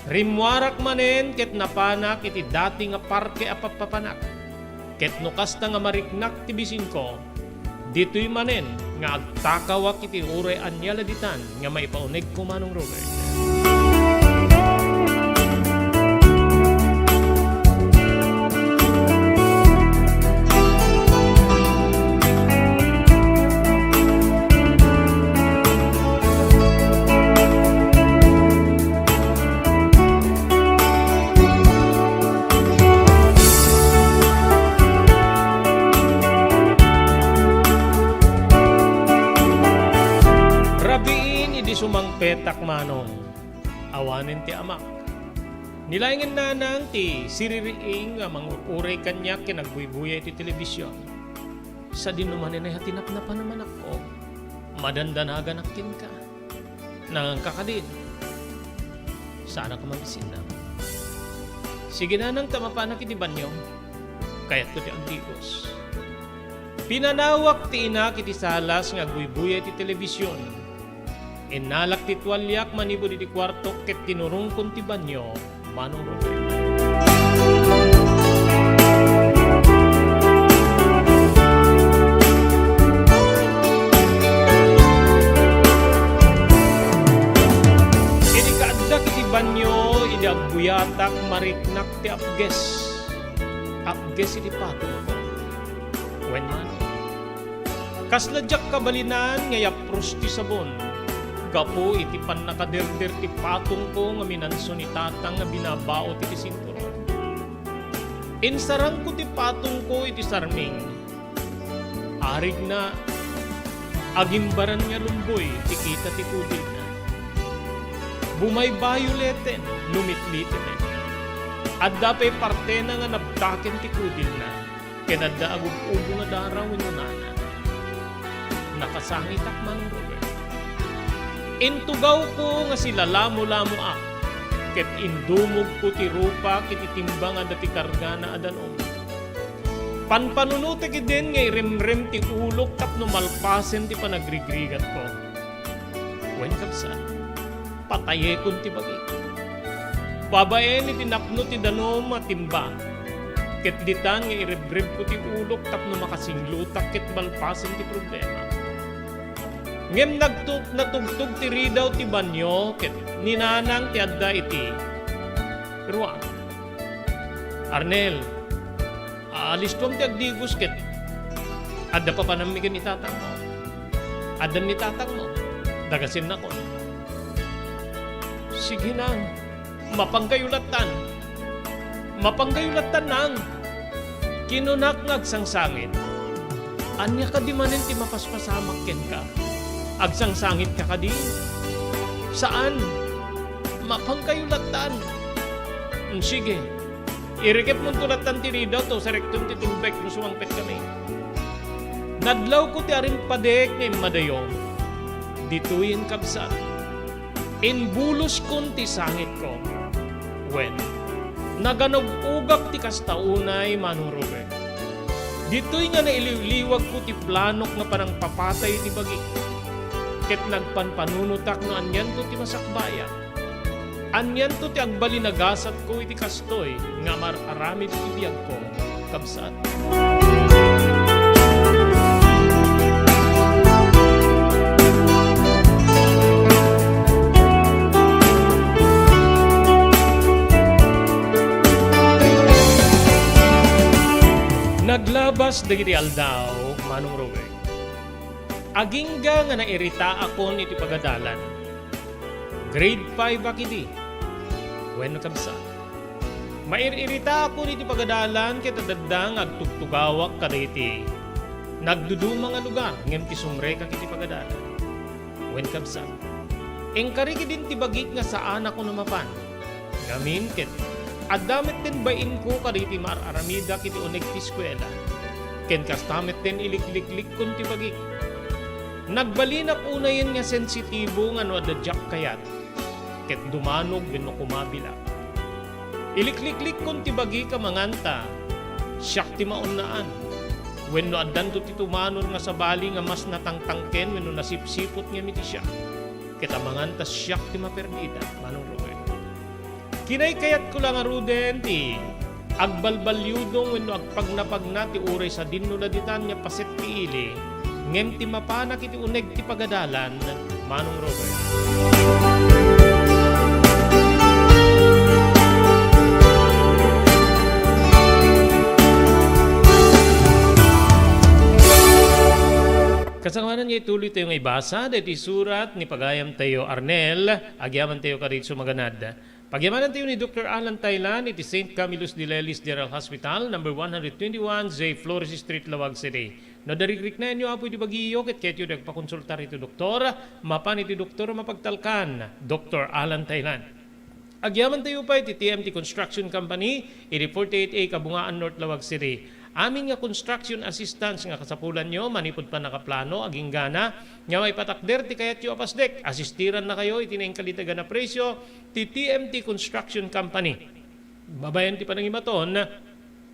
Rimmuarak manen ket napanak iti dati nga parke a pappapanak. Ket no kasta nga mariknak ti bisinko, ditoy manen nga agtakawak iti uray ania la ditan nga maipaunegko, Manong Robert. Rabiin idi sumangpetak, Manong, awanen ti amak. Ni laengen Nanang ti siririing a mangur-uray kaniak ken agbuybuya iti telebision. Sadino manen a tinapnapan a manakko, madandanaganak kenka. Nanganka kadin? Saanka mabisinna. Sige, Nanang, ta mapanak iti banio. Kayatko ti agdigos. Pinanawak ti inak iti salas nga agbuybuya iti telebision. Innalak ti tualiak manipud iti kuartok ket tinurongkon ti banio, Manong Robert. Idi kaaddak iti banio, idi agbuyatak, mariknak ti apges. Apges iti patongko. Wen, Manong. Kasla diak kabalinan nga iyapros ti sabon gapu iti pannakaderder ti patongko nga minanso ni Tatang nga binabaot iti sinturon. Insarangko ti patongko iti sarming. Arigna, agimbaran nga lumboy ti kita ti kudilna. Bumaybayoleten, lumitliteten. Adda pay partena nga nabtaken ti kudilna. Ken adda agub-ubo nga dara wenno nana. Nakasangitak, Manong Robert. Intugawko nga silalamolamoak, ket indumogko ti rupak iti timbang a dati kargana a danum. Panpanunotek idin nga irimrem ti ulok tapno malpasen ti panagrigrigatko. Wen, kabsat, patayekon ti bagik. Babaen iti napno ti danum a timba, ket ditan nga irebrebko ti ulok tapno makasinglutak ket malpasen ti problema. Ngem nagtu-, natugtog ti ridaw ti banio ket ni Nanang ti adda iti ruar. Arnel, alistuam ti agdigos ket adda papanammi ken ni tatangmo. Addan ni tatangmo. Dagasinnakon. Sige, Nang. Mapankayo lattan. Mapankayo lattan, Nang. Kinunak nga agsangsangit. Ania kadi manen ti mapaspasamak kenka? Agsangsangitka kadi? Saan. Mapankayo lattan. Mm, sige. Irikepmonto lattan ti ridaw ta usarekton ti tulbek no sumangpetkami. Nadlawko ti arimpadek nga immadayong. Ditoyen, kabsat. Imbuloskon ti sangitko. Wen, naganug-ugak ti kasta unay, Manong Robert. Ditoy nga nailiwliwagko ti planok nga panangpapatay iti bagik. Ket nagpanpanunotak no anianto ti masakbayak. Anianto ti agbalin a gasatko iti kastoy nga mar-aramid iti biagko, kabsat? Naglabas dagiti aldaw, Manong Robert. Agingga nga nairitaakon iti pagadalan. Grade five ak idi. Wen, kabsat. Mair-iritaakon iti pagadalan ket adda nga agtugtugawak kadagiti nagduduma nga lugar ngem ti sumrekak iti pagadalan. Wen, kabsat. Inkarik idin ti bagik nga saanakon a mapan. Ngamin ket adda met ti bainko kadagiti mar-aramidak iti uneg ti eskuela. Ken kasta met ti ilikliklikkon ti bagik. Nagbalinak unayen nga sensitibo nga no adda diak kayat, ket dumanog wenno kumabilak. Ilikliklikkon ti bagik a manganta, siak ti maunaan. Wenno addanto ti tumanon nga sabali nga mas natangtangken wenno nasipsiput ngem iti siak, ket amangan ta siak ti maperdida, Manong Robert. Kinaykayatko la ngaruden ti agbalbaliudong wenno agpagnapagna ti uray sadinno la ditan nga paset ti ili, ngem ti mapanak iti uneg ti pagadalan, Manong Robert. Kasangwanan nga ituloy tayo nga ibasa daytoy surat ni pagayamtayo Arnel, agyamantayo kadagiti sumaganad. Pagyamanantayo ni Doktor Alan Thailan iti Saint Camillus de Lellis General Hospital, number one hundred twenty-one J Flores Street, Laoag City. No adda rikriknaenyo, Apo, iti bagiyo, ket kayatyo ti agpakonsultar iti doktor, mapan iti doktor a mapagtalkan, Doktor Alan Thailan. Agyamantayo pay iti T M T Construction Company iti forty-eight A Kabungaan North, Laoag City. Amin nga construction assistance nga kasapulanyo manipud pannakaplano, aginggana nga maipatakder ti kayatyo a pasdek, asistirannakayo iti naingkalintegan a presio ti T M T Construction Company. Babaen ti panangimaton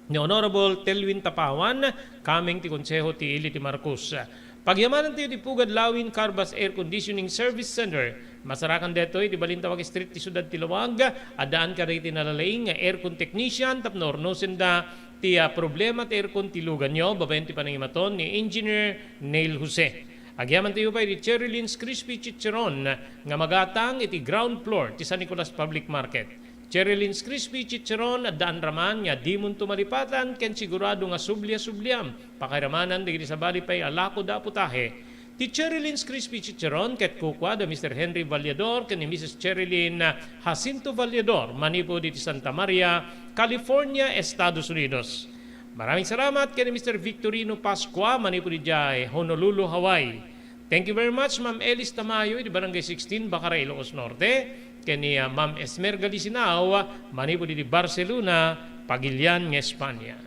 ni Honorable Telwin Tapawan, kameng ti Konseho ti Ili ti Marcos. Pagyamanantayo ti Pugad Lawin Carbas Air Conditioning Service Center. Masarakan daytoy iti Balintawak Street ti Siudad ti Laoag. Addaan kadagiti nalalaing nga aircon technician tapno urnosenda ti, ah, problema ti aircon ti luganyo, babaen ti panangimaton ni Engineer Neil Jose. Agyamantayo pay iti Cherry Lynn's Crispy Chicharon nga magatang iti ground floor ti San Nicolas Public Market. Cherry Lynn's Crispy Chicharon, addaan raman nga dimonto malipatan ken sigurado nga subli a subliam. Pakairamanan dagiti sabali pay a lakoda a putahe. Ti Cherry Lynn's Crispy Chicharon ket kukua da Mister Henry Vallador ken ni Missus Cherry Lynn Jacinto Vallador manipud iti Santa Maria, California, Estados Unidos. Maraming salamat ken ni Mister Victorino Pascua manipud idiay Honolulu, Hawaii. Thank you very much, Ma'am Elis Tamayo, iti Barangay sixteen, Bacara, Ilocos Norte, ken ni, ah, Ma'am Esmer Galisinao, manipud iti Barcelona, Pagilian nga Espanya.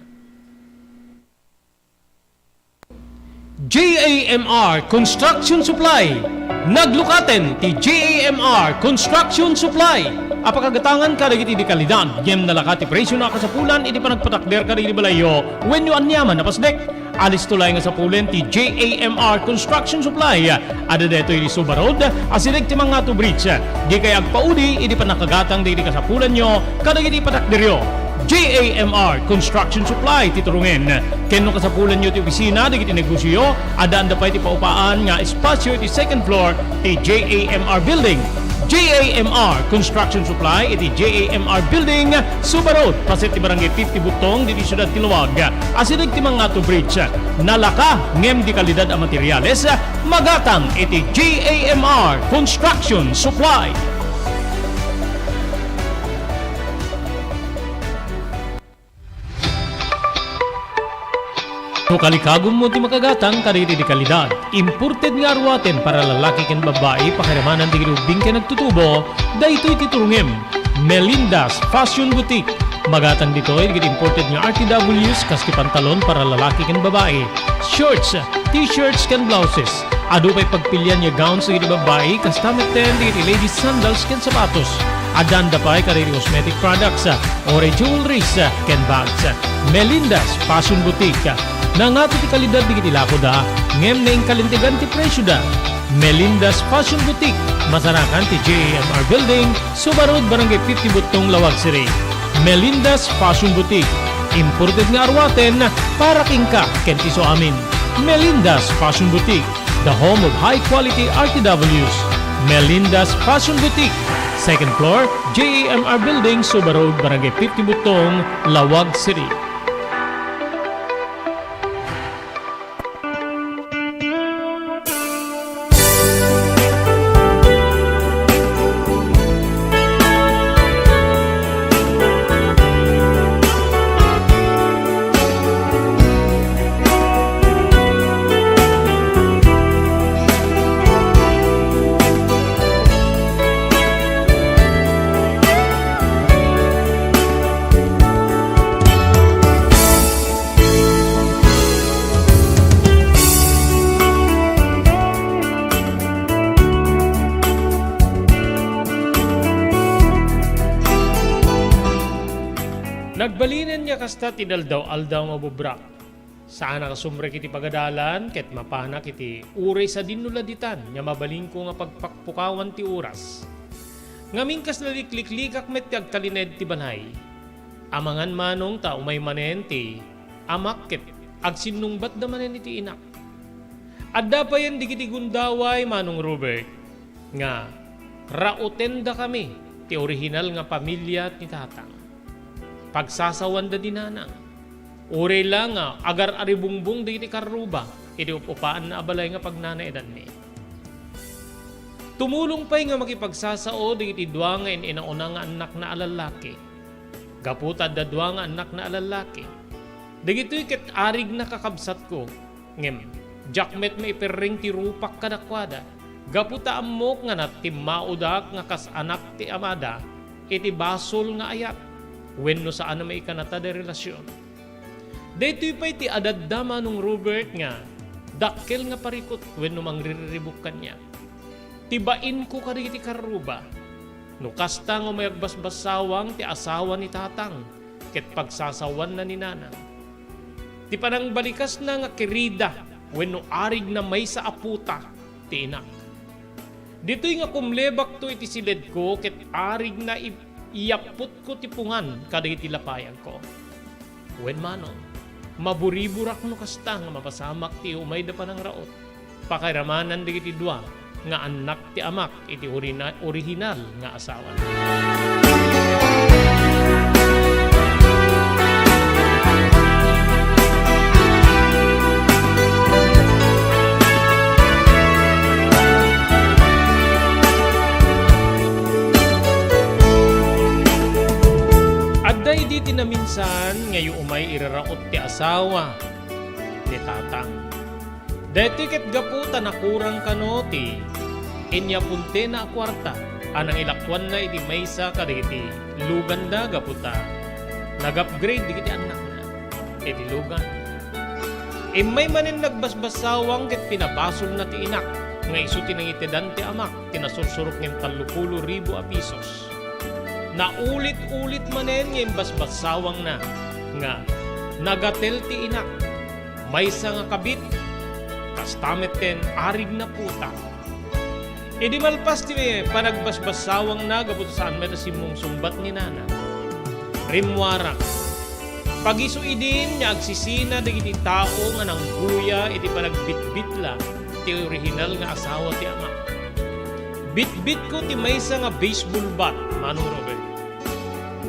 J A M R Construction Supply. Naglukaten ti J A M R Construction Supply a pakagatangan kadagiti di kalidad, ngem nalaka ti presio a kasapulan iti panagpatakder kadagiti balayyo wenno aniaman a pasdek. Alisto laeng a sapulen ti J A M R Construction Supply. Adda daytoy iti Suba Road, asideg ti Mangato Bridge. Dikay agpaudi iti pannakagatang dagiti kasapulanyo kadagiti patakderyo. J A M R Construction Supply ti turongen. Ken no kasapulanyo ti opisina dagiti negosioyo, addaanda pay ti paupaan nga espasio iti second floor ti J A M R Building. J A M R Construction Supply iti J A M R Building, Suba Road, paset ti Barangay fifty Butong, ditoy siudad ti Laoag. Asideg ti Mangato Bridge. Nalaka ngem di kalidad a materiales, magatang iti J A M R Construction Supply. No kalikagummo ti makagatang kadagiti di kalidad, imported nga aruaten para lalaki ken babbai, pakiramanan dagiti ubbing ken nagtutubo, daytoy ti turongem. Melinda's Fashion Boutique. Magatang ditoy dagiti imported nga R T Ws, kas ti pantalon para lalaki ken babbai, shorts, t-shirts ken blouses. Adu pay pagpilian nga gowns dagiti babbai, kasta metten dagiti ladies sandals ken sapatos. Addaanda pay kadagiti cosmetic products, uray jewelries, ken bags. Melinda's Fashion Boutique. Nangato ti kalidad dagiti lakoda, ngem naingkalintegan ti presioda. Melinda's Fashion Boutique, masarakan ti J A M R Building, Suba Road, Barangay fifty Butong, Laoag City. Melinda's Fashion Boutique, imported nga aruaten para kenka ken ti isuamin. Melinda's Fashion Boutique, the home of high quality R T Ws. Melinda's Fashion Boutique, second floor, J A M R Building, Suba Road, Barangay fifty Butong, Laoag City. Nagbalinen nga kasta ti daldaw-aldaw nga bubrak. Saanak a sumrek iti pagadalan ket mapanak iti uray sadino la ditan nga mabalinko nga pagpakpukawan ti oras. Ngamin kasla likliklikak met ti agtalinaed ti balay. Amangan manong ta umay manen ti amak ket agsinnungbatda manen iti inak. Adda payen dagiti gundaway, Manong Robert, nga rautendakami ti orihinal nga pamilia ni Tatang. Pagsasawanda ni Nanang. Uray la nga agar-aribungbong dagiti karruba iti up-upaanna a balay nga pagnanaedanmi. Tumulong pay nga makipagsasao dagiti dua nga in-inauna nga annakna a lallaki. Gapu ta adda dua nga annakna a lallaki. Dagitoy ket arigna, kakabsatko. Ngem diak met maiperreng ti rupak kadakuada, gapu ta ammok nga natimmaodak nga kas anak ti amada iti basol nga ayat wenno saan a maikanata ti relasion. Daytoy pay ti adadda, Manong Robert, nga dakkel nga parikut wenno mangriribuk kaniak. Ti bainko kadagiti karruba, no kasta nga umayagbasbassawang ti asawa ni Tatang ket pagsasawanna ni Nanang. Ti panangbalikasna nga kirida wenno arigna maysa a puta ti inak. Ditoy nga kumlebakto iti siledko ket arigna i-, iyapputko ti pungan kadagiti lapayagko. Wen manong, maburiburak no kasta nga mapasamak ti umayda panangraot. Pakairamanan dagiti dua nga annak ti amak iti orina-, orihinal nga asawana. Adda idi ti naminsan nga umay iraraot ti asawa ni Tatang. Daytoy ket gapu ta nakurang kano ti inyapuntena a kuarta a nangilakoanna iti maysa kadagiti luganda gapu ta nag-upgrade dagiti annakna iti lugan. Immay manen nagbasbassawang ket pinabasolna ti inak nga isu ti nangitedan ti amak ti nasursurok ngem tallo pulo ribu a pesos. Naulit-ulit manen nga imbasbassawangna nga nagatel ti inak. Maysa nga kabit, kasta metten arigna puta. Idi malpas ti panagbasbassawangna gapu ta saan met a simmungsungbat ni Nana, rimmuarak. Pagisu idin nga agsisina dagiti tao nga nangguya iti panagbitbitla ti orihinal nga asawa ti ama. Bitbitko ti maysa nga baseball bat, Manong Robert.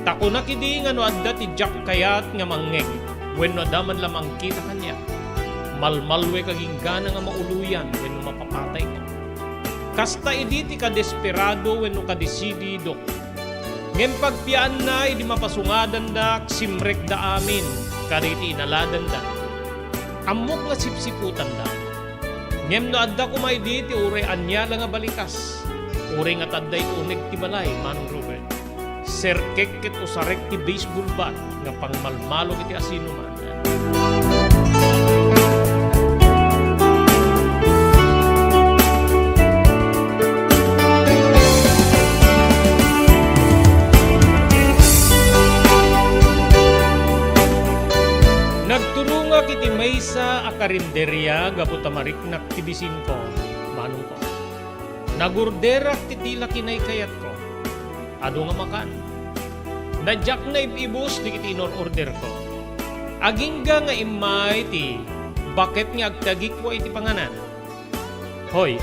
Ta kunak idi nga no adda ti diak kayat nga mangngeg wenno adda man la mangkita kaniak, malmalwek aginggana nga mauloyan wenno mapapatayko. Kasta idi ti kadesperado wenno kadesididok. Ngem pagpiaanna idi mapasungadandak, simrekda amin kadagiti inaladanda. Ammok nga sipsiputanda. Ngem no adda koma idi ti uray ania la nga balikas, uray nga ta adda iti uneg ti balay, Manong Robert, serkek ket usarek ti baseball bat nga pangmalmalok iti asinoman. Nagtulongak iti maysa a karinderia gapu ta mariknak ti bisinko, manongko. Nagorderak ti tila kinaykayatko. Adu nga makan. Diak naib-ibus dagiti inor-orderko. Agingga nga immay ti baket nga agtagikua iti panganan. Hoy,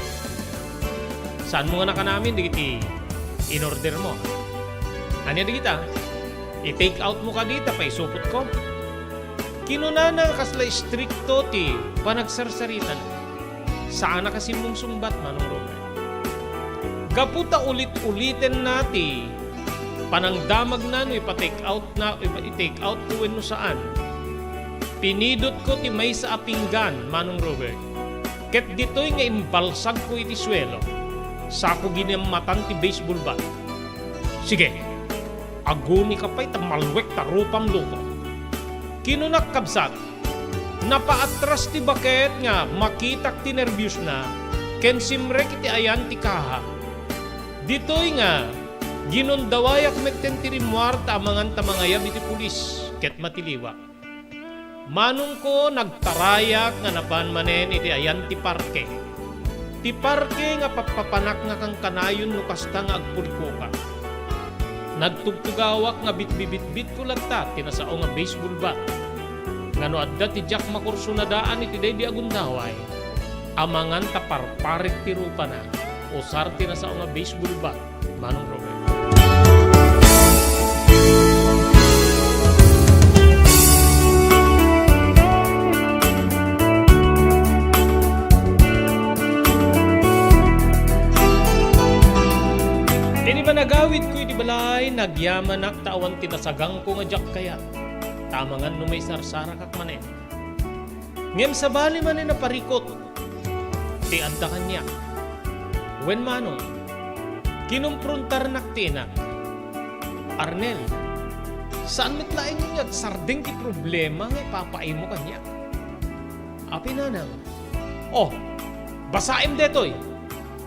saanmo nga nakanamin dagiti inordermo? Ania dagita? I-take outmo kadi ta paisupotko? Kinunana nga kasla istrikto ti panagsarsarita. Saanak a simmungsungbat, Manong Robert. Gapu ta ulit-ulitenna ti panangdamagna no ipa-take out na, ipa-take out ko wenno saan. Pinidotko ti maysa a pinggan, Manong Robert. Ket ditoy nga imbalsagko iti suelo, sako ginammatan ti baseball bat. Sige, agunika pay ta malwek ta rupam loko. Kinunak, kabsat, napaatras ti baket nga makitak ti nerbiosna ken simrek iti ayan ti kaha. Ditoy nga Ginundawayak metten ti rimmuar ta amangan ta mangayab iti pulis ket matiliwak. Manongko, nagtarayak nga napan manen iti ayan ti parke. Ti parke nga pappapanak nga kankanayon no kasta nga agpulkokak. Nagtugtugawak nga bitbibitbitko latta ti nasao nga baseball bat. Nga no adda ti diak makursunadaan iti daydi a gundaway, amangan ta parparik ti rupana, usar ti nasao nga baseball bat. Manong Robert. Idi panagawidko iti balay, nagyamanak ta awan ti nasagangko nga diak kayat. Ta amangan no maisarsarakak manen. Ngem sabali manen a parikut ti adda kaniak. Wen manong, kinumpruntarnak ti inak. Arnel, saan met laeng nga agsardeng ti problema nga ipapaaymo kaniak. Apay nanang? Oh, basaem detoy.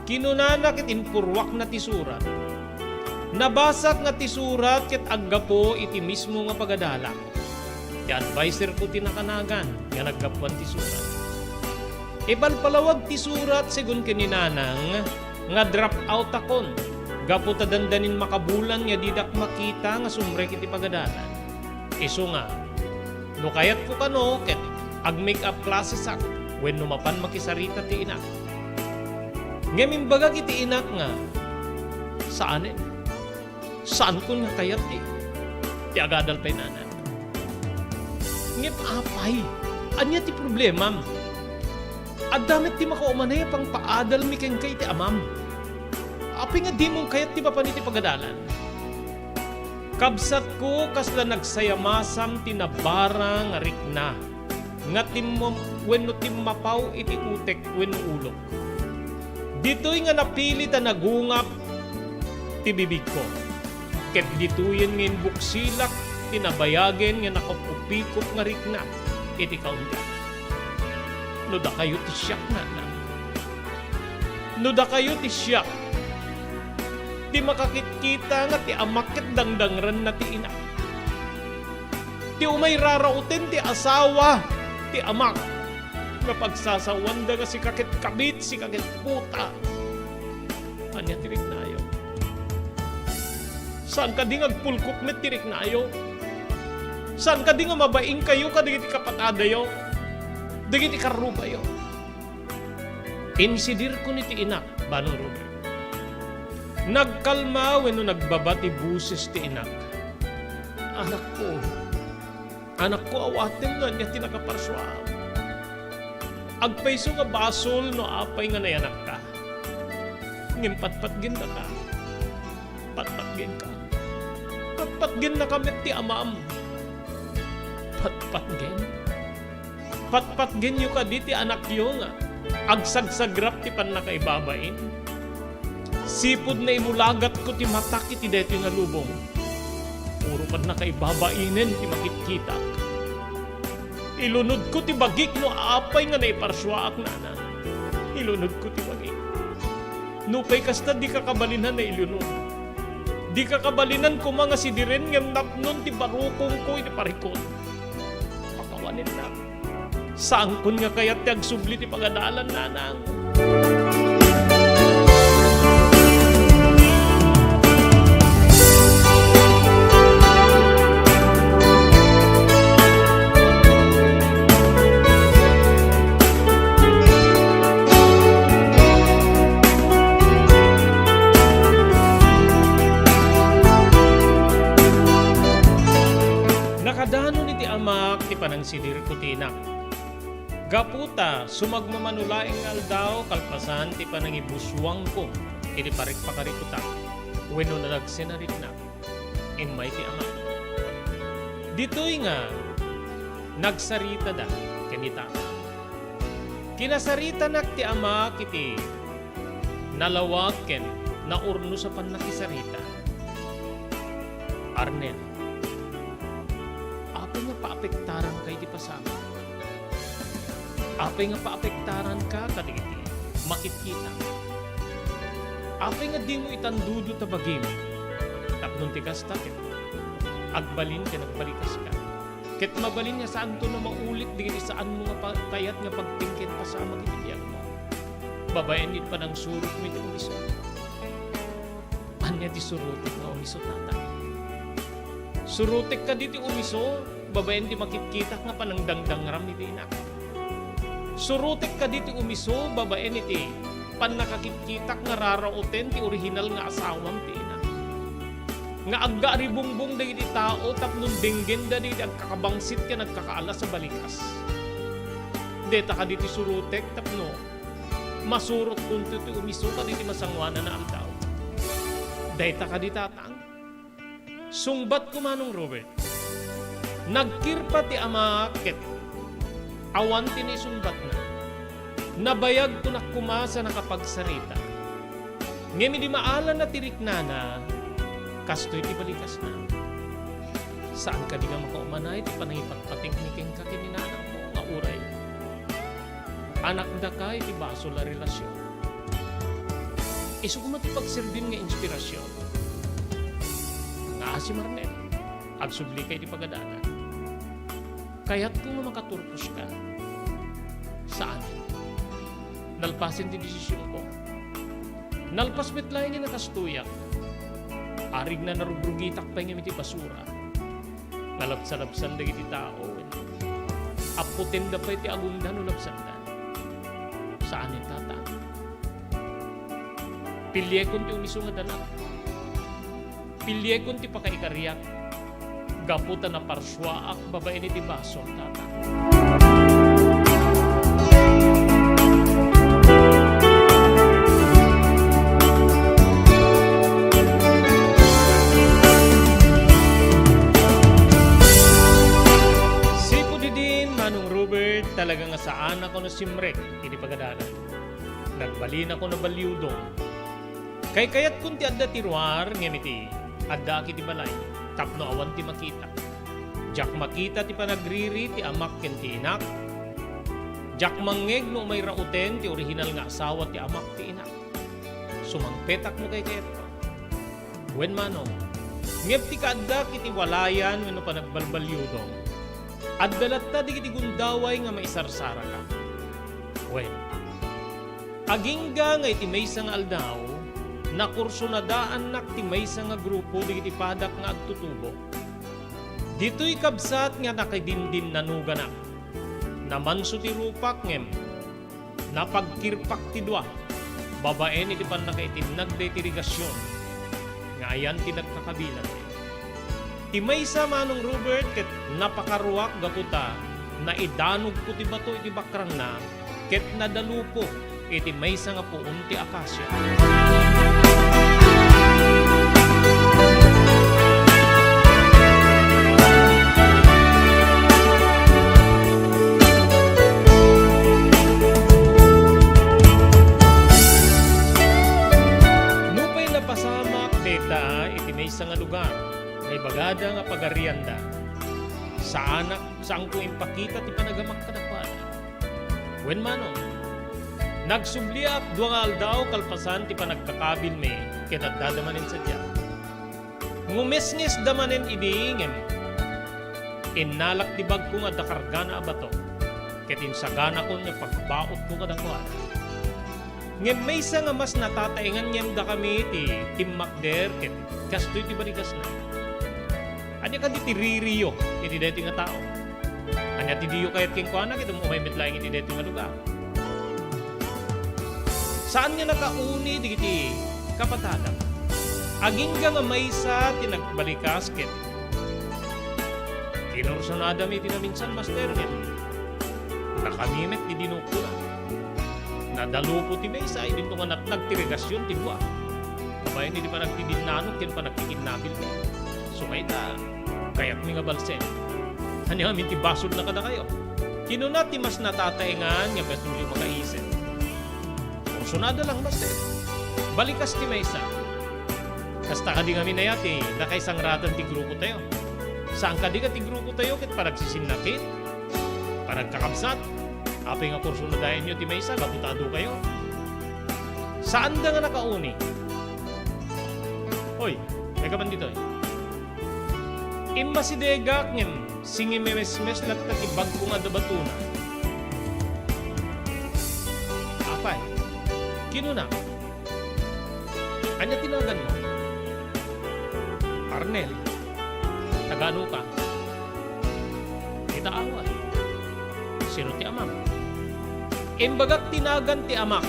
Kinunana ket impurruakna ti surat. Nabasak nga ti surat ket aggapu iti mismo nga pagadalak. Ti adviserko ti nakanagan nga naggapuan ti surat. Ipalpalawag ti surat segun ken ni Nanang nga drop out akon gapu ta dandanin makabulan nga didak makita nga sumrek iti pagadalan. Isu nga, no kayatko kano ket ag-make-up classesak wenno mapan makisarita ti inak. Ngem imbagak iti inak nga, saanen. Saankon nga kayat ti, ti agadal pay nanang. Ngem apay, ania ti problemam? Adda met ti makaumanay a pangpaadalmi kenka iti amam. Apay nga dimon kayat ti mapan iti pagadalan? Kabsatko, kasla nagsayamasam ti nabara nga rikna nga timmom-, wenno timmapaw iti utek wenno ulok. Ditoy nga napilit a nagungap ti bibigko, ket ditoyen nga imbuksilak ti nabayagen nga nakupkupikop nga rikna iti kaundiak. No dakayo ti siak, nanang. No dakayo ti siak, ti makakitkita nga ti amak ket dangnangranna ti inak. Ti umay rarauten ti asawa ti amak nga pagsasaoanda nga sika ket kabit, sika ket puta. Ania ti riknayo? Saan kadi nga agpulkop met ti riknayo? Saan kadi nga mabainkayo kadagiti kapatadayo, dagiti karrubayo? Insidirkon iti inak, Manong Robert. Nagkalma wenno nagbaba ti boses ti inak. Anakko, anakko, awatem no ania ti nakaparsuaam. Agpayso nga basol no apay nga nayanakka. Ngem patpatgennaka. Patpatgenka. Patpatgennaka met ti amam. Patpatgen? Patpatgenyo kadi ti anakyo nga agsagsagrap ti pannakaibabain? Sipud naimulagatko ti matak iti daytoy nga lubong, puro pannakaibabainen ti makitkitak. Ilunodko ti bagik no apay nga naiparsuaak, nanang. Ilunodko ti bagik. Nupay kasta, dika kabalin a nailunod. Dika kabalinan koma nga sidiren ngem napnon ti barukongko iti parikut. Pakawanennak. Saankon nga kayat ti agsubli ti pagadalan, nanang. Nakadanon iti amak ti panangsidirko ti inak. Gapu ta sumagmamano laeng nga aldaw kalpasan ti panangibussuangko iti parikpakarikutak wenno nadagsen a riknak, immay ti amak. Ditoy nga nagsaritada ken ni Tata. Kinasaritanak ti amak iti nalawag ken naurnos a pannakisarita. Arnel, apay nga paapektaranka iti pasamak? Apay nga paapektaranka kadagiti makitkitak? Apay nga dimo itandudo ta bagim Tapno ti kasta, ket agbalin ken agbalikaska. Ket mabalin nga saanto a maulit dagiti saanmo nga pa-, kayat nga pagpingken pasamak iti biagmo. Babaen iti panangsurotmo iti umiso. Ania ti surotek nga umiso, tata? Surotek kadi ti umiso babaen ti makitkitak nga panangdangdangram iti inak? Surotek kadi ti umiso babaen iti pannakakitkitak nga rarauten ti orihinal nga asawam ti inak? Nga aggaaribungbong dagiti tao tapno denggenda dagiti agkakabangsit ken agkakaalas a balikas? Dayta kadi ti surotek tapno masurotkonto ti umiso kadagiti masangoanan a aldaw? Dayta kadi, tatang? Sungbatko, Manong Robert. Nagkirpa ti amak ket awan ti naisungbatna. Nabayagko koma sa nakapagsarita. Ngem idi maala ti riknana, kastoy ti balikasna. Saan kadi nga makaumana iti pannakipatpateg kenka ken ni nanangmo nga uray anakdaka iti basol a relasion? Isu koma ti pagserbim nga inspirasion. Nga asi, Marnel, agsublika iti pagadanan. Kayatko nga makaturposka. Saan. Nalpasen ti desisionko. Nalpas met laeng nga nakastoyak. Arigna narugrugitak pay ngem iti basura. Nalabsalabsan dagiti tao. Apputenda pay ti agungda no labsanda. Saan, tata. Piliekon ti umiso nga danak. Piliekon ti pakaikariak gapu ta naparsuaak babaen iti basol, tata. Sipud idin, Manong Robert, talaga nga saanak a nasimrek iti pagadanan. Nagbalinak a nabaliudong. Kaykayatkon ti adda ti ruar, ngem iti addaak iti balay, tapno awan ti makitak. Diak makita ti panagriri ti amak ken ti inak. Diak mangngeg no umay rauten ti orihinal nga asawa ti amak ti inak. Sumangpetak no kaykayatko. Wen manong, ngem ti kaaddak iti walayan wenno panagbalbaliudong, adda latta dagiti gundaway nga maisarsaraka. Wen, agingga nga iti maysa nga aldaw, nakursunadaannak ti maysa nga grupo dagiti padak nga agtutubo. Ditoy kabsat nga nakidindinnanoganak. Namanso ti rupak ngem napagkirpak ti dua babaen iti pannakaitinnag daytoy irigasion nga ayan ti nagkakabilang. Ti maysa, Manong Robert, ket napakaruak gapu ta naidanogko ti bato iti bakrangna ket nadalupo iti maysa nga puon ti akasia. Nupay napasamak dayta iti maysa nga lugar nga ibagada nga pagarianda, saanak, saanko impakita ti panagamak kadakuada. Wen manong, nagsubliak dua nga aldaw kalpasan ti panagkakabilmi ket addada manen sadiak. Ngumisngisda manen idi ngem innalak ti bagko nga adda kargana a bato ket insaganakon nga pagbautko kadakuada. Ngem maysa nga mas natataengan ngem dakami ti timmakder ket kastoy ti balikasna. Ania kadi ti ririyo iti daytoy nga tao? Ania ti diyo kayat kenkuana ket umay met laeng iti daytoy nga lugar? Saan nga nakauni dagiti kapatadam. Agingga nga maysa ti nagbalikas ket kinursunadami iti naminsan, Master, ngem nakamimek ti dinukuna. Nadalupo ti maysa, idinto nga natnag ti relasyon ti dua. Babaen iti panagtidinnanok ken panagkikinnabil. Sungay ta, kayatmi nga balsen. Ania ngamin ti basolna kadakayo? Kinuna ti mas natataengan nga batuyo makaisip. Kursunada lang, Master. Balikas ti maysa. Kasta kadi ngamin aya ti nakaisangratan ti grupo tayo. Saan kadi nga ti grupo tayo ket panagsisinnakit, panagkakabsat? Apay nga kursunadaenyo ti maysa gapu ta adu kayo? Saanda nga nakauni. Hoy, Ay, kaman ditoy. Immasidegak ngem singimemesmes latta ti bagko nga adda batona. Apay, kinuna, "Ania ti naganmo?" "Arnel." "Taga-ano ka?" "Ita awan." "Sino ti amam?" Imbagak ti nagan ti amak.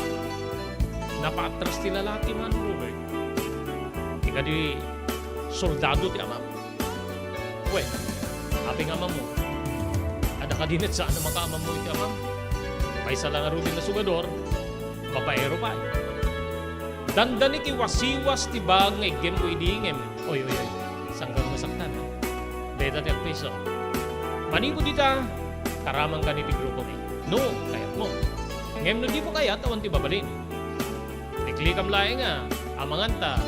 Napaatras ti lalaki, Manong Robert. Ti kadi soldado ti amam. Wen, apay nga amammo? Adda kadi met saan a makaamammo iti amam? Maysa la ngaruden a sugador, babaero pay. Dandani ti wasiwas ti bag nga iggemko idi ngem, oy, oy, oy, sangkak masaktan, a. Dayta ti agpayso. Manipud ita, karamankan iti grupomi. No, kayatmo. Ngem no dimo kayat, awan ti mabalin. Liklikam laeng a, amangan ta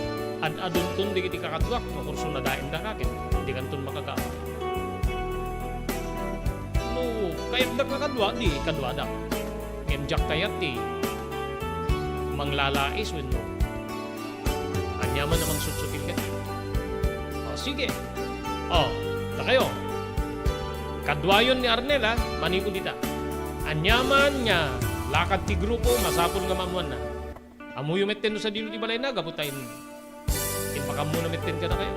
ad-adunton dagiti kakaduak no kursunadaendaka ket dikanton makagapu. No kayatdak nga kadua, di kaduadak. Ngem diak kayat ti manglalais wenno aniaman a mangsutsutil ket. O, sige. O, dakayo. Kaduayon ni Arnel, a, manipud ita. Aniaman nga lakad ti grupo, masapul nga maammoanna. Ammoyo metten no sadino ti balayna, gapu ta in-, impakammona metten kadakayo.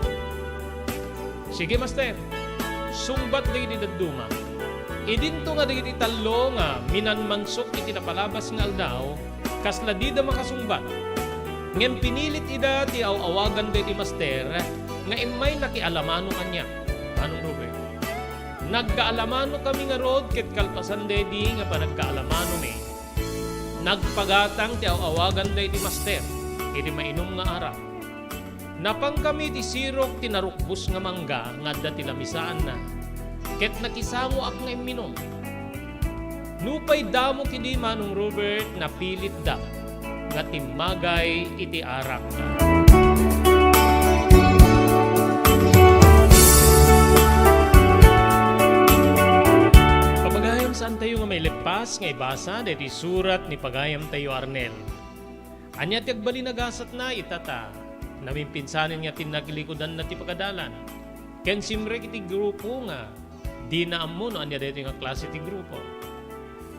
Sige, master. Sungbat dagiti dadduma. Idinto nga dagiti tallo nga minanmansok iti napalabas nga aldaw, kasla dida makasungbat. Ngem pinilit ida ti aw-awaganda iti master nga immay nakialamano kaniak. Manong Robert, nagkaalamano kami ngarud ket kalpasan daydi nga panagkaalamanomi, nagpagatang ti aw-awaganda iti master iti mainum nga arak. Napankami iti sirok ti narukbos nga mangga nga adda ti lamisaanna, ket nakisangoak nga imminum. Nupay damo kidi, Manong Robert, napilitda nga timmagay iti arak. Pagayam, saantayo nga maileppas nga ibasa daytoy surat ni pagayamtayo Arnel. Ania ti agbalin a gasatna ita ta namimpinsanen nga tinnag-likudanna ti pagadalan ken simrek iti grupo nga dina ammo no ania daytoy nga klase ti grupo.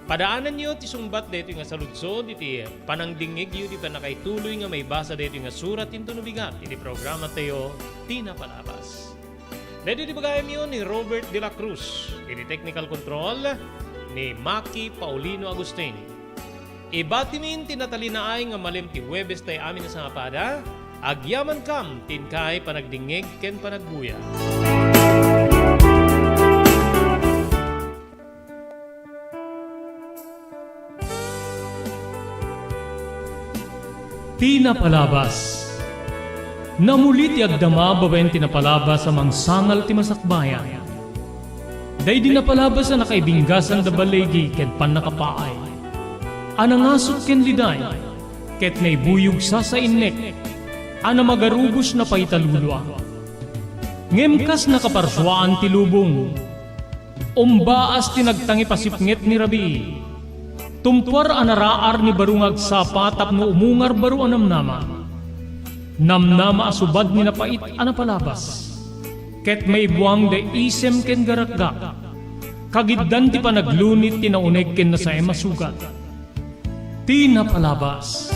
Padaananyo ti sungbat daytoy nga saludsod iti panangdingngegyo iti pannakaituloy nga maibasa daytoy nga surat intono bigat iti programatayo, Ti Napalabas. Daytoy ti pagayamyo ni Robert de la Cruz, iti technical control ni Maki Paulino Agustin. Ibatimin ti natalinaay nga malem ti Huwebes tay amin a sangapada. Agyamankam ti inkay panagdingngeg ken panagbuya. Ti Napalabas. Namuli ti agdama babaen ti napalabas a mangsangal ti masakbayan. Daydi napalabas a nakaibinggasan da baligi ken pannakapaay, a nangasut ken liday, ket naibuyog sasainnek, a namagarubos napaitalulua. Ngem kas nakaparsuaan ti lubong, umbaas ti nagtangipasipnget ni rabii. Tumpuar a naraar ni baro nga agsapa tapno umungar baro a namnama. Namnama a subad ni napait a napalabas. Ket maibuang da isem ken garakgak. Kagiddan ti panaglunit ti nauneg ken nasaem a sugat. Ti Napalabas.